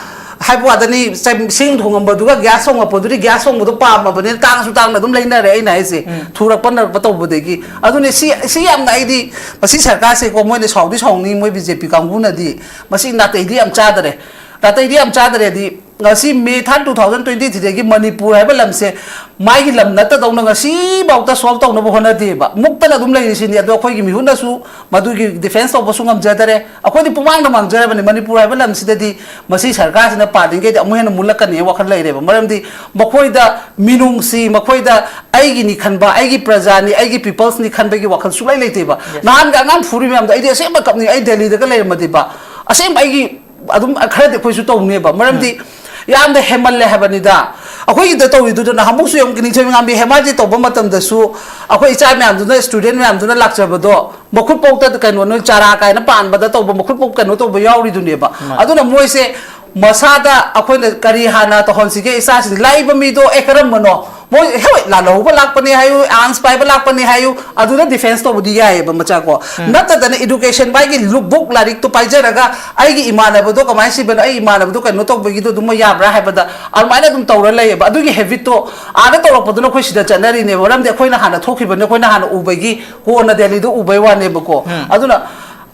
ꯍꯥꯏꯕ ꯋꯥꯗꯅꯤ, ꯆ-, ꯁꯤꯡ ꯊꯣꯡꯉꯝꯕꯗꯨꯒ ꯒ꯭ꯌꯥꯁ ꯊꯣꯡꯉꯛꯄꯗꯨꯗꯤ, ꯒ꯭ꯌꯥꯁ ꯊꯣꯡꯕꯗꯣ ꯄꯥꯝꯃꯕꯅꯤꯅ ꯇꯥꯡꯁꯨ ꯇꯥꯡꯅ ꯑꯗꯨꯝ ꯂꯩꯅꯔꯦ, ꯑꯩꯅ ꯍꯥꯏꯁꯦ꯫ ꯎꯝ꯫ ꯊꯨꯔꯛꯄ ꯅꯔꯛꯄ ꯇꯧꯕꯗꯒꯤ꯫ ꯑꯗꯨꯅꯦ ꯁꯤ, ꯁꯤ ꯌꯥꯝꯅ ꯑꯩꯗꯤ ꯃꯁꯤ ꯁꯔꯀꯥꯔꯁꯦꯀꯣ, ꯃꯣꯏꯅ ꯁꯥꯎꯗꯤ ꯁꯥꯎꯅꯤꯡ, ꯃꯣꯏ ꯕꯤ ꯖꯦ ꯄꯤ ꯀꯥꯡꯕꯨꯅꯗꯤ꯫ ꯃꯁꯤ ꯅꯥꯇꯩꯗꯤ ꯌꯥꯝ ꯆꯥꯗꯔꯦ꯫ ꯅꯥꯇꯩꯗꯤ ꯌꯥꯝ ꯆꯥꯗꯔꯦꯗꯤ, ꯉꯁꯤ ꯃꯦ ꯊꯥꯔꯠ ꯇꯨ ꯊꯥꯎꯖꯟ ꯇ꯭ꯋꯦꯟꯇꯤ ꯊ꯭ꯔꯤꯗꯒꯤ ꯃꯅꯤꯄꯨꯔ ꯍꯥꯏꯕ ꯂꯝꯁꯦ ꯃꯥꯒꯤ ꯂꯝ ꯅꯠꯇꯗꯧꯅ ꯉꯁꯤꯐꯥꯎꯗ ꯁꯣꯜꯕ ꯇꯧꯅꯕ ꯍꯣꯠꯅꯗꯦꯕ꯫ ꯃꯨꯛꯇꯅ ꯑꯗꯨꯝ ꯂꯩꯔꯤꯁꯤꯅꯤ꯫ ꯑꯗꯣ ꯑꯩꯈꯣꯏꯒꯤ ꯃꯤꯍꯨꯠꯅꯁꯨ ꯃꯗꯨꯒꯤ ꯗꯤꯐꯦꯟꯁ ꯇꯧꯕꯁꯨ ꯉꯝꯖꯗꯔꯦ꯫ ꯑꯩꯈꯣꯏꯗꯤ ꯄꯨꯃꯥꯡꯗ ꯃꯥꯡꯖꯔꯕꯅꯤ꯫ ꯃꯅꯤꯄꯨꯔ ꯍꯥꯏꯕ ꯂꯝꯁꯤꯗꯗꯤ ꯃꯁꯤ ꯁꯔꯀꯥꯔꯁꯤꯅ ꯄꯥꯜꯂꯤꯉꯩꯗꯤ ꯑꯃꯨꯛ ꯍꯦꯟꯅ ꯃꯨꯜꯂꯛꯀꯅꯤ ꯍꯥꯏꯕ ꯋꯥꯈꯜ ꯂꯩꯔꯦꯕ꯫ ꯃꯔꯝꯗꯤ ꯃꯈꯣꯏꯗ ꯃꯤꯅꯨꯡꯁꯤ, ꯃꯈꯣꯏꯗ ꯑꯩꯒꯤꯅꯤ ꯈꯟꯕ, ꯑꯩꯒꯤ ꯄ꯭ꯔꯖꯥꯅꯤ, ꯑꯩꯒꯤ ꯄꯤꯄꯜꯁꯅꯤ ꯈꯟꯕꯒꯤ ꯋꯥꯈꯜ ꯁꯨꯡꯂꯩ ꯂꯩꯇꯦꯕ꯫ Yes. ꯅꯍꯥꯟꯒꯤ ꯑꯉꯥꯡ ꯐꯨꯔꯤ ꯃꯌꯥꯝꯗꯣ ꯑꯩꯗꯤ ꯑꯁꯦꯡꯕ ꯀꯞꯅꯤꯡꯉꯤ꯫ ꯑꯩ ꯗꯦꯜꯂꯤꯗꯒ ꯂꯩꯔꯝꯃꯗꯤꯕ, ꯑꯁꯦꯡꯕ ꯑꯩꯒꯤ ꯑꯗꯨꯝ ꯈꯔꯗꯤ ꯑꯩꯈꯣꯏꯁꯨ ꯇꯧꯅꯦꯕ꯫ ꯃꯔꯝꯗꯤ ꯎꯝ꯫ ꯌꯥꯝꯅ ꯍꯦꯟꯃꯜꯂꯦ ꯍꯥꯏꯕꯅꯤꯗ꯫ ꯑꯩꯈꯣꯏꯒꯤꯗ ꯇꯧꯔꯤꯗꯨꯗ ꯅꯍꯥꯟꯃꯨꯛꯁꯨ ꯌꯦꯡꯉꯨ, ꯅꯤꯡꯊꯧ ꯉꯥꯝꯕꯤ ꯍꯦꯃꯥꯖꯤ ꯇꯧꯕ ꯃꯇꯝꯗꯁꯨ ꯑꯩꯈꯣꯏ ꯏꯆꯥ ꯃꯌꯥꯝꯗꯨꯅ, ꯁ꯭ꯇꯨꯗꯦꯟ ꯃꯌꯥꯝꯗꯨꯅ ꯂꯥꯛꯆꯕꯗꯣ, ꯃꯈꯨꯠꯐꯥꯎꯗ ꯀꯩꯅꯣ, ꯅꯣꯏ ꯆꯥꯔꯥ ꯀꯥꯏꯅ ꯄꯥꯟꯕꯗ ꯇꯧꯕ, ꯃꯈꯨꯠꯐꯥꯎ ꯀꯩꯅꯣ ꯇꯧꯕ ꯌꯥꯎꯔꯤꯗꯨꯅꯦꯕ꯫ ꯃꯥꯅꯤ꯫ ꯑꯗꯨꯅ ꯃꯣꯏꯁꯦ ꯃꯁꯥꯗ ꯑꯩꯈꯣꯏꯅ ꯀꯔꯤ ꯍꯥꯟꯅ ꯇꯧꯍꯟꯁꯤꯒꯦ? ꯏꯆꯥꯁꯤꯡꯁꯦ ꯂꯥꯛꯏꯕ ꯃꯤꯗꯣ, ꯑꯦ, ꯀꯔꯝꯕꯅꯣ? ꯃꯣꯏ ꯍꯣꯏ ꯂꯥꯜꯍꯧꯕ ꯂꯥꯛꯄꯅꯦ ꯍꯥꯏꯌꯨ, ꯑꯥꯔꯝꯁ ꯄꯥꯏꯕ ꯂꯥꯛꯄꯅꯦ ꯍꯥꯏꯌꯨ, ꯑꯗꯨꯗ ꯗꯤꯐꯦꯟꯁ ꯇꯧꯕꯗꯤ ꯌꯥꯏꯌꯦꯕ, ꯃꯆꯥ ꯀꯣ꯫ ꯎꯝ꯫ ꯅꯠꯇꯗꯅ ꯏꯗꯨꯀꯦꯁꯟ ꯃꯥꯒꯤ ꯂꯨ-, ꯕꯨꯛ ꯂꯥꯏꯔꯤꯛꯇꯣ ꯄꯥꯏꯖꯔꯒ ꯑꯩꯒꯤ ꯏꯃꯥꯟꯅꯕꯗꯣ ꯀꯃꯥꯏꯅ ꯁꯤꯕꯅꯣ, ꯑꯩ ꯏꯃꯥꯟꯅꯕꯗꯣ ꯀꯩꯅꯣ ꯇꯧꯕꯒꯤꯗꯣ ꯑꯗꯨꯝ ꯃꯣꯏ ꯌꯥꯕ꯭ꯔꯥ ꯍꯥꯏꯕꯗ ꯑꯗꯨꯃꯥꯏꯅ ꯑꯗꯨꯝ ꯇꯧꯔ ꯂꯩꯌꯦꯕ꯫ ꯑꯗꯨꯒꯤ ꯍꯦꯕꯤꯠꯇꯣ ꯑꯥꯗ ꯇꯧꯔꯛꯄꯗꯨꯅ ꯑꯩꯈꯣꯏ ꯁꯤꯗ ꯆꯠꯅꯔꯤꯅꯦꯕ꯫ ꯃꯔꯝꯗꯤ ꯑꯩꯈꯣꯏꯅ ꯍꯥꯟꯅ ꯊꯣꯛꯈꯤꯕꯅꯤ, ꯑꯩꯈꯣꯏꯅ ꯍꯥꯟꯅ ꯎꯕꯒꯤ, ꯀꯣꯟꯅ ꯗꯦꯜꯂꯤꯗ ꯎꯕꯩ ꯋꯥꯅꯦꯕꯀꯣ꯫ ꯎꯝ꯫ ꯑꯗꯨꯅ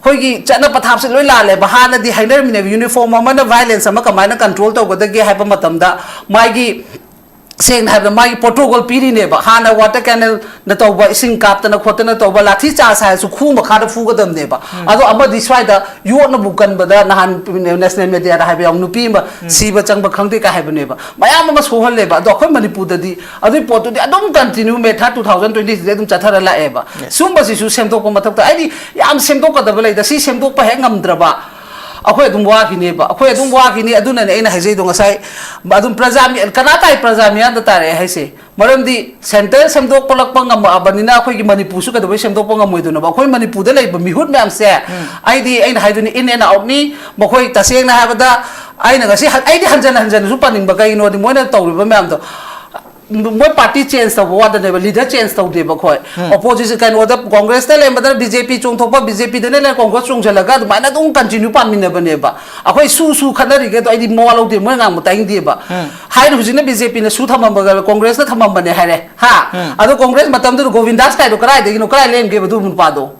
ꯑꯩꯈꯣꯏꯒꯤ ꯆꯠꯅ ꯄꯊꯥꯞꯁꯦ ꯂꯣꯏ ꯂꯥꯜꯂꯦꯕ꯫ ꯍꯥꯟꯅꯗꯤ ꯍꯥꯏꯅꯔꯝꯃꯤꯅꯦꯕ, ꯌꯨꯅꯤꯐꯣꯔꯝ ꯑꯃꯅ ꯚꯥꯏꯂꯦꯟꯁ ꯑꯃ ꯀꯃꯥꯏꯅ ꯀꯟꯇ꯭ꯔꯣꯜ ꯇꯧꯒꯗꯒꯦ ꯍꯥꯏꯕ ꯃꯇꯝꯗ ꯃꯥꯒꯤ ꯁꯦꯡꯅ ꯍꯥꯏꯕꯗ ꯃꯥꯒꯤ ꯄ꯭ꯔꯣꯇꯣꯀꯣꯜ ꯄꯤꯔꯤꯅꯦꯕ꯫ ꯍꯥꯟꯅ ꯋꯥꯇꯔ ꯀꯦꯅꯦꯜꯅ ꯇꯧꯕ, ꯏꯁꯤꯡ ꯀꯥꯞꯇꯅ ꯈꯣꯠꯇꯅ ꯇꯧꯕ, ꯂꯥꯊꯤ ꯆꯥꯔꯖ ꯍꯥꯏꯔꯁꯨ ꯈꯨ ꯃꯈꯥꯗ ꯐꯨꯒꯗꯕꯅꯦꯕ꯫ ꯑꯗꯣ ꯑꯃꯗꯤ ꯁ꯭ꯋꯥꯏꯗ ꯌꯣꯠꯅꯕꯨ ꯀꯟꯕꯗ, ꯅꯍꯥꯟ ꯅꯦꯁꯅꯦꯜ ꯃꯦꯗꯤꯌꯥꯗ ꯍꯥꯏꯕ ꯌꯥꯎ, ꯅꯨꯄꯤ ꯑꯃ ꯁꯤꯕ ꯆꯪꯕ ꯈꯪꯗꯦ ꯀꯥꯏ ꯍꯥꯏꯕꯅꯦꯕ꯫ ꯃꯌꯥꯝ ꯑꯃ ꯁꯣꯛꯍꯜꯂꯦꯕ꯫ ꯑꯗꯣ ꯑꯩꯈꯣꯏ ꯃꯅꯤꯄꯨꯔꯗꯗꯤ ꯑꯗꯨꯒꯤ ꯄꯣꯠꯇꯨꯗꯤ ꯑꯗꯨꯝ ꯀꯟꯇꯤꯅ꯭ꯌꯨ ꯃꯦ ꯊꯥꯔ ꯇꯨ ꯊꯥꯎꯖꯟ ꯇ꯭ꯋꯦꯟꯇꯤ ꯊ꯭ꯔꯤꯗ ꯑꯗꯨꯝ ꯆꯠꯊꯔ ꯂꯥꯛꯑꯦꯕ꯫ ꯁꯨꯝꯕꯁꯤꯁꯨ ꯁꯦꯝꯗꯣꯛꯄ ꯃꯊꯧ ꯇꯥꯏ꯫ ꯍꯥꯏꯗꯤ ꯌꯥꯝ ꯁꯦꯝꯗꯣꯛꯀꯗꯕ ꯂꯩꯗ, ꯁꯤ ꯁꯦꯝꯗꯣꯛꯄ ꯍꯦꯛ ꯉꯝꯗ꯭ꯔꯕ ꯑꯩꯈꯣꯏ ꯑꯗꯨꯝ ꯋꯥꯈꯤꯅꯦꯕ, ꯑꯩꯈꯣꯏ ꯑꯗꯨꯝ ꯋꯥꯈꯤꯅꯤ꯫ ꯑꯗꯨꯅꯅꯦ ꯑꯩꯅ ꯍꯥꯏꯖꯩꯗꯣ ꯉꯁꯥꯏ, ꯑꯗꯨꯝ ꯄ꯭ꯔꯖꯥ ꯃꯤ-, ꯀꯅꯥ ꯇꯥꯏ ꯄ꯭ꯔꯖꯥ ꯃꯤꯌꯥꯝꯗ ꯇꯥꯔꯛꯑꯦ ꯍꯥꯏꯁꯦ꯫ ꯃꯔꯝꯗꯤ ꯁꯦꯟꯇꯔ ꯁꯦꯝꯗꯣꯛꯄꯂꯛꯄ ꯉꯝꯃꯛꯑꯕꯅꯤꯅ ꯑꯩꯈꯣꯏꯒꯤ ꯃꯅꯤꯄꯨꯔꯁꯨ ꯀꯩꯗꯧꯕꯩ ꯁꯦꯝꯗꯣꯛꯄ ꯉꯝꯃꯣꯏꯗꯣꯏꯅꯣꯕ? ꯑꯩꯈꯣꯏ ꯃꯅꯤꯄꯨꯔꯗ ꯂꯩꯕ ꯃꯤꯍꯨꯠ ꯃꯌꯥꯝꯁꯦ, ꯑꯩꯗꯤ ꯑꯩꯅ ꯍꯥꯏꯗꯣꯏꯅꯤ, ꯏꯟ ꯑꯦꯟ ꯑꯥꯎꯠꯅꯤ꯫ ꯃꯈꯣꯏ ꯇꯁꯦꯡꯅ ꯍꯥꯏꯔꯕꯗ ꯑꯩꯅ ꯉꯁꯤ ꯍ-, ꯑꯩꯗꯤ ꯍꯟꯖꯟ ꯍꯟꯖꯟꯅꯁꯨ ꯄꯟꯅꯤꯡꯕ, ꯀꯩꯒꯤꯅꯣꯗꯤ ꯃꯣꯏꯅ ꯇꯧꯔꯤꯕ ꯃꯌꯥꯝꯗꯣ, ꯃꯣꯏ ꯄꯥꯔꯇꯤ ꯆꯦꯟꯖ ꯇꯧꯕ ꯋꯥꯗꯅꯦꯕ, ꯂꯤꯗꯔ ꯆꯦꯟꯖ ꯇꯧꯗꯦꯕ ꯑꯩꯈꯣꯏ꯫ ꯑꯣꯄꯣꯖꯤꯁꯟ ꯀꯩꯅꯣꯗ ꯀꯣꯡꯒ꯭ꯔꯦꯁꯇ ꯂꯩꯔꯝꯕꯗꯅ ꯕꯤ ꯖꯦ ꯄꯤ ꯆꯣꯡꯊꯣꯛꯄ, ꯕꯤ ꯖꯦ ꯄꯤꯗꯅ ꯂꯩꯔ ꯀꯣꯡꯒ꯭ꯔꯦꯁ ꯆꯣꯡꯁꯤꯜꯂꯒ ꯑꯗꯨꯃꯥꯏꯅ ꯑꯗꯨꯝ ꯀꯟꯇꯤꯅ꯭ꯌꯨ ꯄꯥꯟꯃꯤꯟꯅꯕꯅꯦꯕ꯫ ꯑꯩꯈꯣꯏ ꯁꯨ ꯁꯨ ꯈꯠꯅꯔꯤꯒꯦꯗꯣ ꯑꯩꯗꯤ ꯃꯋꯥ ꯂꯧꯗꯦ, ꯃꯣꯏ ꯉꯥꯡꯕ ꯇꯥꯅꯤꯡꯗꯦꯕ꯫ ꯍꯥꯏꯅ ꯍꯧꯖꯤꯛꯅ ꯕꯤ ꯖꯦ ꯄꯤꯅ ꯁꯨ ꯊꯝꯃꯝꯕꯒ ꯀꯣꯡꯒ꯭ꯔꯦꯁꯅ ꯊꯝꯃꯝꯕꯅꯦ ꯍꯥꯏꯔꯦ꯫ ꯍꯥ? ꯑꯗꯣ ꯀꯣꯡꯒ꯭ꯔꯦꯁ ꯃꯇꯝꯗꯨꯗ ꯒꯣꯕꯤꯟꯗꯥꯁ ꯀꯥꯏꯗꯣ ꯀꯗꯥꯏꯗꯒꯤꯅꯣ, ꯀꯗꯥꯏ ꯂꯩꯔꯝꯒꯦꯕ ꯑꯗꯨ ꯅꯨꯄꯥꯗꯣ?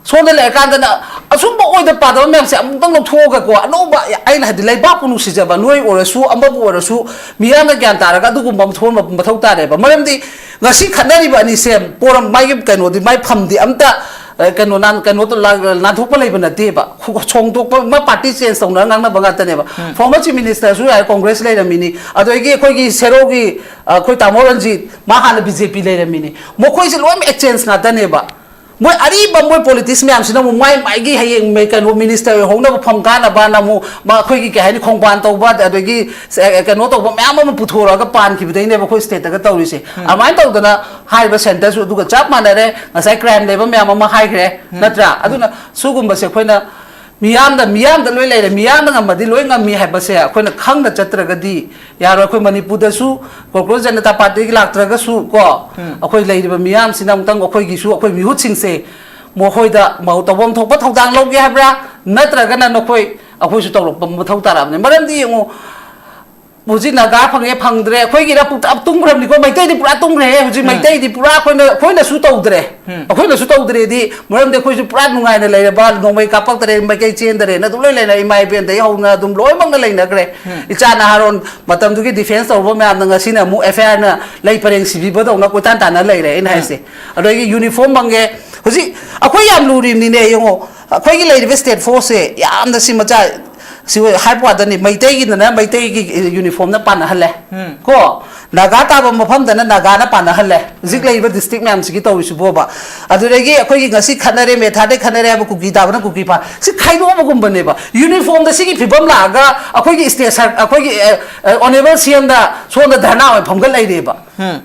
ꯁꯣꯝꯗ ꯂꯩꯔꯀꯥꯟꯗꯅ ꯑꯁꯨꯝꯕ ꯑꯣꯏꯗ ꯄꯥꯗꯕ ꯃꯌꯥꯝꯁꯦ ꯑꯃꯨꯛꯇꯪ ꯂꯧꯊꯣꯛꯑꯒꯀꯣ, ꯑꯅꯧꯕ, ꯑꯩꯅ ꯍꯥꯏꯗꯤ ꯂꯩꯕꯥꯛꯄꯨ ꯅꯨꯡꯁꯤꯖꯕ ꯅꯣꯏ ꯑꯣꯏꯔꯁꯨ, ꯑꯃꯕꯨ ꯑꯣꯏꯔꯁꯨ, ꯃꯤꯌꯥꯝꯅ ꯒ꯭ꯌꯥꯟ ꯇꯥꯔꯒ ꯑꯗꯨꯒꯨꯝꯕ ꯑꯃ ꯊꯣꯛꯍꯟꯕ ꯃꯊꯧ ꯇꯥꯔꯦꯕ꯫ ꯃꯔꯝꯗꯤ ꯉꯁꯤ ꯈꯠꯅꯔꯤꯕ ꯑꯅꯤꯁꯦ ꯄꯣꯔꯝ-, ꯃꯥꯒꯤ ꯀꯩꯅꯣꯗꯤ, ꯃꯥꯏ ꯐꯝꯗꯤ ꯑꯝꯇ, ꯑ, ꯀꯩꯅꯣ ꯅꯥꯟ-, ꯀꯩꯅꯣ ꯇꯧ-, ꯂꯥ-, ꯅꯥꯟꯊꯣꯛꯄ ꯂꯩꯕ ꯅꯠꯇꯦꯕ꯫ ꯈꯣ-, ꯁꯣꯡꯗꯣꯛꯄ, ꯃꯥ ꯄꯥꯔꯇꯤ ꯆꯦꯟꯖ ꯇꯧꯅꯔ ꯉꯥꯡꯅꯕ ꯉꯥꯛꯇꯅꯦꯕ꯫ ꯐꯣꯔꯃꯔ ꯆꯤꯐ ꯃꯤꯅꯤꯁꯇꯔꯁꯨ ꯌꯥꯔꯦ, ꯀꯣꯡꯒ꯭ꯔꯦꯁ ꯂꯩꯔꯝꯃꯤꯅꯤ, ꯑꯗꯒꯤ ꯑꯩꯈꯣꯏꯒꯤ ꯁꯦꯔꯧꯒꯤ, ꯑ, ꯑꯩꯈꯣꯏ ꯇꯥꯃꯣ ꯔꯟꯖꯤꯠ, ꯃꯥ ꯍꯥꯟꯅ ꯕꯤ ꯖꯦ ꯄꯤ ꯂꯩꯔꯝꯃꯤꯅꯤ꯫ ꯃꯈꯣꯏꯁꯦ ꯂꯣꯏꯅꯃꯛ ꯑꯦꯛꯆꯦꯟꯖ ꯉꯥꯛꯇꯅꯦꯕ꯫ ꯃꯣꯏ ꯑꯔꯤꯕ ꯃꯣꯏ ꯄꯣꯂꯤꯇꯤꯛꯁ ꯃꯌꯥꯝꯁꯤꯅ ꯑꯃꯨꯛ ꯃꯥꯏ ꯃꯥꯏꯒꯤ ꯍꯌꯦꯡ ꯃꯦ-, ꯀꯩꯅꯣ ꯃꯤꯅꯤꯁꯇꯔ ꯑꯣꯏꯍꯧꯅꯕ ꯐꯝ ꯀꯥꯅꯕꯅ ꯑꯃꯨꯛ ꯃꯥ ꯑꯩꯈꯣꯏꯒꯤ ꯀꯩ ꯍꯥꯏꯅꯤ, ꯈꯣꯡꯕꯥꯟ ꯇꯧꯕ, ꯑꯗꯒꯤ ꯁꯦ-, ꯀꯩꯅꯣ ꯇꯧꯕ ꯃꯌꯥꯝ ꯑꯃ ꯄꯨꯊꯣꯔꯛꯑꯒ ꯄꯥꯟꯈꯤꯕꯗꯩꯅꯦꯕ ꯑꯩꯈꯣꯏ ꯁ꯭ꯇꯦꯠꯇꯒ ꯇꯧꯔꯤꯁꯦ꯫ ꯑꯗꯨꯃꯥꯏꯅ ꯇꯧꯗꯅ ꯍꯥꯏꯔꯤꯕ ꯁꯦꯟꯇꯔꯁꯨ ꯑꯗꯨꯒ ꯆꯞ ꯃꯥꯟꯅꯔꯦ, ꯉꯁꯥꯏ ꯀ꯭ꯔꯥꯏꯝ ꯂꯩꯕ ꯃꯌꯥꯝ ꯑꯃ ꯍꯥꯏꯈ꯭ꯔꯦ, ꯅꯠꯇ꯭ꯔꯥ? ꯑꯗꯨꯅ ꯁꯤꯒꯨꯝꯕꯁꯦ ꯑꯩꯈꯣꯏꯅ ꯃꯤꯌꯥꯝꯗ, ꯃꯤꯌꯥꯝꯗ ꯂꯣꯏ ꯂꯩꯔꯦ, ꯃꯤꯌꯥꯝꯅ ꯉꯝꯃꯗꯤ ꯂꯣꯏ ꯉꯝꯃꯤ ꯍꯥꯏꯕꯁꯦ ꯑꯩꯈꯣꯏꯅ ꯈꯪꯅ ꯆꯠꯇ꯭ꯔꯒꯗꯤ ꯌꯥꯔꯣꯏ꯫ ꯑꯩꯈꯣꯏ ꯃꯅꯤꯄꯨꯔꯗꯁꯨ ꯀꯣꯀ꯭ꯔꯣꯁ ꯖꯅꯇꯥ ꯄꯥꯔꯇꯤꯒꯤ ꯂꯥꯛꯇ꯭ꯔꯒꯁꯨ ꯀꯣ, ꯑꯩꯈꯣꯏ ꯂꯩꯔꯤꯕ ꯃꯤꯌꯥꯝꯁꯤꯅ ꯑꯃꯨꯛꯇꯪ ꯑꯩꯈꯣꯏꯒꯤꯁꯨ, ꯑꯩꯈꯣꯏ ꯃꯤꯍꯨꯠꯁꯤꯡꯁꯦ ꯃꯈꯣꯏꯗ ꯃꯧ ꯇꯧꯐꯝ ꯊꯣꯛꯄ ꯊꯧꯗꯥꯡ ꯂꯧꯒꯦ ꯍꯥꯏꯕ꯭ꯔꯥ, ꯅꯠꯇ꯭ꯔꯒꯅ ꯅꯈꯣꯏ ꯑꯩꯈꯣꯏꯁꯨ ꯇꯧꯔꯛꯄ ꯃꯊꯧ ꯇꯥꯔꯛꯑꯕꯅꯤ? ꯃꯔꯝꯗꯤ ꯌꯦꯡꯉꯨ, ꯍꯧꯖꯤꯛ ꯅꯥꯒꯥ ꯐꯪꯉꯦ ꯐꯪꯗ꯭ꯔꯦ, ꯑꯩꯈꯣꯏꯒꯤꯅ ꯄꯨꯔꯥ ꯇꯨꯝꯈ꯭ꯔꯕꯅꯤꯀꯣ, ꯃꯩꯇꯩꯗꯤ ꯄꯨꯔꯥ ꯇꯨꯝꯈ꯭ꯔꯦꯍꯦ꯫ ꯍꯧꯖꯤꯛ ꯎꯝ꯫ ꯃꯩꯇꯩꯗꯤ ꯄꯨꯔꯥ ꯑꯩꯈꯣꯏꯅ, ꯑꯩꯈꯣꯏꯅꯁꯨ ꯇꯧꯗ꯭ꯔꯦ꯫ ꯎꯝ꯫ ꯑꯩꯈꯣꯏꯅꯁꯨ ꯇꯧꯗ꯭ꯔꯦꯗꯤ, ꯃꯔꯝꯗꯤ ꯑꯩꯈꯣꯏꯁꯨ ꯄꯨꯔꯥ ꯅꯨꯡꯉꯥꯏꯅ ꯂꯩꯔꯕ, ꯅꯣꯡꯃꯩ ꯀꯥꯞꯄꯛꯇꯔꯦ, ꯃꯥꯏꯀꯩ ꯆꯦꯟꯗꯔꯦꯅ ꯑꯗꯨꯝ ꯂꯣꯏ ꯂꯩꯅ, ꯏꯃꯥ ꯏꯕꯦꯟꯗꯒꯤ ꯍꯧꯅ ꯑꯗꯨꯝ ꯂꯣꯏꯅꯃꯛꯅ ꯂꯩꯅꯈ꯭ꯔꯦ꯫ ꯎꯝ꯫ ꯏꯆꯥ ꯅꯍꯥꯔꯣꯟ ꯃꯇꯝꯗꯨꯒꯤ ꯗꯤꯐꯦꯟꯁ ꯇꯧꯔꯨꯕ ꯃꯌꯥꯝꯅ ꯉꯁꯤꯅ ꯑꯃꯨꯛ ꯑꯦꯐ ꯑꯥꯏ ꯑꯥꯔꯅ ꯂꯩ ꯄꯔꯦꯡ ꯁꯤꯕꯤꯕꯗꯧꯅ ꯀꯣꯏꯇꯥꯟ ꯇꯥꯟꯅ ꯂꯩꯔꯦ ꯑꯩꯅ ꯎꯝ꯫ ꯍꯥꯏꯁꯦ꯫ ꯑꯗꯒꯤ ꯌꯨꯅꯤꯐꯣꯔꯝ ꯐꯪꯉꯦ꯫ ꯍꯧꯖꯤꯛ ꯑꯩꯈꯣꯏ ꯌꯥꯝ ꯂꯨꯔꯤꯕꯅꯤꯅꯦ, ꯌꯦꯡꯉꯣ, ꯑꯩꯈꯣꯏꯒꯤ ꯂꯩꯔꯤꯕ ꯁ꯭ꯇꯦꯠ ꯐꯣꯔꯁꯁꯦ ꯌꯥꯝꯅ ꯁꯤ ꯃꯆꯥ ꯁꯤ ꯍꯥꯏꯕ ꯋꯥꯗꯅꯤ, ꯃꯩꯇꯩꯒꯤꯗꯅ ꯃꯩꯇꯩꯒꯤ ꯌꯨꯅꯤꯐꯣꯔꯝꯅ ꯄꯥꯟꯅꯍꯜꯂꯦ꯫ ꯎꯝ꯫ ꯀꯣ, ꯅꯥꯒꯥ ꯇꯥꯕ ꯃꯐꯝꯗꯅ ꯅꯥꯒꯥꯅ ꯄꯥꯟꯅꯍꯜꯂꯦ꯫ ꯍꯧꯖꯤꯛ ꯎꯝ꯫ ꯂꯩꯔꯤꯕ ꯗꯤꯁꯇ꯭ꯔꯤꯛ ꯃꯌꯥꯝꯁꯤꯒꯤ ꯇꯧꯔꯤꯁꯤꯕꯣꯕ꯫ ꯑꯗꯨꯗꯒꯤ ꯑꯩꯈꯣꯏꯒꯤ ꯉꯁꯤ ꯈꯠꯅꯔꯦ, ꯃꯦꯊꯥꯗꯩ ꯈꯠꯅꯔꯦ ꯍꯥꯏꯕ ꯀꯨꯀꯤ ꯇꯥꯕꯅ ꯀꯨꯀꯤ ꯄꯥ-, ꯁꯤ ꯈꯥꯏꯗꯣꯛꯑꯕꯒꯨꯝꯕꯅꯦꯕ꯫ ꯌꯨꯅꯤꯐꯣꯔꯝꯗ ꯁꯤꯒꯤ ꯐꯤꯕꯝ ꯂꯥꯛꯑꯒ ꯑꯩꯈꯣꯏꯒꯤ ꯁ꯭ꯇꯦꯠ ꯁꯔ-, ꯑꯩꯈꯣꯏꯒꯤ, ꯑꯦ, ꯑꯦ, ꯑꯣꯅꯦꯕꯜ ꯁꯤ ꯑꯦꯝꯗ ꯁꯣꯝꯗ ꯙꯔꯅꯥ ꯑꯣꯏꯅ ꯐꯝꯒꯠ ꯂꯩꯔꯦꯕ꯫ ꯎꯝ꯫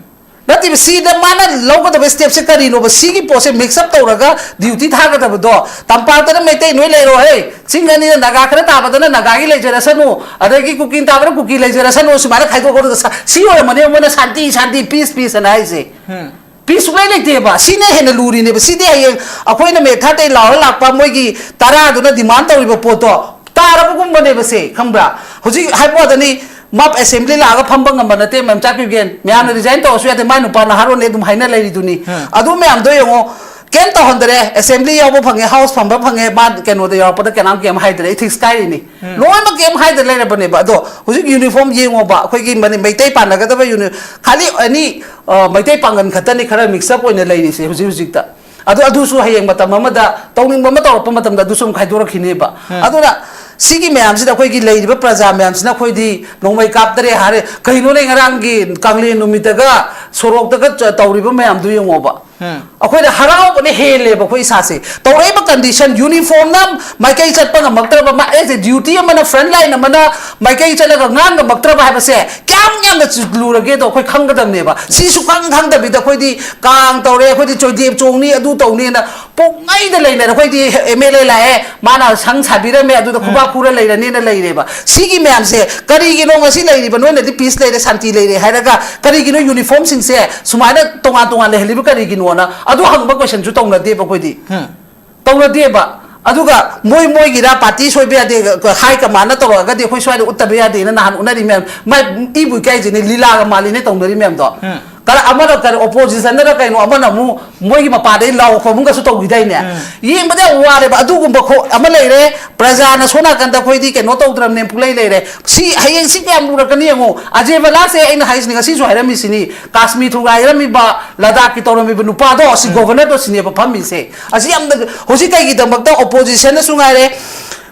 ꯅꯠꯇꯦꯕ, ꯁꯤꯗ ꯃꯥꯅ ꯂꯧꯒꯗꯕ ꯁ꯭ꯇꯦꯞꯁꯦ ꯀꯔꯤꯅꯣꯕ? ꯁꯤꯒꯤ ꯄꯣꯠꯁꯦ ꯃꯤꯛꯁ ꯑꯞ ꯇꯧꯔꯒ ꯗ꯭ꯌꯨꯇꯤ ꯊꯥꯒꯗꯕꯗꯣ, ꯇꯝꯄꯥꯛꯇꯅ ꯃꯩꯇꯩ ꯅꯣꯏ ꯂꯩꯔꯣꯍꯦ, ꯆꯤꯡ ꯑꯅꯤꯗ ꯅꯥꯒꯥ ꯈꯔ ꯇꯥꯕꯗꯅ ꯅꯥꯒꯥꯒꯤ ꯂꯩꯖꯔꯁꯅꯨ, ꯑꯗꯒꯤ ꯀꯨꯀꯤ ꯇꯥꯕꯅ ꯀꯨꯀꯤ ꯂꯩꯖꯔꯁꯅꯨ, ꯁꯨꯃꯥꯏꯅ ꯈꯥꯏꯗꯣꯛꯈ꯭ꯔꯒ ꯁ-, ꯁꯤ ꯑꯣꯏꯔꯝꯃꯅꯦꯕ ꯃꯣꯏꯅ ꯁꯥꯟꯇꯤ, ꯁꯥꯟꯇꯤ, ꯄꯤꯁ, ꯄꯤꯁ ꯑꯅ ꯍꯥꯏꯁꯦ꯫ ꯎꯝ꯫ ꯄꯤꯁ ꯁꯨꯡꯂꯩ ꯂꯩꯇꯦꯕ꯫ ꯁꯤꯅ ꯍꯦꯟꯅ ꯂꯨꯔꯤꯅꯦꯕ꯫ ꯁꯤꯗꯤ ꯍꯌꯦꯡ ꯑꯩꯈꯣꯏꯅ ꯃꯦꯊꯥꯗꯩ ꯂꯥꯎꯔ ꯂꯥꯛꯄ ꯃꯣꯏꯒꯤ ꯇꯔꯥꯗꯨꯅ ꯗꯤꯃꯥꯟ ꯇꯧꯔꯤꯕ ꯄꯣꯠꯇꯣ ꯇꯥꯔꯕꯒꯨꯝꯕꯅꯦꯕ ꯁꯦ, ꯈꯪꯕ꯭ꯔꯥ? ꯍꯧꯖꯤꯛ ꯍꯥꯏꯕ ꯋꯥꯗꯅꯤ, ꯃꯞ ꯑꯦꯁꯦꯝꯕ꯭ꯂꯤ ꯂꯥꯛꯑꯒ ꯐꯝꯕ ꯉꯝꯕ ꯅꯠꯇꯦ, ꯃꯦꯝꯆꯥ ꯀ꯭ꯌꯨꯒꯦꯟ꯫ ꯃꯌꯥꯝꯅ ꯔꯤꯖꯥꯏꯟ ꯇꯧꯔꯁꯨ ꯌꯥꯗꯦ, ꯃꯥꯏ ꯅꯨꯄꯥ ꯅꯍꯥꯔꯣꯟꯅꯦ ꯑꯗꯨꯝ ꯍꯥꯏꯅ ꯂꯩꯔꯤꯗꯨꯅꯤ꯫ ꯎꯝ꯫ ꯑꯗꯨ ꯃꯌꯥꯝꯗꯣ ꯌꯦꯡꯉꯣ, ꯀꯩꯝ ꯇꯧꯍꯟꯗꯔꯦ, ꯑꯦꯁꯦꯝꯕ꯭ꯂꯤ ꯌꯥꯎꯕ ꯐꯪꯉꯦ, ꯍꯥꯎꯁ ꯐꯝꯕ ꯐꯪꯉꯦ, ꯃꯥ ꯀꯩꯅꯣꯗ ꯌꯥꯎꯔꯛꯄꯗ ꯀꯅꯥꯝ ꯀꯩꯝ ꯍꯥꯏꯗꯔꯦ, ꯏꯊꯤꯛꯁ ꯀꯥꯏꯔꯤꯅꯤ꯫ ꯎꯝ꯫ ꯂꯣꯏꯅꯃꯛ ꯀꯩꯝ ꯍꯥꯏꯗ ꯂꯩꯔꯕꯅꯦꯕ꯫ ꯑꯗꯣ ꯍꯧꯖꯤꯛ ꯌꯨꯅꯤꯐꯣꯔꯝ ꯌꯦꯡꯉꯣꯕ, ꯑꯩꯈꯣꯏꯒꯤ ꯃꯅꯤ-, ꯃꯩꯇꯩ ꯄꯥꯟꯅꯒꯗꯕ ꯌꯨꯅꯤ-, ꯈꯥꯂꯤ ꯑꯅꯤ, ꯑ, ꯃꯩꯇꯩ ꯄꯥꯡꯒꯟ ꯈꯛꯇꯅꯤ ꯈꯔ ꯃꯤꯛꯁ ꯑꯞ ꯑꯣꯏꯅ ꯂꯩꯔꯤꯁꯦ ꯍꯧꯖꯤꯛ ꯍꯧꯖꯤꯛꯇ꯫ ꯑꯗꯨ, ꯑꯗꯨꯁꯨ ꯍꯌꯦꯡ ꯃꯇꯝ ꯑꯃꯗ ꯇꯧꯅꯤꯡꯕ ꯑꯃ ꯇꯧꯔꯛꯄ ꯃꯇꯝꯗ ꯑꯗꯨꯁꯨ ꯑꯃꯨꯛ ꯈꯥꯏꯗꯣꯔꯛꯈꯤꯅꯦꯕ꯫ ꯎꯝ꯫ ꯑꯗꯨꯅ ꯁꯤꯒꯤ ꯃꯌꯥꯝꯁꯤꯗ ꯑꯩꯈꯣꯏꯒꯤ ꯂꯩꯔꯤꯕ ꯄ꯭ꯔꯖꯥ ꯃꯌꯥꯝꯁꯤꯅ ꯑꯩꯈꯣꯏꯗꯤ ꯅꯣꯡꯃꯩ ꯀꯥꯞꯇꯔꯦ ꯍꯥꯏꯔꯦ, ꯀꯩꯅꯣꯅꯦ ꯉꯔꯥꯡꯒꯤ ꯀꯥꯡꯂꯦꯟ ꯅꯨꯃꯤꯠꯇꯒ ꯁꯣꯔꯣꯛꯇꯒ ꯆ-, ꯇꯧꯔꯤꯕ ꯃꯌꯥꯝꯗꯨ ꯌꯦꯡꯉꯣꯕ꯫ ꯎꯝ꯫ ꯑꯩꯈꯣꯏꯅ ꯍꯔꯥꯎꯕꯅ ꯍꯦꯜꯂꯦꯕ ꯑꯩꯈꯣꯏ ꯏꯁꯥꯁꯦ꯫ ꯇꯧꯔꯛꯏꯕ ꯀꯟꯗꯤꯁꯟ, ꯌꯨꯅꯤꯐꯣꯔꯝꯅ ꯃꯥꯏꯀꯩ ꯆꯠꯄ ꯉꯝꯃꯛꯇ꯭ꯔꯕ, ꯃꯥ-, ꯑꯦꯁ ꯑꯦ ꯗ꯭ꯌꯨꯇꯤ ꯑꯃꯅ ꯐ꯭ꯔꯟ ꯂꯥꯏꯟ ꯑꯃꯅ ꯃꯥꯏꯀꯩ ꯆꯠꯂꯒ ꯉꯥꯡ ꯉꯝꯃꯛꯇ꯭ꯔꯕ ꯍꯥꯏꯕꯁꯦ ꯀꯌꯥꯝ ꯌꯥꯝꯅ ꯆꯨ-, ꯂꯨꯔꯒꯦꯗꯣ ꯑꯩꯈꯣꯏ ꯈꯪꯒꯗꯕꯅꯦꯕ꯫ ꯁꯤꯁꯨ ꯈꯪ ꯈꯪꯗꯕꯤꯗ ꯑꯩꯈꯣꯏꯗꯤ ꯀꯥꯡ ꯇꯧꯔꯦ, ꯑꯩꯈꯣꯏꯗꯤ ꯆꯣꯏꯗꯦꯞ ꯆꯣꯡꯅꯤ, ꯑꯗꯨ ꯇꯧꯅꯤꯅ ꯄꯨꯡꯉꯩꯗ ꯂꯩꯅꯔꯦ꯫ ꯑꯩꯈꯣꯏꯗꯤ ꯑꯦꯝ ꯑꯦꯜ ꯑꯦ ꯂꯥꯛꯑꯦ, ꯃꯥꯅ ꯁꯪ ꯁꯥꯕꯤꯔꯝꯃꯦ, ꯑꯗꯨꯗ ꯎꯝ꯫ ꯈꯨꯕꯥꯛ ꯈꯨꯔ ꯂꯩꯔꯅꯤꯅ ꯂꯩꯔꯦꯕ꯫ ꯁꯤꯒꯤ ꯃꯌꯥꯝꯁꯦ ꯀꯔꯤꯒꯤꯅꯣ ꯉꯁꯤ ꯂꯩꯔꯤꯕ ꯅꯣꯏꯅꯗꯤ ꯄꯤꯁ ꯂꯩꯔꯦ, ꯁꯥꯟꯇꯤ ꯂꯩꯔꯦ ꯍꯥꯏꯔꯒ ꯀꯔꯤꯒꯤꯅꯣ ꯌꯨꯅꯤꯐꯣꯔꯝꯁꯤꯡꯁꯦ ꯁꯨꯃꯥꯏꯅ ꯇꯣꯉꯥꯟ ꯇꯣꯉꯥꯟ ꯂꯩꯍꯜꯂꯤꯕ ꯀꯔꯤꯒꯤꯅꯣꯅ ꯑꯗꯨ ꯍꯪꯕ ꯀꯣꯏꯁꯟꯁꯨ ꯇꯧꯅꯗꯦꯕ ꯑꯩꯈꯣꯏꯗꯤ꯫ ꯎꯝ꯫ ꯇꯧꯅꯗꯦꯕ꯫ ꯑꯗꯨꯒ ꯃꯣꯏ ꯃꯣꯏꯒꯤꯔ ꯄꯥꯔꯇꯤ ꯁꯣꯏꯕ ꯌꯥꯗꯦ, ꯍꯥꯏ ꯀꯃꯥꯟꯅ ꯇꯧꯔꯛꯑꯒꯗꯤ ꯑꯩꯈꯣꯏ ꯁ꯭ꯋꯥꯏꯗ ꯎꯠꯇꯕ ꯌꯥꯗꯦꯅ ꯅꯍꯥꯟ ꯎꯠꯅꯔꯤ ꯃꯌꯥꯝ꯫ ꯃꯥꯏ ꯏꯕꯨ ꯏꯀꯥꯏꯁꯤꯅꯦ, ꯂꯤꯂꯥꯒ ꯃꯥꯜꯂꯤꯅꯦ ꯇꯧꯅꯔꯤ ꯃꯌꯥꯝꯗꯣ꯫ ꯎꯝ꯫ ꯀꯔ-, ꯑꯃꯅ ꯀꯔꯤ, ꯑꯣꯄꯣꯖꯤꯁꯟꯗꯅ ꯀꯩꯅꯣ, ꯑꯃꯅ ꯑꯃꯨꯛ ꯃꯣꯏꯒꯤ ꯃꯄꯥꯗꯩ ꯂꯥꯎ ꯈꯣꯡꯕꯒꯁꯨ ꯇꯧꯈꯤꯗꯥꯏꯅꯦ? ꯎꯝ꯫ ꯌꯦꯡꯕꯗ ꯌꯥꯝ ꯋꯥꯔꯦꯕ꯫ ꯑꯗꯨꯒꯨꯝꯕ ꯈꯣ-, ꯑꯃ ꯂꯩꯔꯦ, ꯄ꯭ꯔꯖꯥꯅ ꯁꯣꯝ ꯅꯥꯀꯟꯗ ꯑꯩꯈꯣꯏꯗꯤ ꯀꯩꯅꯣ ꯇꯧꯗ꯭ꯔꯕꯅꯦ, ꯄꯨꯡꯂꯩ ꯂꯩꯔꯦ꯫ ꯁꯤ ꯍꯌꯦꯡ ꯁꯤ ꯀꯌꯥꯝ ꯂꯨꯔꯛꯀꯅꯤ ꯌꯦꯡꯉꯣ꯫ ꯑꯖꯦ ꯕꯂꯥꯁꯦ ꯑꯩꯅ ꯍꯥꯏꯁꯤꯅꯤ, ꯉꯁꯤꯁꯨ ꯍꯥꯏꯔꯝꯃꯤꯁꯤꯅꯤ, ꯀꯥꯁꯃꯤꯔ ꯊꯨꯒꯥꯏꯔꯝꯃꯤꯕ, ꯂꯗꯥꯈꯀꯤ ꯇꯧꯔꯝꯃꯤꯕ ꯅꯨꯄꯥꯗꯣ, ꯁꯤ ꯎꯝ꯫ ꯒꯣꯚꯔꯅꯔꯗꯣ ꯁꯤꯅꯦꯕ ꯐꯝꯃꯤꯁꯦ꯫ ꯑꯁꯤ ꯌꯥꯝꯅ, ꯍꯧꯖꯤꯛ ꯀꯩꯒꯤꯗꯃꯛꯇ ꯑꯣꯄꯣꯖꯤꯁꯟꯅꯁꯨ ꯉꯥꯏꯔꯦ,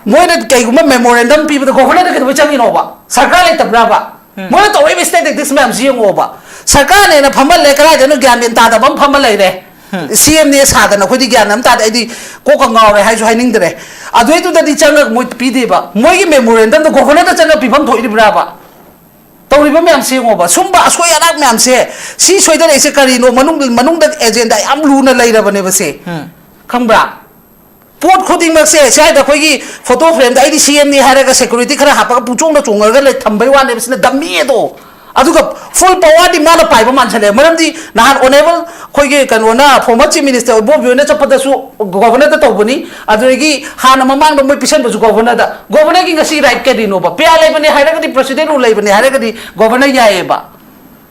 ꯃꯣꯏꯅ ꯀꯩꯒꯨꯝꯕ ꯃꯦꯃꯣꯔꯦꯟꯗꯝ ꯄꯤꯕꯗ ꯒꯣꯚꯔꯅꯔꯗ ꯀꯩꯗꯧꯕꯩ ꯆꯪꯉꯤꯅꯣꯕ? ꯁꯔꯀꯥꯔ ꯂꯩꯇꯕ꯭ꯔꯕ? ꯎꯝ꯫ ꯃꯣꯏꯅ ꯇꯧꯔꯛꯏꯕ ꯁ꯭ꯇꯦꯠ ꯇꯦꯛꯇꯤꯛꯁ ꯃꯌꯥꯝꯁꯤ ꯌꯦꯡꯉꯣꯕ꯫ ꯁꯔꯀꯥꯔꯅꯦꯅ ꯐꯝꯍꯜꯂꯦ, ꯀꯗꯥꯏꯗꯅꯣ ꯒ꯭ꯌꯥꯟ ꯃꯦꯟ ꯇꯥꯗꯕ ꯑꯃ ꯐꯝꯃ ꯂꯩꯔꯦ꯫ ꯎꯝ꯫ ꯁꯤ ꯑꯦꯝꯅꯦ ꯁꯥꯗꯅ ꯑꯩꯈꯣꯏꯗꯤ ꯒ꯭ꯌꯥꯟ ꯑꯃ ꯇꯥꯗꯦ, ꯑꯩꯗꯤ ꯀꯣꯛꯀ ꯉꯥꯎꯔꯦ ꯍꯥꯏꯁꯨ ꯍꯥꯏꯅꯤꯡꯗ꯭ꯔꯦ꯫ ꯑꯗꯨꯏꯗꯨꯗꯗꯤ ꯆꯪꯉꯒ ꯃꯣꯏ ꯄꯤꯗꯦꯕ꯫ ꯃꯣꯏꯒꯤ ꯃꯦꯃꯣꯔꯦꯟꯗꯝꯗꯣ ꯒꯣꯚꯔꯅꯔꯗ ꯆꯪꯉꯒ ꯄꯤꯐꯝ ꯊꯣꯛꯏꯕ꯭ꯔꯥꯕ? ꯇꯧꯔꯤꯕ ꯃꯌꯥꯝꯁꯦ ꯌꯦꯡꯉꯣꯕ꯫ ꯁꯨꯝꯕ ꯑꯁꯣꯏ ꯑꯔꯥꯛ ꯃꯌꯥꯝꯁꯦ, ꯁꯤ ꯁꯣꯏꯗꯔꯛꯏꯁꯦ ꯀꯔꯤꯅꯣ? ꯃꯅꯨꯡꯗ, ꯃꯅꯨꯡꯗ ꯑꯦꯖꯦꯟꯗꯥ ꯌꯥꯝ ꯂꯨꯅ ꯂꯩꯔꯕꯅꯦꯕ ꯁꯦ꯫ ꯎꯝ꯫ ꯈꯪꯕ꯭ꯔꯥ? ꯄꯣꯠ ꯈꯨꯗꯤꯡꯃꯛꯁꯦ ꯁ꯭ꯋꯥꯏꯗ ꯑꯩꯈꯣꯏꯒꯤ ꯐꯣꯇꯣ ꯐ꯭ꯔꯦꯝꯗ ꯑꯩꯗꯤ ꯁꯤ ꯑꯦꯝꯅꯤ ꯍꯥꯏꯔꯒ ꯁꯦꯀ꯭ꯌꯨꯔꯤꯇꯤ ꯈꯔ ꯍꯥꯞꯄꯒ ꯄꯨꯡꯆꯣꯡꯗ ꯆꯣꯡꯉꯒ ꯂꯩ-, ꯊꯝꯕꯩ ꯋꯥꯅꯦꯕ, ꯁꯤꯅ ꯗꯝꯃꯤ ꯑꯗꯣ꯫ ꯑꯗꯨꯒ ꯐꯨꯜ ꯄꯋꯥꯔꯗꯤ ꯃꯥꯅ ꯄꯥꯏꯕ ꯃꯥꯟꯁꯜꯂꯛꯑꯦ꯫ ꯃꯔꯝꯗꯤ ꯅꯍꯥꯟ ꯑꯣꯅꯦꯕꯜ ꯑꯩꯈꯣꯏꯒꯤ ꯀꯩꯅꯣꯅ, ꯐꯣꯔꯃꯔ ꯆꯤꯐ ꯃꯤꯅꯤꯁꯇꯔ ꯏꯕꯣꯕꯤꯅ ꯆꯠꯄꯗꯁꯨ ꯒꯣꯚꯔꯅꯔꯗ ꯇꯧꯕꯅꯤ, ꯑꯗꯨꯗꯒꯤ ꯍꯥꯟꯅ ꯃꯃꯥꯡꯗ ꯃꯣꯏ ꯄꯤꯁꯟꯕꯁꯨ ꯒꯣꯚꯔꯅꯔꯗ꯫ ꯒꯣꯚꯔꯅꯔꯒꯤ ꯉꯁꯤ ꯔꯥꯏꯠ ꯀꯔꯤꯅꯣꯕ? ꯄꯤ ꯑꯥꯔ ꯂꯩꯕꯅꯦ ꯍꯥꯏꯔꯒꯗꯤ, ꯄ꯭ꯔꯁꯤꯗꯦꯟ ꯔꯨꯜ ꯂꯩꯕꯅꯦ ꯍꯥꯏꯔꯒꯗꯤ ꯒꯣꯚꯔꯅꯔ ꯌꯥꯏꯌꯦꯕ꯫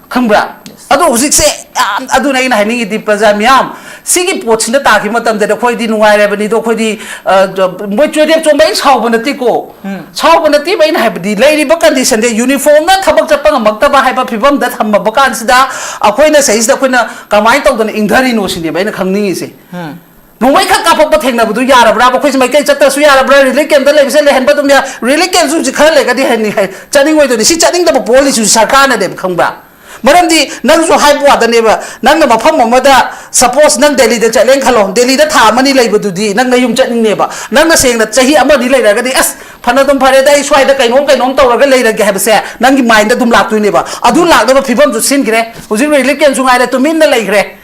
ꯈꯪꯕ꯭ꯔꯥ? ꯑꯗꯣ ꯍꯧꯖꯤꯛꯁꯦ ꯌꯥꯝ, ꯑꯗꯨꯅ ꯑꯩꯅ ꯍꯥꯏꯅꯤꯡꯉꯤꯗꯤ, ꯄ꯭ꯔꯖꯥ ꯃꯤꯌꯥꯝ, ꯁꯤꯒꯤ ꯄꯣꯠꯁꯤꯅ ꯇꯥꯈꯤꯕ ꯃꯇꯝꯗꯗꯤ ꯑꯩꯈꯣꯏꯗꯤ ꯅꯨꯡꯉꯥꯏꯔꯕꯅꯤꯗꯣ, ꯑꯩꯈꯣꯏꯗꯤ, ꯑ, ꯃꯣꯏ ꯆꯣꯏꯔꯦꯞ ꯆꯣꯡꯕ ꯑꯩ ꯁꯥꯎꯕ ꯅꯠꯇꯦꯀꯣ꯫ ꯎꯝ꯫ ꯁꯥꯎꯕ ꯅꯠꯇꯦꯕ, ꯑꯩꯅ ꯍꯥꯏꯕꯗꯤ ꯂꯩꯔꯤꯕ ꯀꯟꯗꯤꯁꯟꯗ ꯌꯨꯅꯤꯐꯣꯔꯝꯅ ꯊꯕꯛ ꯆꯠꯄ ꯉꯝꯃꯛꯇꯕ ꯍꯥꯏꯕ ꯐꯤꯕꯝꯗ ꯊꯝꯃꯕ ꯀꯥꯟꯁꯤꯗ, ꯑꯩꯈꯣꯏꯅ ꯁꯤꯁꯤꯗ ꯑꯩꯈꯣꯏꯅ ꯀꯃꯥꯏꯅ ꯇꯧꯗꯅ ꯏꯪꯊꯔꯤꯅꯣ ꯁꯤꯅꯦꯕ ꯑꯩꯅ ꯈꯪꯅꯤꯡꯉꯤꯁꯦ꯫ ꯎꯝ꯫ ꯅꯣꯡꯃꯩ ꯈꯛ ꯀꯥꯞꯄꯛꯄ ꯊꯦꯡꯅꯕꯗꯨ ꯌꯥꯔꯕ꯭ꯔꯥꯕ? ꯑꯩꯈꯣꯏꯁꯦ ꯃꯩꯇꯩ ꯆꯠꯇ꯭ꯔꯁꯨ ꯌꯥꯔꯕ꯭ꯔꯥ? ꯔꯤꯂꯤꯐ ꯀꯦꯝꯞꯇ ꯂꯩꯕꯁꯦ ꯂꯩꯍꯟꯕ ꯑꯗꯨꯝ ꯌꯥ-, ꯔꯤꯂꯤꯐ ꯀꯦꯝꯞꯁꯨ ꯍꯧꯖꯤꯛ ꯈꯔ ꯂꯩꯔꯒꯗꯤ ꯍꯟꯅꯤ ꯍꯥꯏ, ꯆꯠꯅꯤꯡꯉꯣꯏꯗꯣꯏꯅꯤ꯫ ꯁꯤ ꯆꯠꯅꯤꯡꯗꯕ ꯄꯣꯛꯍꯜꯂꯤꯁꯤꯁꯨ ꯁꯔꯀꯥꯔꯅꯅꯦꯕ, ꯈꯪꯕ꯭ꯔꯥ? ꯃꯔꯝꯗꯤ ꯅꯪꯁꯨ ꯍꯥꯏꯕ ꯋꯥꯗꯅꯦꯕ, ꯅꯪꯅ ꯃꯐꯝ ꯑꯃꯗ, ꯁꯄꯣꯁ ꯅꯪ ꯗꯦꯜꯂꯤꯗ ꯆꯠꯂꯦꯅ ꯈꯜꯂꯣ, ꯗꯦꯜꯂꯤꯗ ꯊꯥ ꯑꯃꯅꯤ ꯂꯩꯕꯗꯨꯗꯤ ꯅꯪ ꯅꯌꯨꯝ ꯆꯠꯅꯤꯡꯅꯦꯕ꯫ ꯅꯪꯅ ꯁꯦꯡꯅ ꯆꯍꯤ ꯑꯃꯅꯤ ꯂꯩꯔꯒꯗꯤ, "ꯑꯁ, ꯐꯅ ꯑꯗꯨꯝ ꯐꯔꯦꯗ, ꯑꯩ ꯁ꯭ꯋꯥꯏꯗ ꯀꯩꯅꯣꯝ ꯀꯩꯅꯣꯝ ꯇꯧꯔꯒ ꯂꯩꯔꯒꯦ" ꯍꯥꯏꯕꯁꯦ ꯅꯪꯒꯤ ꯃꯥꯏꯟꯗ ꯑꯗꯨꯝ ꯂꯥꯛꯇꯣꯏꯅꯦꯕ꯫ ꯑꯗꯨ ꯂꯥꯛꯅꯕ ꯐꯤꯕꯝꯁꯨ ꯁꯤꯟꯈ꯭ꯔꯦ꯫ ꯍꯧꯖꯤꯛ ꯔꯤꯂꯤꯐ ꯀꯦꯝꯞꯁꯨ ꯉꯥꯏꯔꯦ, ꯇꯨꯃꯤꯟꯅ ꯂꯩꯈ꯭ꯔꯦ꯫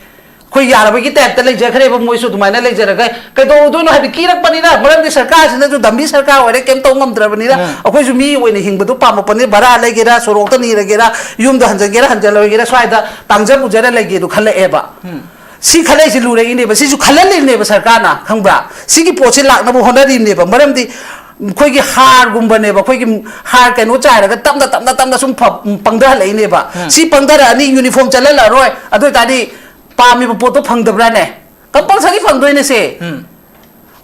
ꯑꯩꯈꯣꯏ ꯌꯥꯔꯕꯒꯤ ꯇꯥꯏꯞꯇ ꯂꯩꯖꯈ꯭ꯔꯦꯕ, ꯃꯣꯏꯁꯨ ꯑꯗꯨꯃꯥꯏꯅ ꯂꯩꯖꯔꯒ ꯀꯩꯗꯧꯔꯨꯗꯣꯏꯅꯣ ꯍꯥꯏꯕꯗꯤ ꯀꯤꯔꯛꯄꯅꯤꯅ, ꯃꯔꯝꯗꯤ ꯁꯔꯀꯥꯔꯁꯤꯅꯁꯨ ꯗꯝꯕꯤ ꯁꯔꯀꯥꯔ ꯑꯣꯏꯔꯦ, ꯀꯩꯝ ꯇꯧ ꯉꯝꯗ꯭ꯔꯕꯅꯤꯅ꯫ ꯎꯝ꯫ ꯑꯩꯈꯣꯏꯁꯨ ꯃꯤ ꯑꯣꯏꯅ ꯍꯤꯡꯕꯗꯣ ꯄꯥꯝꯃꯛꯄꯅꯤ, ꯚꯔꯥ ꯂꯩꯒꯦꯔꯥ, ꯁꯣꯔꯣꯛꯇ ꯅꯤꯔꯒꯦꯔꯥ, ꯌꯨꯝꯗ ꯍꯟꯖꯟꯒꯦꯔꯥ, ꯍꯟꯖꯜꯂꯣꯏꯒꯦꯔꯥ, ꯁ꯭ꯋꯥꯏꯗ ꯇꯥꯡꯖ ꯃꯨꯖꯔ ꯂꯩꯒꯦꯗꯣ ꯈꯜꯂꯛꯑꯦꯕ꯫ ꯎꯝ꯫ ꯁꯤ ꯈꯜꯂꯛꯏꯁꯦ ꯂꯨꯔꯛꯏꯅꯦꯕ, ꯁꯤꯁꯨ ꯈꯜꯍꯜꯂꯤꯅꯦꯕ ꯁꯔꯀꯥꯔꯅ, ꯈꯪꯕ꯭ꯔꯥ? ꯁꯤꯒꯤ ꯄꯣꯠꯁꯦ ꯂꯥꯛꯅꯕ ꯍꯣꯠꯅꯔꯤꯅꯦꯕ꯫ ꯃꯔꯝꯗꯤ ꯑꯩꯈꯣꯏꯒꯤ ꯍꯥꯔꯒꯨꯝꯕꯅꯦꯕ, ꯑꯩꯈꯣꯏꯒꯤ ꯍꯥꯔ ꯀꯩꯅꯣ ꯆꯥꯏꯔꯒ ꯇꯞꯅ ꯇꯞꯅ ꯇꯞꯅ ꯁꯨꯝ ꯐ- ꯄꯪꯊꯍꯜꯂꯛꯏꯅꯦꯕ꯫ ꯎꯝ꯫ ꯁꯤ ꯄꯪꯊꯔꯛꯑꯅꯤ, ꯌꯨꯅꯤꯐꯣꯔꯝ ꯆꯠꯍꯜꯂꯛꯑꯔꯣꯏ, ꯑꯗꯨ ꯑꯣꯏꯇꯥꯔꯗꯤ ꯄꯥꯝꯃꯤꯕ ꯄꯣꯠꯇꯣ ꯐꯪꯗꯕ꯭ꯔꯥꯅꯦ? ꯀꯝꯄꯜꯁꯔꯤ ꯐꯪꯗꯣꯏꯅꯦ ꯁꯦ꯫ ꯎꯝ꯫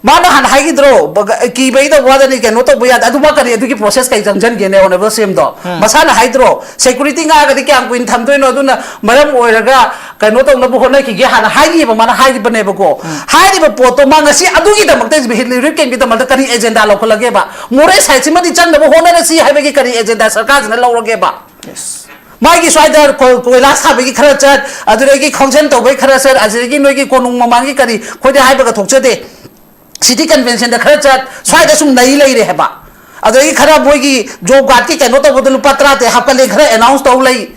ꯃꯥꯅ ꯍꯥꯟꯅ ꯍꯥꯏꯈꯤꯗ꯭ꯔꯣ? ꯕ-, ꯀꯤꯕꯩ ꯇꯧꯕ ꯋꯥꯗꯅꯤ, ꯀꯩꯅꯣ ꯇꯧꯕ ꯌꯥꯗꯦ꯫ ꯑꯗꯨ ꯃꯥ ꯀꯔꯤ ꯑꯗꯨꯒꯤ ꯄ꯭ꯔꯣꯁꯦꯁ ꯀꯩ ꯆꯪꯁꯤꯟꯒꯦꯅꯦ, ꯑꯣꯅꯔꯦꯕꯜ ꯁꯤ ꯑꯦꯝꯗꯣ? ꯎꯝ꯫ ꯃꯁꯥꯅ ꯍꯥꯏꯗ꯭ꯔꯣ? ꯁꯦꯀ꯭ꯌꯨꯔꯤꯇꯤ ꯉꯥꯛꯑꯒꯗꯤ ꯀꯌꯥꯝ ꯀꯨꯏꯅ ꯊꯝꯗꯣꯏꯅꯣ? ꯑꯗꯨꯅ ꯃꯔꯝ ꯑꯣꯏꯔꯒ ꯀꯩꯅꯣ ꯇꯧꯅꯕ ꯍꯣꯠꯅꯈꯤꯒꯦ ꯍꯥꯟꯅ ꯍꯥꯏꯈꯤꯕ, ꯃꯥꯅ ꯍꯥꯏꯈꯤꯕꯅꯦꯕꯀꯣ꯫ ꯎꯝ꯫ ꯍꯥꯏꯔꯤꯕ ꯄꯣꯠꯇꯣ ꯃꯥ ꯉꯁꯤ ꯑꯗꯨꯒꯤꯗꯃꯛꯇ, ꯔꯤꯂꯤꯐ ꯀꯦꯝꯞꯀꯤꯗꯃꯛꯇ ꯀꯔꯤ ꯑꯦꯖꯦꯟꯗꯥ ꯂꯧꯈꯠꯂꯒꯦꯕ? ꯃꯣꯔꯦ ꯁꯥꯏꯠꯁꯤꯃꯗꯤ ꯆꯪꯅꯕ ꯍꯣꯠꯅꯔꯁꯤ ꯍꯥꯏꯕꯒꯤ ꯀꯔꯤ ꯑꯦꯖꯦꯟꯗꯥ ꯁꯔꯀꯥꯔꯁꯤꯅ ꯂꯧꯔꯒꯦꯕ? ꯌꯦꯁ꯫ ꯃꯥꯒꯤ ꯁ꯭ꯋꯥꯏꯗ ꯀꯣ-, ꯀꯣꯏꯂꯥ ꯁꯥꯕꯒꯤ ꯈꯔ ꯆꯠ, ꯑꯗꯨꯗꯒꯤ ꯈꯣꯡꯖꯟ ꯇꯧꯕꯒꯤ ꯈꯔ ꯆꯠ, ꯑꯗꯨꯗꯒꯤ ꯅꯣꯏꯒꯤ ꯀꯣꯅꯨꯡ ꯃꯃꯥꯡꯒꯤ ꯀꯔꯤ, ꯑꯩꯈꯣꯏꯗꯤ ꯍꯥꯏꯕꯒ ꯊꯣꯛꯆꯗꯦ꯫ ꯁꯤꯇꯤ ꯀꯟꯚꯦꯟꯁꯟꯗ ꯈꯔ ꯆꯠ, ꯁ꯭ꯋꯥꯏꯗ ꯁꯨꯝ ꯅꯩ ꯂꯩꯔꯦ ꯍꯥꯏꯕ꯫ ꯑꯗꯒꯤ ꯈꯔ ꯃꯣꯏꯒꯤ ꯖꯣꯕ ꯀꯥꯔꯗꯀꯤ ꯀꯩꯅꯣ ꯇꯧꯕꯗ ꯂꯨꯄꯥ ꯇꯔꯥ ꯇꯔꯦꯠ ꯍꯥꯞꯀꯠꯂꯦ, ꯈꯔ ꯑꯦꯅꯥꯎꯟꯁ ꯇꯧ ꯂꯩ꯫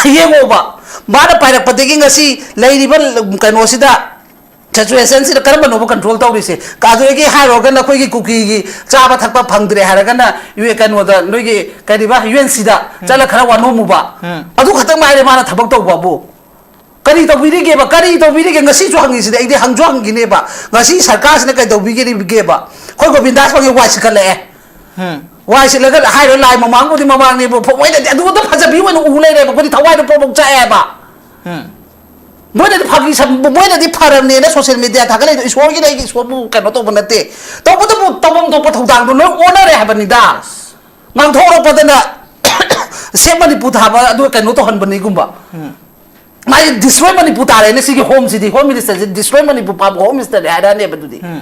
ꯌꯦꯡꯉꯣꯕ, ꯃꯥꯅ ꯄꯥꯏꯔꯛꯄꯗꯒꯤ ꯉꯁꯤ ꯂꯩꯔꯤꯕ ꯀꯩꯅꯣꯁꯤꯗ, ꯁꯤꯆꯨꯋꯦꯁꯟꯁꯤꯗ ꯀꯔꯝꯕꯅꯣꯕ ꯀꯟꯇ꯭ꯔꯣꯜ ꯇꯧꯔꯤꯁꯦ? ꯑꯗꯨꯗꯒꯤ ꯍꯥꯏꯔꯨꯔꯒꯅ ꯑꯩꯈꯣꯏꯒꯤ ꯀꯨꯀꯤꯒꯤ ꯆꯥꯕ ꯊꯛꯄ ꯐꯪꯗ꯭ꯔꯦ ꯍꯥꯏꯔꯒꯅ ꯌꯨ-, ꯀꯩꯅꯣꯗ ꯅꯣꯏꯒꯤ ꯀꯔꯤꯕ, ꯌꯨ ꯑꯦꯟ ꯁꯤꯗ ꯎꯝ꯫ ꯆꯠꯂ ꯈꯔ ꯋꯥꯅꯣꯝꯃꯨꯕ꯫ ꯎꯝ꯫ ꯑꯗꯨ ꯈꯛꯇꯪ ꯉꯥꯏꯔꯦ ꯃꯥꯅ ꯊꯕꯛ ꯇꯧꯕꯕꯨ꯫ ꯀꯔꯤ ꯇꯧꯕꯤꯔꯤꯒꯦꯕ? ꯀꯔꯤ ꯇꯧꯕꯤꯔꯤꯒꯦ? ꯉꯁꯤꯁꯨ ꯍꯪꯉꯤꯁꯤꯗꯤ, ꯑꯩꯗꯤ ꯍꯪꯁꯨ ꯍꯪꯈꯤꯅꯦꯕ꯫ ꯉꯁꯤ ꯁꯔꯀꯥꯔꯁꯤꯅ ꯀꯩ ꯇꯧꯕꯤꯒꯦꯕ? ꯑꯩꯈꯣꯏ ꯒꯣꯕꯤꯟꯗꯥꯁ ꯄꯪꯉꯦ ꯋꯥꯏ ꯁꯤꯠꯀꯠꯂꯛꯑꯦ꯫ ꯎꯝ꯫ ꯋꯥꯏ ꯁꯤꯠꯂꯒ ꯍꯥꯏꯔꯣ, ꯂꯥꯏ ꯃꯃꯥꯡꯕꯨꯗꯤ ꯃꯃꯥꯡꯅꯦꯕꯨ, ꯃꯣꯏꯅꯗꯤ ꯑꯗꯨꯗ ꯐꯖꯕꯤ ꯑꯣꯏꯅ ꯎ ꯂꯩꯔꯦꯕ, ꯑꯩꯈꯣꯏꯗꯤ ꯊꯋꯥꯏꯗꯣ ꯄ꯭ꯔꯣꯛ ꯄ꯭ꯔꯣꯛ ꯆꯥꯛꯑꯦꯕ꯫ ꯎꯝ꯫ ꯃꯣꯏꯅꯗꯤ ꯐꯥꯒꯤ ꯁꯝ-, ꯃꯣꯏꯅꯗꯤ ꯐꯔꯕꯅꯦꯅ ꯁꯣꯁꯤꯌꯦꯜ ꯃꯦꯗꯤꯌꯥ ꯊꯥꯒꯠꯂꯛꯏꯗꯣ, ꯏꯁꯣꯔꯒꯤꯅ ꯑꯩꯒꯤ ꯏꯁꯣꯔꯕꯨ ꯀꯩꯅꯣ ꯇꯧꯕ ꯅꯠꯇꯦ꯫ ꯇꯧꯕꯇꯕꯨ ꯇꯧꯐꯝ ꯊꯣꯛꯄ ꯊꯧꯗꯥꯡꯗꯣ ꯂꯣꯏ ꯑꯣꯟꯅꯔꯦ ꯍꯥꯏꯕꯅꯤꯗ꯫ ꯉꯥꯡꯊꯣꯛꯂꯛꯄꯗꯅ ꯁꯦꯞ ꯃꯅꯤꯄꯨꯔ ꯊꯥꯕ ꯑꯗꯨ ꯀꯩꯅꯣ ꯇꯧꯍꯟꯕꯅꯤꯒꯨꯝꯕ꯫ ꯎꯝ꯫ ꯃꯥꯒꯤ ꯗꯤꯁꯇ꯭ꯔꯣꯏ ꯃꯅꯤꯄꯨꯔ ꯇꯥꯔꯦꯅꯦ, ꯁꯤꯒꯤ ꯍꯣꯝꯁꯤꯗꯤ, ꯍꯣꯝ ꯃꯤꯅꯤꯁꯇꯔꯁꯤ ꯗꯤꯁꯇ꯭ꯔꯣꯏ ꯃꯅꯤꯄꯨꯔ ꯄꯥꯕ ꯍꯣꯝ ꯃꯤꯅꯤꯁꯇꯔꯅꯤ ꯍꯥꯏꯔꯛꯑꯅꯦꯕ ꯑꯗꯨꯗꯤ꯫ ꯎꯝ꯫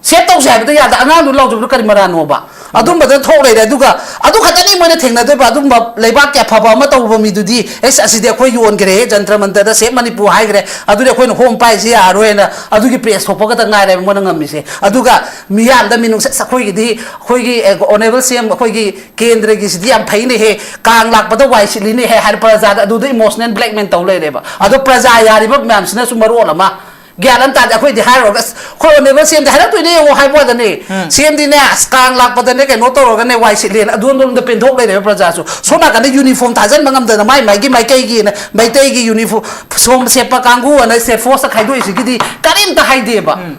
ꯁꯦꯞ ꯇꯧꯁꯦ ꯍꯥꯏꯕꯗ ꯌꯥꯗ, ꯑꯉꯥꯡꯗꯨ ꯂꯥꯎꯖꯕꯗꯨ ꯀꯔꯤ ꯃꯔꯥꯟꯅꯣꯕ? ꯑꯗꯨꯝꯕꯗ ꯊꯣꯛ ꯂꯩꯔꯦ꯫ ꯑꯗꯨꯒ ꯑꯗꯨ ꯈꯛꯇꯅꯤ ꯃꯣꯏꯅ ꯊꯦꯡꯅꯗꯣꯏꯕ꯫ ꯑꯗꯨꯝꯕ ꯂꯩꯕꯥꯛꯀꯤ ꯑꯐꯕ ꯑꯃ ꯇꯧꯕ ꯃꯤꯗꯨꯗꯤ, "ꯑꯦꯁ, ꯑꯁꯤꯗꯤ ꯑꯩꯈꯣꯏ ꯌꯣꯟꯈ꯭ꯔꯦ, ꯖꯟꯇ꯭ꯔ ꯃꯟꯇ꯭ꯔꯗ ꯁꯦꯞ ꯃꯅꯤꯄꯨꯔ ꯍꯥꯏꯈ꯭ꯔꯦ, ꯑꯗꯨꯗꯤ ꯑꯩꯈꯣꯏꯅ ꯍꯣꯝ ꯄꯥꯏꯁꯤ ꯌꯥꯔꯔꯣꯏꯅ" ꯑꯗꯨꯒꯤ ꯄ꯭ꯔꯦꯁ ꯊꯣꯛꯄ ꯈꯛꯇ ꯉꯥꯏꯔꯦꯕ ꯃꯣꯏꯅ ꯉꯝꯃꯤꯁꯦ꯫ ꯑꯗꯨꯒ ꯃꯤꯌꯥꯝꯗ ꯃꯤꯅꯨꯡꯁꯤ, "ꯑꯁ, ꯑꯩꯈꯣꯏꯒꯤꯗꯤ, ꯑꯩꯈꯣꯏꯒꯤ, ꯑꯦ, ꯑꯣꯅꯔꯦꯕꯜ ꯁꯤ ꯑꯦꯝ, ꯑꯩꯈꯣꯏꯒꯤ ꯀꯦꯟꯗ꯭ꯔꯒꯤꯁꯤꯗꯤ ꯌꯥꯝ ꯐꯩꯅꯦꯍꯦ, ꯀꯥꯡ ꯂꯥꯛꯄꯗ ꯋꯥꯏ ꯁꯤꯠꯂꯤꯅꯦꯍꯦ" ꯍꯥꯏꯔ ꯄ꯭ꯔꯖꯥꯗ ꯑꯗꯨꯗ ꯏꯃꯣꯁꯅꯦꯜ ꯕ꯭ꯂꯦꯛꯃꯦꯜ ꯇꯧ ꯂꯩꯔꯦꯕ꯫ ꯑꯗꯣ ꯄ꯭ꯔꯖꯥ ꯌꯥꯔꯤꯕ ꯃꯌꯥꯝꯁꯤꯅꯁꯨ ꯃꯔꯣꯜ ꯑꯃ ꯒ꯭ꯌꯥꯟ ꯑꯃ ꯇꯥꯗꯦ꯫ ꯑꯩꯈꯣꯏꯗꯤ ꯍꯥꯏꯔꯨꯔꯒ, "ꯑꯁ, ꯑꯩꯈꯣꯏ ꯑꯣꯅꯦꯕꯜ ꯁꯤ ꯑꯦꯝꯗꯤ ꯍꯥꯏꯔꯛꯇꯣꯏꯅꯦ ꯌꯦꯡꯉꯣ" ꯍꯥꯏꯕ ꯋꯥꯗꯅꯦ꯫ ꯎꯝ꯫ ꯁꯤ ꯑꯦꯝꯗꯤꯅꯦ, "ꯑꯁ, ꯀꯥꯡ ꯂꯥꯛꯄꯗꯅꯦ ꯀꯩꯅꯣ ꯇꯧꯔꯒꯅꯦ ꯋꯥꯏ ꯁꯤꯠꯂꯦꯅ" ꯑꯗꯣꯝꯗꯣꯝꯗ ꯄꯦꯟꯊꯣꯛ ꯂꯩꯔꯦꯕ ꯄ꯭ꯔꯖꯥꯁꯨ꯫ ꯁꯣꯝ ꯅꯥꯀꯟꯗ ꯌꯨꯅꯤꯐꯣꯔꯝ ꯊꯥꯖꯟꯕ ꯉꯝꯗꯅ ꯃꯥꯏ ꯃꯥꯏꯒꯤ ꯃꯥꯏꯀꯩꯒꯤꯅ ꯃꯩꯇꯩꯒꯤ ꯌꯨꯅꯤꯐꯣꯔꯝ ꯁꯣꯝ ꯁꯦꯠꯄ ꯀꯥꯡꯕꯨ ꯑꯅ ꯁ꯭ꯇꯦꯠ ꯐꯣꯔꯁꯇ ꯈꯥꯏꯗꯣꯛꯏꯁꯤꯒꯤꯗꯤ ꯀꯔꯤꯝꯇ ꯍꯥꯏꯗꯦꯕ꯫ ꯎꯝ꯫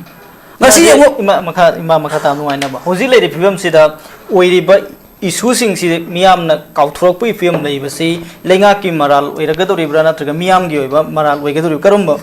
ꯉꯁꯤ ꯍꯥꯏꯗꯤ ꯌꯦꯡꯉꯨ꯫ ꯏꯃꯥ ꯃꯈꯥ, ꯏꯃꯥ ꯃꯈꯥ ꯇꯥꯕ ꯅꯨꯡꯉꯥꯏꯅꯕ꯫ ꯍꯧꯖꯤꯛ ꯂꯩꯔꯤꯕ ꯐꯤꯕꯝꯁꯤꯗ ꯑꯣꯏꯔꯤꯕ ꯏꯁꯨꯁꯤꯡꯁꯤ ꯃꯤꯌꯥꯝꯅ ꯀꯥꯎꯊꯣꯔꯛꯄꯒꯤ ꯐꯤꯕꯝ ꯂꯩꯕꯁꯤ ꯂꯩꯉꯥꯛꯀꯤ ꯃꯔꯥꯜ ꯑꯣꯏꯔꯒꯗꯧꯔꯤꯕ꯭ꯔꯥ, ꯅꯠꯇ꯭ꯔꯒ ꯃꯤꯌꯥꯝꯒꯤ ꯑꯣꯏꯕ ꯃꯔꯥꯜ ꯑꯣꯏꯒꯗꯧꯔꯤꯕ꯭ꯔꯥ? ꯀꯔꯝꯕ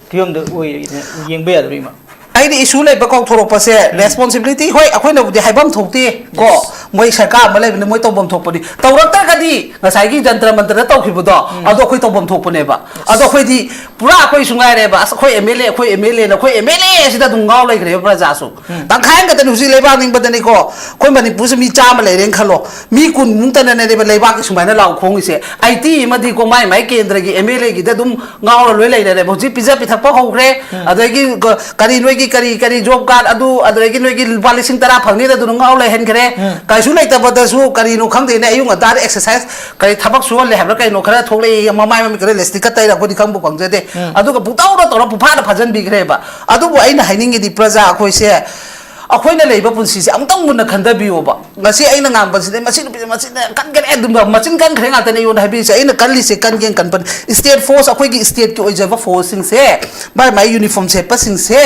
ꯐꯤꯕꯝꯗ ꯑꯣꯏꯔꯤꯅ ꯌꯦꯡꯕ ꯌꯥꯗꯧꯔꯤ, ꯏꯃꯥ? ꯑꯩꯗꯤ ꯏꯁꯨ ꯂꯩꯕ ꯀꯥꯎꯊꯣꯔꯛꯄꯁꯦ, ꯎꯝ꯫ ꯔꯦꯁꯄꯣꯟꯁꯤꯕꯤꯂꯤꯇꯤ, ꯍꯣꯏ, ꯑꯩꯈꯣꯏꯅꯕꯨꯗꯤ ꯍꯥꯏꯐꯝ ꯊꯣꯛꯇꯦ ꯀꯣ꯫ Yes. ꯃꯣꯏ ꯁꯔꯀꯥꯔ ꯑꯃ ꯂꯩꯕꯅꯤ, ꯃꯣꯏ ꯇꯧꯐꯝ ꯊꯣꯛꯄꯅꯤ꯫ ꯇꯧꯔꯛꯇ꯭ꯔꯒꯗꯤ ꯉꯁꯥꯏꯒꯤ ꯖꯟꯇ꯭ꯔ ꯃꯟꯇ꯭ꯔꯗ ꯇꯧꯈꯤꯕꯗꯣ, ꯎꯝ꯫ ꯑꯗꯣ ꯑꯩꯈꯣꯏ ꯇꯧꯐꯝ ꯊꯣꯛꯄꯅꯦꯕ꯫ Yes. ꯑꯗꯣ ꯑꯩꯈꯣꯏꯗꯤ ꯄꯨꯔꯥ ꯑꯩꯈꯣꯏ ꯁꯨꯡꯉꯥꯏꯔꯦꯕ, "ꯑꯁ, ꯑꯩꯈꯣꯏ ꯑꯦꯝ ꯑꯦꯜ ꯑꯦ, ꯑꯩꯈꯣꯏ ꯑꯦꯝ ꯑꯦꯜ ꯑꯦꯅ", ꯑꯩꯈꯣꯏ ꯑꯦꯝ ꯑꯦꯜ ꯑꯦ ꯑꯁꯤꯗ ꯑꯗꯨꯝ ꯉꯥꯎ ꯂꯩꯈ꯭ꯔꯦꯕ ꯄ꯭ꯔꯖꯥꯁꯨ꯫ ꯎꯝ꯫ ꯇꯪꯈꯥꯏ ꯑꯃꯈꯛꯇꯅꯤ ꯍꯧꯖꯤꯛ ꯂꯩꯕꯥꯛ ꯅꯤꯡꯕꯗꯅꯤꯀꯣ꯫ ꯑꯩꯈꯣꯏ ꯃꯅꯤꯄꯨꯔꯁꯦ ꯃꯤ ꯆꯥꯝꯃ ꯂꯩꯔꯦꯅ ꯈꯜꯂꯣ, ꯃꯤ ꯀꯨꯟꯃꯨꯛꯇꯅꯅꯦꯕ ꯂꯩꯕꯥꯛꯀꯤ ꯁꯨꯃꯥꯏꯅ ꯂꯥꯎ ꯈꯣꯡꯉꯤꯁꯦ꯫ ꯑꯥꯏꯇꯤ ꯑꯃꯗꯤꯀꯣ ꯃꯥꯏ ꯃꯥꯏ ꯀꯦꯟꯗ꯭ꯔꯒꯤ ꯑꯦꯝ ꯑꯦꯜ ꯑꯦꯒꯤꯗ ꯑꯗꯨꯝ ꯉꯥꯎꯔ ꯂꯣꯏ ꯂꯩꯅꯔꯦꯕ꯫ ꯍꯧꯖꯤꯛ ꯄꯤꯖ ꯄꯤꯊꯛꯄ ꯍꯧꯈ꯭ꯔꯦ, ꯎꯝ꯫ ꯑꯗꯒꯤ ꯀ-, ꯀꯔꯤ ꯅꯣꯏꯒꯤ ꯀꯔꯤ, ꯀꯔꯤ ꯖꯣꯕ ꯀꯥꯔꯗ ꯑꯗꯨ, ꯑꯗꯨꯗꯒꯤ ꯅꯣꯏꯒꯤ ꯂꯨꯄꯥ ꯂꯤꯁꯤꯡ ꯇꯔꯥ ꯐꯪꯅꯤꯗ ꯑꯗꯨꯅ ꯉꯥꯎ ꯂꯩꯍꯟꯈ꯭ꯔꯦ꯫ ꯎꯝ꯫ ꯀꯩꯁꯨ ꯂꯩꯇꯕꯗꯁꯨ ꯀꯔꯤꯅꯣ ꯈꯪꯗꯦꯅꯦ, ꯑꯌꯨꯛ ꯉꯟꯇꯥꯗ ꯑꯦꯛꯁꯔꯁꯥꯏꯁ ꯀꯔꯤ ꯊꯕꯛ ꯁꯨꯍꯜꯂꯦ ꯍꯥꯏꯕ꯭ꯔꯥ ꯀꯩꯅꯣ ꯈꯔ ꯊꯣꯛꯂꯛꯏ, ꯃꯃꯥꯏ ꯃꯃꯤꯠ ꯈꯔ ꯂꯤꯞꯁꯇꯤꯛꯀ ꯇꯩꯔ ꯑꯩꯈꯣꯏꯗꯤ ꯈꯪꯕꯨ ꯈꯪꯖꯗꯦ꯫ ꯎꯝ꯫ ꯑꯗꯨꯒ ꯄꯨꯡꯇꯧꯗ ꯇꯧꯔ ꯄꯨꯐꯥꯗ ꯐꯥꯖꯟꯕꯤꯈ꯭ꯔꯦꯕ꯫ ꯑꯗꯨꯕꯨ ꯑꯩꯅ ꯍꯥꯏꯅꯤꯡꯉꯤꯗꯤ ꯄ꯭ꯔꯖꯥ ꯑꯩꯈꯣꯏꯁꯦ ꯑꯩꯈꯣꯏꯅ ꯂꯩꯕ ꯄꯨꯟꯁꯤꯁꯦ ꯑꯃꯨꯛꯇꯪ ꯃꯨꯟꯅ ꯈꯟꯊꯕꯤꯌꯣꯕ꯫ ꯉꯁꯤ ꯑꯩꯅ ꯉꯥꯡꯕꯁꯤꯗꯤ, "ꯃꯁꯤ ꯅꯨꯄꯤꯁꯦ ꯃꯆꯤꯟ ꯀꯟꯈꯔꯦ", ꯑꯗꯨꯝ ꯃꯆꯤꯟ ꯀꯟꯈ꯭ꯔꯦ ꯉꯥꯛꯇꯅꯦ ꯑꯩꯉꯣꯟꯗ ꯍꯥꯏꯕꯤꯔꯤꯁꯦ꯫ ꯑꯩꯅ ꯀꯜꯂꯤꯁꯦ ꯀꯟꯒꯦꯅ ꯀꯟꯕꯅꯤ꯫ ꯁ꯭ꯇꯦꯠ ꯐꯣꯔꯁ, ꯑꯩꯈꯣꯏꯒꯤ ꯁ꯭ꯇꯦꯠꯀꯤ ꯑꯣꯏꯖꯕ ꯐꯣꯔꯁꯁꯤꯡꯁꯦ ꯃꯥꯏ ꯃꯥꯏ ꯌꯨꯅꯤꯐꯣꯔꯝ ꯁꯦꯠꯄꯁꯤꯡꯁꯦ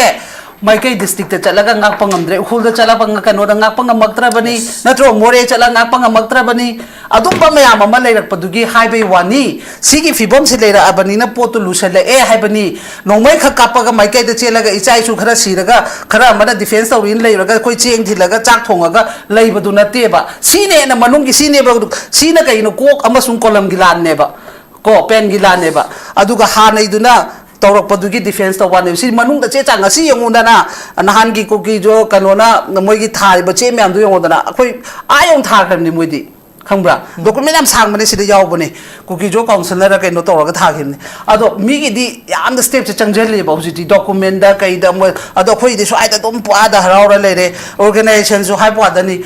ꯃꯥꯏꯀꯩ ꯗꯤꯁꯇ꯭ꯔꯤꯛꯇ ꯆꯠꯂꯒ ꯉꯥꯛꯄ ꯉꯝꯗ꯭ꯔꯦ, ꯎꯈ꯭ꯔꯨꯜꯗ ꯆꯠꯂꯒ ꯀꯩꯅꯣꯗ ꯉꯥꯛꯄ ꯉꯝꯃꯛꯇ꯭ꯔꯕꯅꯤ, ꯅꯠꯇ꯭ꯔꯣ? ꯃꯣꯔꯦ ꯆꯠꯂꯒ ꯉꯥꯛꯄ ꯉꯝꯃꯛꯇ꯭ꯔꯕꯅꯤ꯫ ꯑꯗꯨꯝꯕ ꯃꯌꯥꯝ ꯑꯃ ꯂꯩꯔꯛꯄꯗꯨꯒꯤ ꯍꯥꯏꯕꯩ ꯋꯥꯅꯤ꯫ ꯁꯤꯒꯤ ꯐꯤꯕꯝꯁꯤ ꯂꯩꯔꯛꯑꯕꯅꯤꯅ ꯄꯣꯠꯇꯨ ꯂꯨꯁꯜꯂꯛꯑꯦ ꯍꯥꯏꯕꯅꯤ꯫ ꯅꯣꯡꯃꯩꯈꯛ ꯀꯥꯞꯄꯒ ꯃꯥꯏꯀꯩꯗ ꯆꯦꯜꯂꯒ ꯏꯆꯥ ꯏꯁꯨ ꯈꯔ ꯁꯤꯔꯒ ꯈꯔ ꯑꯃꯅ ꯗꯤꯐꯦꯟꯁ ꯇꯧꯔꯤꯅ ꯂꯩꯔꯒ ꯑꯩꯈꯣꯏ ꯆꯦꯡ ꯊꯤꯜꯂꯒ ꯆꯥꯛ ꯊꯣꯡꯉꯒ ꯂꯩꯕꯗꯨ ꯅꯠꯇꯦꯕ꯫ ꯁꯤꯅ ꯍꯦꯟꯅ ꯃꯅꯨꯡꯒꯤ ꯁꯤꯅꯦꯕ꯫ ꯁꯤꯅ ꯀꯩꯅꯣ? ꯀꯣꯛ ꯑꯃꯁꯨꯡ ꯀꯣꯂꯝꯒꯤ ꯂꯥꯟꯅꯦꯕ꯫ ꯀꯣ, ꯄꯦꯟꯒꯤ ꯂꯥꯟꯅꯦꯕ꯫ ꯑꯗꯨꯒ ꯍꯥꯟꯅꯩꯗꯨꯅ ꯇꯧꯔꯛꯄꯗꯨꯒꯤ ꯗꯤꯐꯦꯟꯁ ꯇꯧꯕ ꯋꯥꯅꯦꯕ꯫ ꯁꯤ ꯃꯅꯨꯡꯗ ꯆꯦ ꯆꯥꯡ ꯉꯁꯤ ꯌꯦꯡꯉꯨꯗꯅ, ꯅꯍꯥꯟꯒꯤ ꯀꯨꯀꯤꯖꯣ ꯀꯩꯅꯣꯅ ꯃꯣꯏꯒꯤ ꯊꯥꯔꯤꯕ ꯆꯦ ꯃꯌꯥꯝꯗꯨ ꯌꯦꯡꯉꯨꯗꯅ, ꯑꯩꯈꯣꯏ ꯑꯥ ꯌꯧꯅ ꯊꯥꯈ꯭ꯔꯕꯅꯤ ꯃꯣꯏꯗꯤ꯫ ꯈꯪꯕ꯭ꯔꯥ? ꯎꯝ꯫ ꯗꯣꯀꯨꯃꯦꯟ ꯌꯥꯝ ꯁꯥꯡꯕꯅꯦ ꯁꯤꯗ ꯌꯥꯎꯕꯅꯦ꯫ ꯀꯨꯀꯤꯖꯣ ꯀꯥꯎꯟꯁꯤꯜꯅꯔ ꯀꯩꯅꯣ ꯇꯧꯔꯒ ꯊꯥꯈꯤꯕꯅꯦ꯫ ꯑꯗꯣ ꯃꯤꯒꯤꯗꯤ ꯌꯥꯝꯅ ꯁ꯭ꯇꯦꯞꯁꯦ ꯆꯪꯁꯤꯜꯂꯦꯕ ꯍꯧꯖꯤꯛꯇꯤ, ꯗꯣꯀꯨꯃꯦꯟꯗ ꯀꯩꯗ ꯃꯣꯏ꯫ ꯑꯗꯣ ꯑꯩꯈꯣꯏꯗꯤ ꯁ꯭ꯋꯥꯏꯗ ꯑꯗꯨꯝ ꯄꯨꯡꯍꯥꯗ ꯍꯔꯥꯎꯔ ꯂꯩꯔꯦ꯫ ꯑꯣꯔꯒꯅꯥꯏꯖꯦꯁꯟꯁꯨ ꯍꯥꯏꯕ ꯋꯥꯗꯅꯤ꯫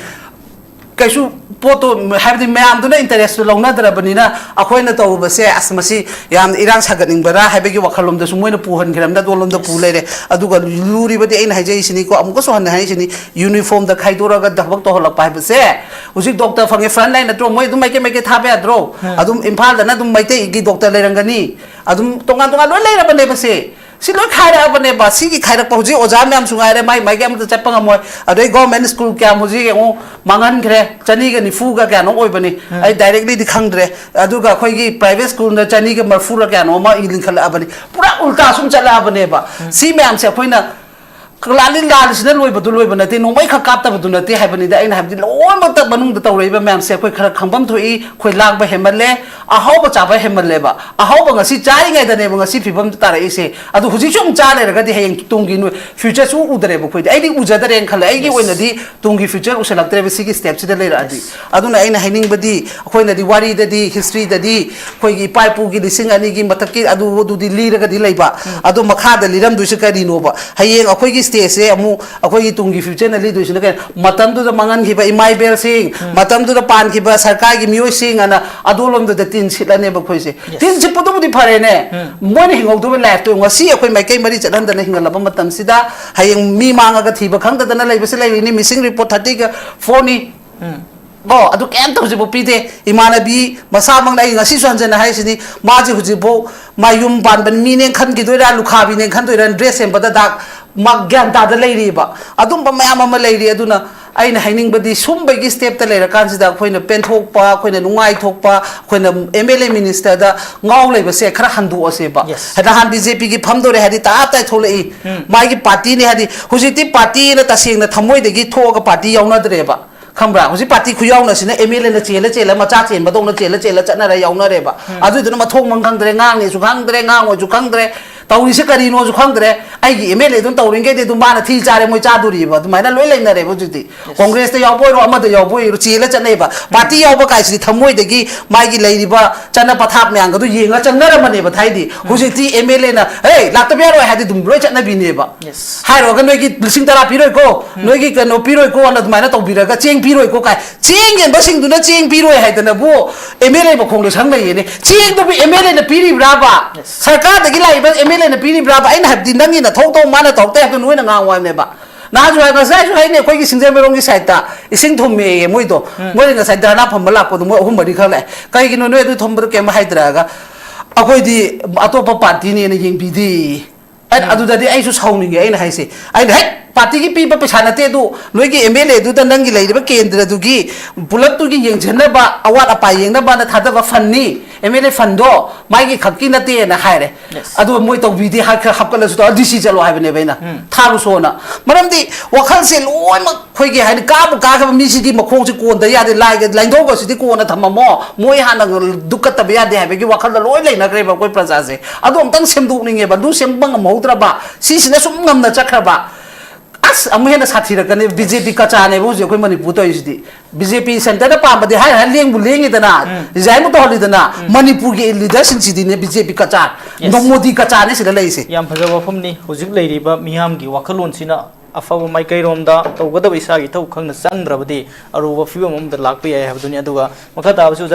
ꯀꯩꯁꯨ ꯄꯣꯠꯇꯣ, ꯍꯥꯏꯕꯗꯤ ꯃꯌꯥꯝꯗꯨꯅ interest ꯇꯣ ꯂꯧꯅꯗ꯭ꯔꯕꯅꯤꯅ ꯑꯩꯈꯣꯏꯅ ꯇꯧꯔꯨꯕꯁꯦ, ꯑꯁ, ꯃꯁꯤ ꯌꯥꯝꯅ ꯏꯔꯥꯡ ꯁꯥꯒꯠꯅꯤꯡꯕꯔꯥ ꯍꯥꯏꯕꯒꯤ ꯋꯥꯈꯜꯂꯣꯝꯗꯁꯨ ꯃꯣꯏꯅ ꯄꯨꯍꯟꯈ꯭ꯔꯕꯅꯤꯅ ꯑꯗꯣꯝꯂꯣꯝꯗ ꯄꯨ ꯂꯩꯔꯦ꯫ ꯑꯗꯨꯒ ꯂꯨꯔꯤꯕꯗꯤ ꯑꯩꯅ ꯍꯥꯏꯖꯔꯤꯁꯤꯅꯤꯀꯣ, ꯑꯃꯨꯛꯀꯁꯨ ꯍꯟꯅ ꯍꯥꯏꯔꯤꯁꯤꯅꯤ, uniform ꯗ ꯈꯥꯏꯗꯣꯔꯒ ꯊꯕꯛ ꯇꯧꯍꯜꯂꯛꯄ ꯍꯥꯏꯕꯁꯦ, ꯍꯧꯖꯤꯛ doctor ꯐꯪꯉꯦ, front line ꯅꯠꯇ꯭ꯔꯣ, ꯃꯣꯏ ꯑꯗꯨꯝ ꯃꯥꯏꯀꯩ ꯃꯥꯏꯀꯩ ꯊꯥꯕ ꯌꯥꯗ꯭ꯔꯣ? ꯑꯗꯨꯝ ꯏꯝꯐꯥꯜꯗꯅ ꯑꯗꯨꯝ ꯃꯩꯇꯩꯒꯤ doctor ꯂꯩꯔꯝꯒꯅꯤ, ꯑꯗꯨꯝ ꯇꯣꯉꯥꯟ ꯇꯣꯉꯥꯟ ꯂꯣꯏ ꯂꯩꯔꯕꯅꯦꯕ ꯁꯦ꯫ ꯁꯤ ꯂꯣꯏ ꯈꯥꯏꯔꯛꯑꯕꯅꯦꯕ꯫ ꯁꯤꯒꯤ ꯈꯥꯏꯔꯛꯄ ꯍꯧꯖꯤꯛ ꯑꯣꯖꯥ ꯃꯌꯥꯝꯁꯨ ꯉꯥꯏꯔꯦ, ꯃꯥꯏ ꯃꯥꯏꯒꯤ ꯑꯃꯠꯇ ꯆꯠꯄ ꯉꯝꯃꯣꯏ꯫ ꯑꯗꯩ government school ꯀꯌꯥꯝ ꯍꯧꯖꯤꯛ ꯌꯦꯡꯉꯨ, ꯃꯥꯡꯍꯟꯈ꯭ꯔꯦ꯫ ꯆꯅꯤꯒ ꯅꯤꯐꯨꯒ ꯀꯌꯥꯅꯣ ꯑꯣꯏꯕꯅꯤ, ꯑꯩ directly ꯗꯤ ꯈꯪꯗ꯭ꯔꯦ꯫ ꯑꯗꯨꯒ ꯑꯩꯈꯣꯏꯒꯤ private school ꯅ ꯆꯅꯤꯒ ꯃꯔꯐꯨꯔ ꯀꯌꯥꯅꯣ ꯑꯃ ꯂꯤꯡꯈꯠꯂꯛꯑꯕꯅꯤ꯫ ꯄꯨꯔꯥ ꯎꯜꯇꯥ ꯁꯨꯝ ꯆꯠꯂꯛꯑꯕꯅꯦꯕ꯫ ꯁꯤ ꯃꯌꯥꯝꯁꯦ ꯑꯩꯈꯣꯏꯅ ꯂꯥꯜꯂꯤ, ꯂꯥꯜꯂꯤꯁꯤꯅ ꯂꯣꯏꯕꯗꯨ ꯂꯣꯏꯕ ꯅꯠꯇꯦ, ꯅꯣꯡꯃꯩ ꯈꯛ ꯀꯥꯞꯇꯕꯗꯨ ꯅꯠꯇꯦ ꯍꯥꯏꯕꯅꯤꯗ꯫ ꯑꯩꯅ ꯍꯥꯏꯕꯗꯤ ꯂꯣꯏꯅꯃꯛꯇ ꯃꯅꯨꯡꯗ ꯇꯧꯔꯛꯏꯕ ꯃꯌꯥꯝꯁꯦ ꯑꯩꯈꯣꯏ ꯈꯔ ꯈꯪꯐꯝ ꯊꯣꯛꯏ꯫ ꯑꯩꯈꯣꯏ ꯂꯥꯡꯕ ꯍꯦꯟꯃꯜꯂꯦ, ꯑꯍꯥꯎꯕ ꯆꯥꯕ ꯍꯦꯟꯃꯜꯂꯦꯕ꯫ ꯑꯍꯥꯎꯕ ꯉꯁꯤ ꯆꯥꯔꯤꯉꯩꯗꯅꯦꯕ ꯉꯁꯤ ꯐꯤꯕꯝ ꯇꯥꯔꯛꯏꯁꯦ꯫ ꯑꯗꯨ ꯍꯧꯖꯤꯛꯁꯨ ꯑꯃꯨꯛ ꯆꯥ ꯂꯩꯔꯒꯗꯤ ꯍꯌꯦꯡ ꯇꯨꯡꯒꯤ ꯅꯣꯏ future ꯁꯨ ꯎꯗ꯭ꯔꯦꯕ ꯑꯩꯈꯣꯏꯗꯤ꯫ ꯑꯩꯗꯤ ꯎꯖꯗꯔꯦꯅ ꯈꯜꯂꯦ꯫ ꯑꯩꯒꯤ ꯑꯣꯏꯅꯗꯤ ꯇꯨꯡꯒꯤ future ꯎꯁꯜꯂꯛꯇ꯭ꯔꯦꯕ ꯁꯤꯒꯤ step ꯁꯤꯗ ꯂꯩꯔꯛꯑꯗꯤ꯫ ꯑꯗꯨꯅ ꯑꯩꯅ ꯍꯥꯏꯅꯤꯡꯕꯗꯤ, ꯑꯩꯈꯣꯏꯅꯗꯤ ꯋꯥꯔꯤꯗꯗꯤ, history ꯗꯗꯤ ꯑꯩꯈꯣꯏꯒꯤ ꯏꯄꯥ ꯏꯄꯨꯒꯤ ꯂꯤꯁꯤꯡ ꯑꯅꯤꯒꯤ ꯃꯊꯛꯀꯤ ꯑꯗꯨ, ꯑꯗꯨꯗꯤ ꯂꯤꯔꯒꯗꯤ ꯂꯩꯕ꯫ ꯑꯗꯣ ꯃꯈꯥꯗ ꯂꯤꯔꯝꯗꯣꯏꯁꯤ ꯀꯔꯤꯅꯣꯕ? ꯍꯌꯦꯡ ꯑꯩꯈꯣꯏꯒꯤ state ꯁꯦ ꯑꯃꯨꯛ ꯑꯩꯈꯣꯏꯒꯤ ꯇꯨꯡꯒꯤ future ꯅ ꯂꯤꯗꯣꯏꯁꯤꯅ ꯀꯩꯅꯣ? ꯃꯇꯝꯗꯨꯗ ꯃꯥꯡꯍꯟꯈꯤꯕ ꯏꯃꯥ ꯏꯕꯦꯜꯁꯤꯡ, ꯃꯇꯝꯗꯨꯗ ꯄꯥꯟꯈꯤꯕ ꯁꯔꯀꯥꯔꯒꯤ ꯃꯤꯑꯣꯏꯁꯤꯡ ꯑꯅ ꯑꯗꯣꯂꯣꯝꯗꯨꯗ ꯇꯤꯟ ꯁꯤꯠꯂꯅꯦꯕ ꯑꯩꯈꯣꯏꯁꯦ꯫ ꯇꯤꯟ ꯁꯤꯠꯄꯗꯨꯕꯨꯗꯤ ꯐꯔꯦꯅꯦ, ꯃꯣꯏꯅ ꯍꯤꯡꯍꯧꯗꯕ life ꯇꯣ ꯉꯁꯤ ꯑꯩꯈꯣꯏ ꯃꯥꯏꯀꯩ ꯃꯔꯤ ꯆꯠꯍꯟꯗꯅ ꯍꯤꯡꯍꯜꯂꯕ ꯃꯇꯝꯁꯤꯗ, ꯍꯌꯦꯡ ꯃꯤ ꯃꯥꯡꯉꯒ ꯊꯤꯕ ꯈꯪꯗꯗꯅ ꯂꯩꯕꯁꯤ ꯂꯩꯔꯤꯅꯤ꯫ Missing report thirty four ꯅꯤ꯫ ꯀꯣ, ꯑꯗꯨ ꯀꯩꯝꯇ ꯍꯧꯖꯤꯛꯐꯥꯎ ꯄꯤꯗꯦ꯫ ꯏꯃꯥꯟꯅꯕꯤ ꯃꯁꯥꯃꯛꯅ ꯑꯩ ꯉꯁꯤꯁꯨ ꯍꯟꯖꯟꯅ ꯍꯥꯏꯔꯤꯁꯤꯅꯤ, ꯃꯥꯁꯦ ꯍꯧꯖꯤꯛꯐꯥꯎ ꯃꯥ ꯌꯨꯝ ꯄꯥꯟꯕ ꯃꯤꯅꯦ ꯈꯟꯈꯤꯗꯣꯏꯔꯥ, ꯂꯨꯈꯥꯕꯤꯅꯦ ꯈꯟꯗꯣꯏꯔꯥ, dress ꯁꯦꯝꯕꯗ ꯗꯥꯛ, ꯃꯥ ꯒ꯭ꯌꯥꯟ ꯇꯥꯗ ꯂꯩꯔꯤꯕ꯫ ꯑꯗꯨꯝꯕ ꯃꯌꯥꯝ ꯑꯃ ꯂꯩꯔꯤ꯫ ꯑꯗꯨꯅ ꯑꯩꯅ ꯍꯥꯏꯅꯤꯡꯕꯗꯤ, ꯁꯨꯝꯕꯒꯤ step ꯇ ꯂꯩꯔꯀꯥꯟꯁꯤꯗ ꯑꯩꯈꯣꯏꯅ ꯄꯦꯟꯊꯣꯛꯄ, ꯑꯩꯈꯣꯏꯅ ꯅꯨꯡꯉꯥꯏꯊꯣꯛꯄ, ꯑꯩꯈꯣꯏꯅ M L A minister ꯗ ꯉꯥꯎ ꯂꯩꯕꯁꯦ ꯈꯔ ꯍꯟꯗꯣꯛꯑꯁꯦꯕ꯫ Yes. ꯅꯍꯥꯟ B J P ꯒꯤ ꯐꯝꯗꯧꯔꯦ ꯍꯥꯏꯗꯤ ꯇꯥꯞ ꯇꯥꯏ ꯊꯣꯛꯂꯛꯏ꯫ ꯃꯥꯒꯤ party ꯅꯦ ꯍꯥꯏꯗꯤ, ꯍꯧꯖꯤꯛꯇꯤ party ꯅ ꯇꯁꯦꯡꯅ ꯊꯃꯣꯏꯗꯒꯤ ꯊꯣꯛꯑꯒ party ꯌꯥꯎꯅꯗ꯭ꯔꯦꯕ꯫ ꯈꯪꯕ꯭ꯔꯥ? ꯍꯧꯖꯤꯛ party ꯈꯨꯌꯥꯎꯅꯁꯤꯅ M L A ꯅ ꯆꯦꯜꯂ ꯆꯦꯜꯂ, ꯃꯆꯥ ꯆꯦꯟꯕꯗꯧꯅ ꯆꯦꯜꯂ ꯆꯦꯜꯂ ꯆꯠꯅꯔ ꯌꯥꯎꯅꯔꯦꯕ꯫ ꯑꯗꯨꯏꯗꯨꯅ ꯃꯊꯣꯡ ꯃꯔꯝ ꯈꯪꯗ꯭ꯔꯦ, ꯉꯥꯡꯅꯦꯁꯨ ꯈꯪꯗ꯭ꯔꯦ, ꯉꯥꯡꯉꯣꯏꯁꯨ ꯈꯪꯗ꯭ꯔꯦ꯫ ꯇꯧꯔꯤꯁꯦ ꯀꯔꯤꯅꯣꯁꯨ ꯈꯪꯗ꯭ꯔꯦ꯫ ꯑꯩꯒꯤ ꯑꯦꯝ ꯑꯦꯜ ꯑꯦ ꯑꯗꯨꯝ ꯇꯧꯔꯤꯉꯩꯗꯤ ꯑꯗꯨꯝ ꯃꯥꯅ ꯊꯤ ꯆꯥꯔꯦ, ꯃꯣꯏ ꯆꯥꯗꯣꯔꯤꯕ, ꯑꯗꯨꯃꯥꯏꯅ ꯂꯣꯏ ꯂꯩꯅꯔꯦꯕ ꯍꯧꯖꯤꯛꯇꯤ꯫ ꯀꯣꯡꯒ꯭ꯔꯦꯁꯇ ꯌꯥꯎꯕ ꯑꯣꯏꯔꯣ, ꯑꯃꯗ ꯌꯥꯎꯕ ꯑꯣꯏꯔꯣ, ꯆꯦꯜꯂ ꯆꯠꯅꯩꯕ꯫ ꯄꯥꯔꯇꯤ ꯌꯥꯎꯕ ꯀꯥꯏꯁꯤꯗꯤ ꯊꯃꯣꯏꯗꯒꯤ ꯃꯥꯒꯤ ꯂꯩꯔꯤꯕ ꯆꯠꯅ ꯄꯊꯥꯞ ꯃꯌꯥꯝꯒꯗꯨ ꯌꯦꯡꯉ ꯆꯪꯅꯔꯝꯕꯅꯦꯕ ꯊꯥꯏꯗꯤ꯫ ꯍꯧꯖꯤꯛꯇꯤ ꯑꯦꯝ ꯑꯦꯜ ꯑꯦꯅ, "ꯍꯦ, ꯂꯥꯛꯇꯕ ꯌꯥꯔꯣꯏ" ꯍꯥꯏꯗꯤ ꯑꯗꯨꯝ ꯂꯣꯏ ꯆꯠꯅꯕꯤꯅꯦꯕ꯫ ꯍꯥꯏꯔꯨꯔꯒ, "ꯅꯣꯏꯒꯤ ꯂꯤꯁꯤꯡ ꯇꯔꯥ ꯄꯤꯔꯣꯏꯀꯣ, ꯅꯣꯏꯒꯤ ꯀꯩꯅꯣ ꯄꯤꯔꯣꯏꯀꯣꯅ ꯑꯗꯨꯃꯥꯏꯅ ꯇꯧꯕꯤꯔꯒ, ꯆꯦꯡ ꯄꯤꯔꯣꯏꯀꯣ" ꯀꯥꯏ꯫ ꯆꯦꯡ ꯌꯦꯟꯕꯁꯤꯡꯗꯨꯅ ꯆꯦꯡ ꯄꯤꯔꯣꯏ ꯍꯥꯏꯗꯅꯕꯨ ꯑꯦꯝ ꯑꯦꯜ ꯑꯦ ꯃꯈꯣꯡꯗ ꯁꯪ ꯂꯩꯌꯦꯅꯦ꯫ ꯆꯦꯡꯗꯨꯕꯨ ꯑꯦꯝ ꯑꯦꯜ ꯑꯦꯅ ꯄꯤꯔꯤꯕ꯭ꯔꯥꯕ? ꯁꯔꯀꯥꯔꯗꯒꯤ ꯂꯥꯛꯏꯕ ꯑꯦꯝ ꯑꯦꯜ ꯑꯦꯅ ꯄꯤꯔꯤꯕ꯭ꯔꯥꯕ? ꯑꯩꯅ ꯍꯥꯏꯕꯗꯤ, ꯅꯪꯒꯤ ꯅꯊꯧ ꯇꯧ, ꯃꯥꯅ ꯇꯧꯔꯛꯇꯦ ꯍꯥꯏꯕꯗꯨ ꯅꯣꯏꯅ ꯉꯥꯡꯉꯨ ꯍꯥꯏꯕꯅꯦꯕ꯫ ꯅꯍꯥꯟꯁꯨ ꯍꯥꯏ, ꯉꯁꯥꯏꯁꯨ ꯍꯥꯏꯅꯦ, ꯑꯩꯈꯣꯏꯒꯤ ꯁꯤꯡꯖꯃꯩꯔꯣꯝꯒꯤ ꯁꯥꯏꯠꯇ ꯏꯁꯤꯡ ꯊꯨꯝꯃꯦꯌꯦ ꯃꯣꯏꯗꯣ꯫ ꯃꯣꯏꯅ ꯉꯁꯥꯏ ꯙꯔꯅꯥ ꯐꯝꯕ ꯂꯥꯛꯄꯗꯣ ꯃꯣꯏ ꯑꯍꯨꯝ ꯃꯔꯤ ꯈꯛ ꯂꯥꯛꯑꯦ꯫ "ꯀꯩꯒꯤꯅꯣ ꯅꯣꯏ ꯑꯗꯨ ꯊꯨꯝꯕꯗꯣ ꯀꯩꯝ ꯍꯥꯏꯗ꯭ꯔꯒ?" "ꯑꯩꯈꯣꯏꯗꯤ ꯑꯇꯣꯞꯄ ꯄꯥꯔꯇꯤꯅꯦꯅ ꯌꯦꯡꯕꯤꯗꯦ"꯫ ꯑꯩꯅ, ꯑꯗꯨꯗꯗꯤ ꯑꯩꯁꯨ ꯁꯥꯎꯅꯤꯡꯉꯦ꯫ ꯑꯩꯅ ꯍꯥꯏꯁꯦ, ꯑꯩꯅ, "ꯍꯦꯛ ꯄꯥꯔꯇꯤꯒꯤ ꯄꯤꯕ ꯄꯩꯁꯥ ꯅꯠꯇꯦ ꯑꯗꯨ, ꯅꯣꯏꯒꯤ ꯑꯦꯝ ꯑꯦꯜ ꯑꯦꯗꯨꯗ, ꯅꯪꯒꯤ ꯂꯩꯔꯤꯕ ꯀꯦꯟꯗ꯭ꯔꯗꯨꯒꯤ ꯄꯨꯂꯞꯇꯨꯒꯤ ꯌꯦꯡꯁꯤꯟꯅꯕ, ꯑꯋꯥꯠ ꯑꯄꯥ ꯌꯦꯡꯅꯕꯅ ꯊꯥꯗꯕ ꯐꯟꯅꯤ, ꯑꯦꯝ ꯑꯦꯜ ꯑꯦ ꯐꯟꯗꯣ ꯃꯥꯒꯤ ꯈꯛꯀꯤ ꯅꯠꯇꯦꯅ" ꯍꯥꯏꯔꯦ꯫ ꯑꯗꯨꯒ ꯃꯣꯏ ꯇꯧꯕꯤꯗꯦ ꯍꯥꯏ, ꯈꯔ ꯍꯥꯞꯀꯠꯂꯁꯨ ꯇꯧ, "ꯗꯤ ꯁꯤ ꯆꯠꯂꯣ" ꯍꯥꯏꯕꯅꯦꯕ ꯑꯩꯅ, "ꯊꯥꯔꯨꯁꯣꯅ"꯫ ꯃꯔꯝꯗꯤ ꯋꯥꯈꯜꯁꯦ ꯂꯣꯏꯅꯃꯛ ꯑꯩꯈꯣꯏꯒꯤ ꯍꯥꯏꯗꯤ ꯀꯥꯕꯨ ꯀꯥꯈ꯭ꯔꯕ ꯃꯤꯁꯤꯗꯤ ꯃꯈꯣꯡꯁꯦ ꯀꯣꯟꯗ ꯌꯥꯗꯦ, ꯂꯥꯏꯒ ꯂꯥꯏꯊꯣꯛꯄꯁꯤꯗꯤ ꯀꯣꯟꯅ ꯊꯝꯃꯝꯃꯣ, ꯃꯣꯏ ꯍꯥꯟꯅ ꯗꯨꯛ ꯀꯠꯇꯕ ꯌꯥꯗꯦ ꯍꯥꯏꯕꯒꯤ ꯋꯥꯈꯜꯗ ꯂꯣꯏ ꯂꯩꯅꯈ꯭ꯔꯦꯕ ꯑꯩꯈꯣꯏ ꯄ꯭ꯔꯖꯥꯁꯦ꯫ ꯑꯗꯨ ꯑꯝꯇꯪ ꯁꯦꯝꯗꯣꯛꯅꯤꯡꯉꯦꯕ꯫ ꯑꯗꯨ ꯁꯦꯝꯕ ꯉꯝꯍꯧꯗ꯭ꯔꯕ, ꯁꯤꯁꯤꯅ ꯁꯨꯝ ꯉꯝꯅ ꯆꯠꯈ꯭ꯔꯕ, ꯑꯁ, ꯑꯃꯨꯛ ꯍꯦꯟꯅ ꯁꯥꯊꯤꯔꯛꯀꯅꯤ꯫ ꯕꯤ ꯖꯦ ꯄꯤ ꯀꯆꯥꯅꯦꯕ ꯍꯧꯖꯤꯛ ꯑꯩꯈꯣꯏ ꯃꯅꯤꯄꯨꯔ ꯇꯧꯔꯤꯁꯤꯗꯤ꯫ ꯕꯤ ꯖꯦ ꯄꯤ ꯁꯦꯟꯇꯔꯗ ꯄꯥꯝꯕꯗꯤ ꯍꯥꯏ ꯍꯥꯏ ꯂꯦꯡꯕꯨ ꯂꯦꯡꯉꯤꯗꯅ, ꯔꯤꯖꯥꯏꯟꯕꯨ ꯇꯧꯍꯜꯂꯤꯗꯅ, ꯃꯅꯤꯄꯨꯔꯒꯤ ꯂꯤꯗꯔꯁꯤꯡꯁꯤꯗꯤꯅꯦ ꯕꯤ ꯖꯦ ꯄꯤ ꯀꯆꯥ, ꯃꯣꯗꯤ ꯀꯆꯥꯅꯦ ꯁꯤꯗ ꯂꯩꯔꯤꯁꯦ꯫ ꯌꯥꯝ ꯐꯖꯕ ꯋꯥꯐꯝꯅꯤ꯫ ꯍꯧꯖꯤꯛ ꯂꯩꯔꯤꯕ ꯃꯤꯌꯥꯝꯒꯤ ꯋꯥꯈꯜꯂꯣꯟꯁꯤꯅ ꯑꯐꯕ ꯃꯥꯏꯀꯩꯔꯣꯝꯗ ꯇꯧꯒꯗꯕ ꯏꯁꯥꯒꯤ ꯏꯊꯧ ꯈꯪꯅ ꯆꯪꯗ꯭ꯔꯕꯗꯤ ꯑꯔꯨꯕ ꯐꯤꯕꯝ ꯑꯃꯗ ꯂꯥꯛꯄ ꯌꯥꯏ ꯍꯥꯏꯕꯗꯨꯅꯤ꯫ ꯑꯗꯨꯒ ꯃꯈꯥ ꯇꯥꯕꯁꯤ ꯑꯣꯖꯥ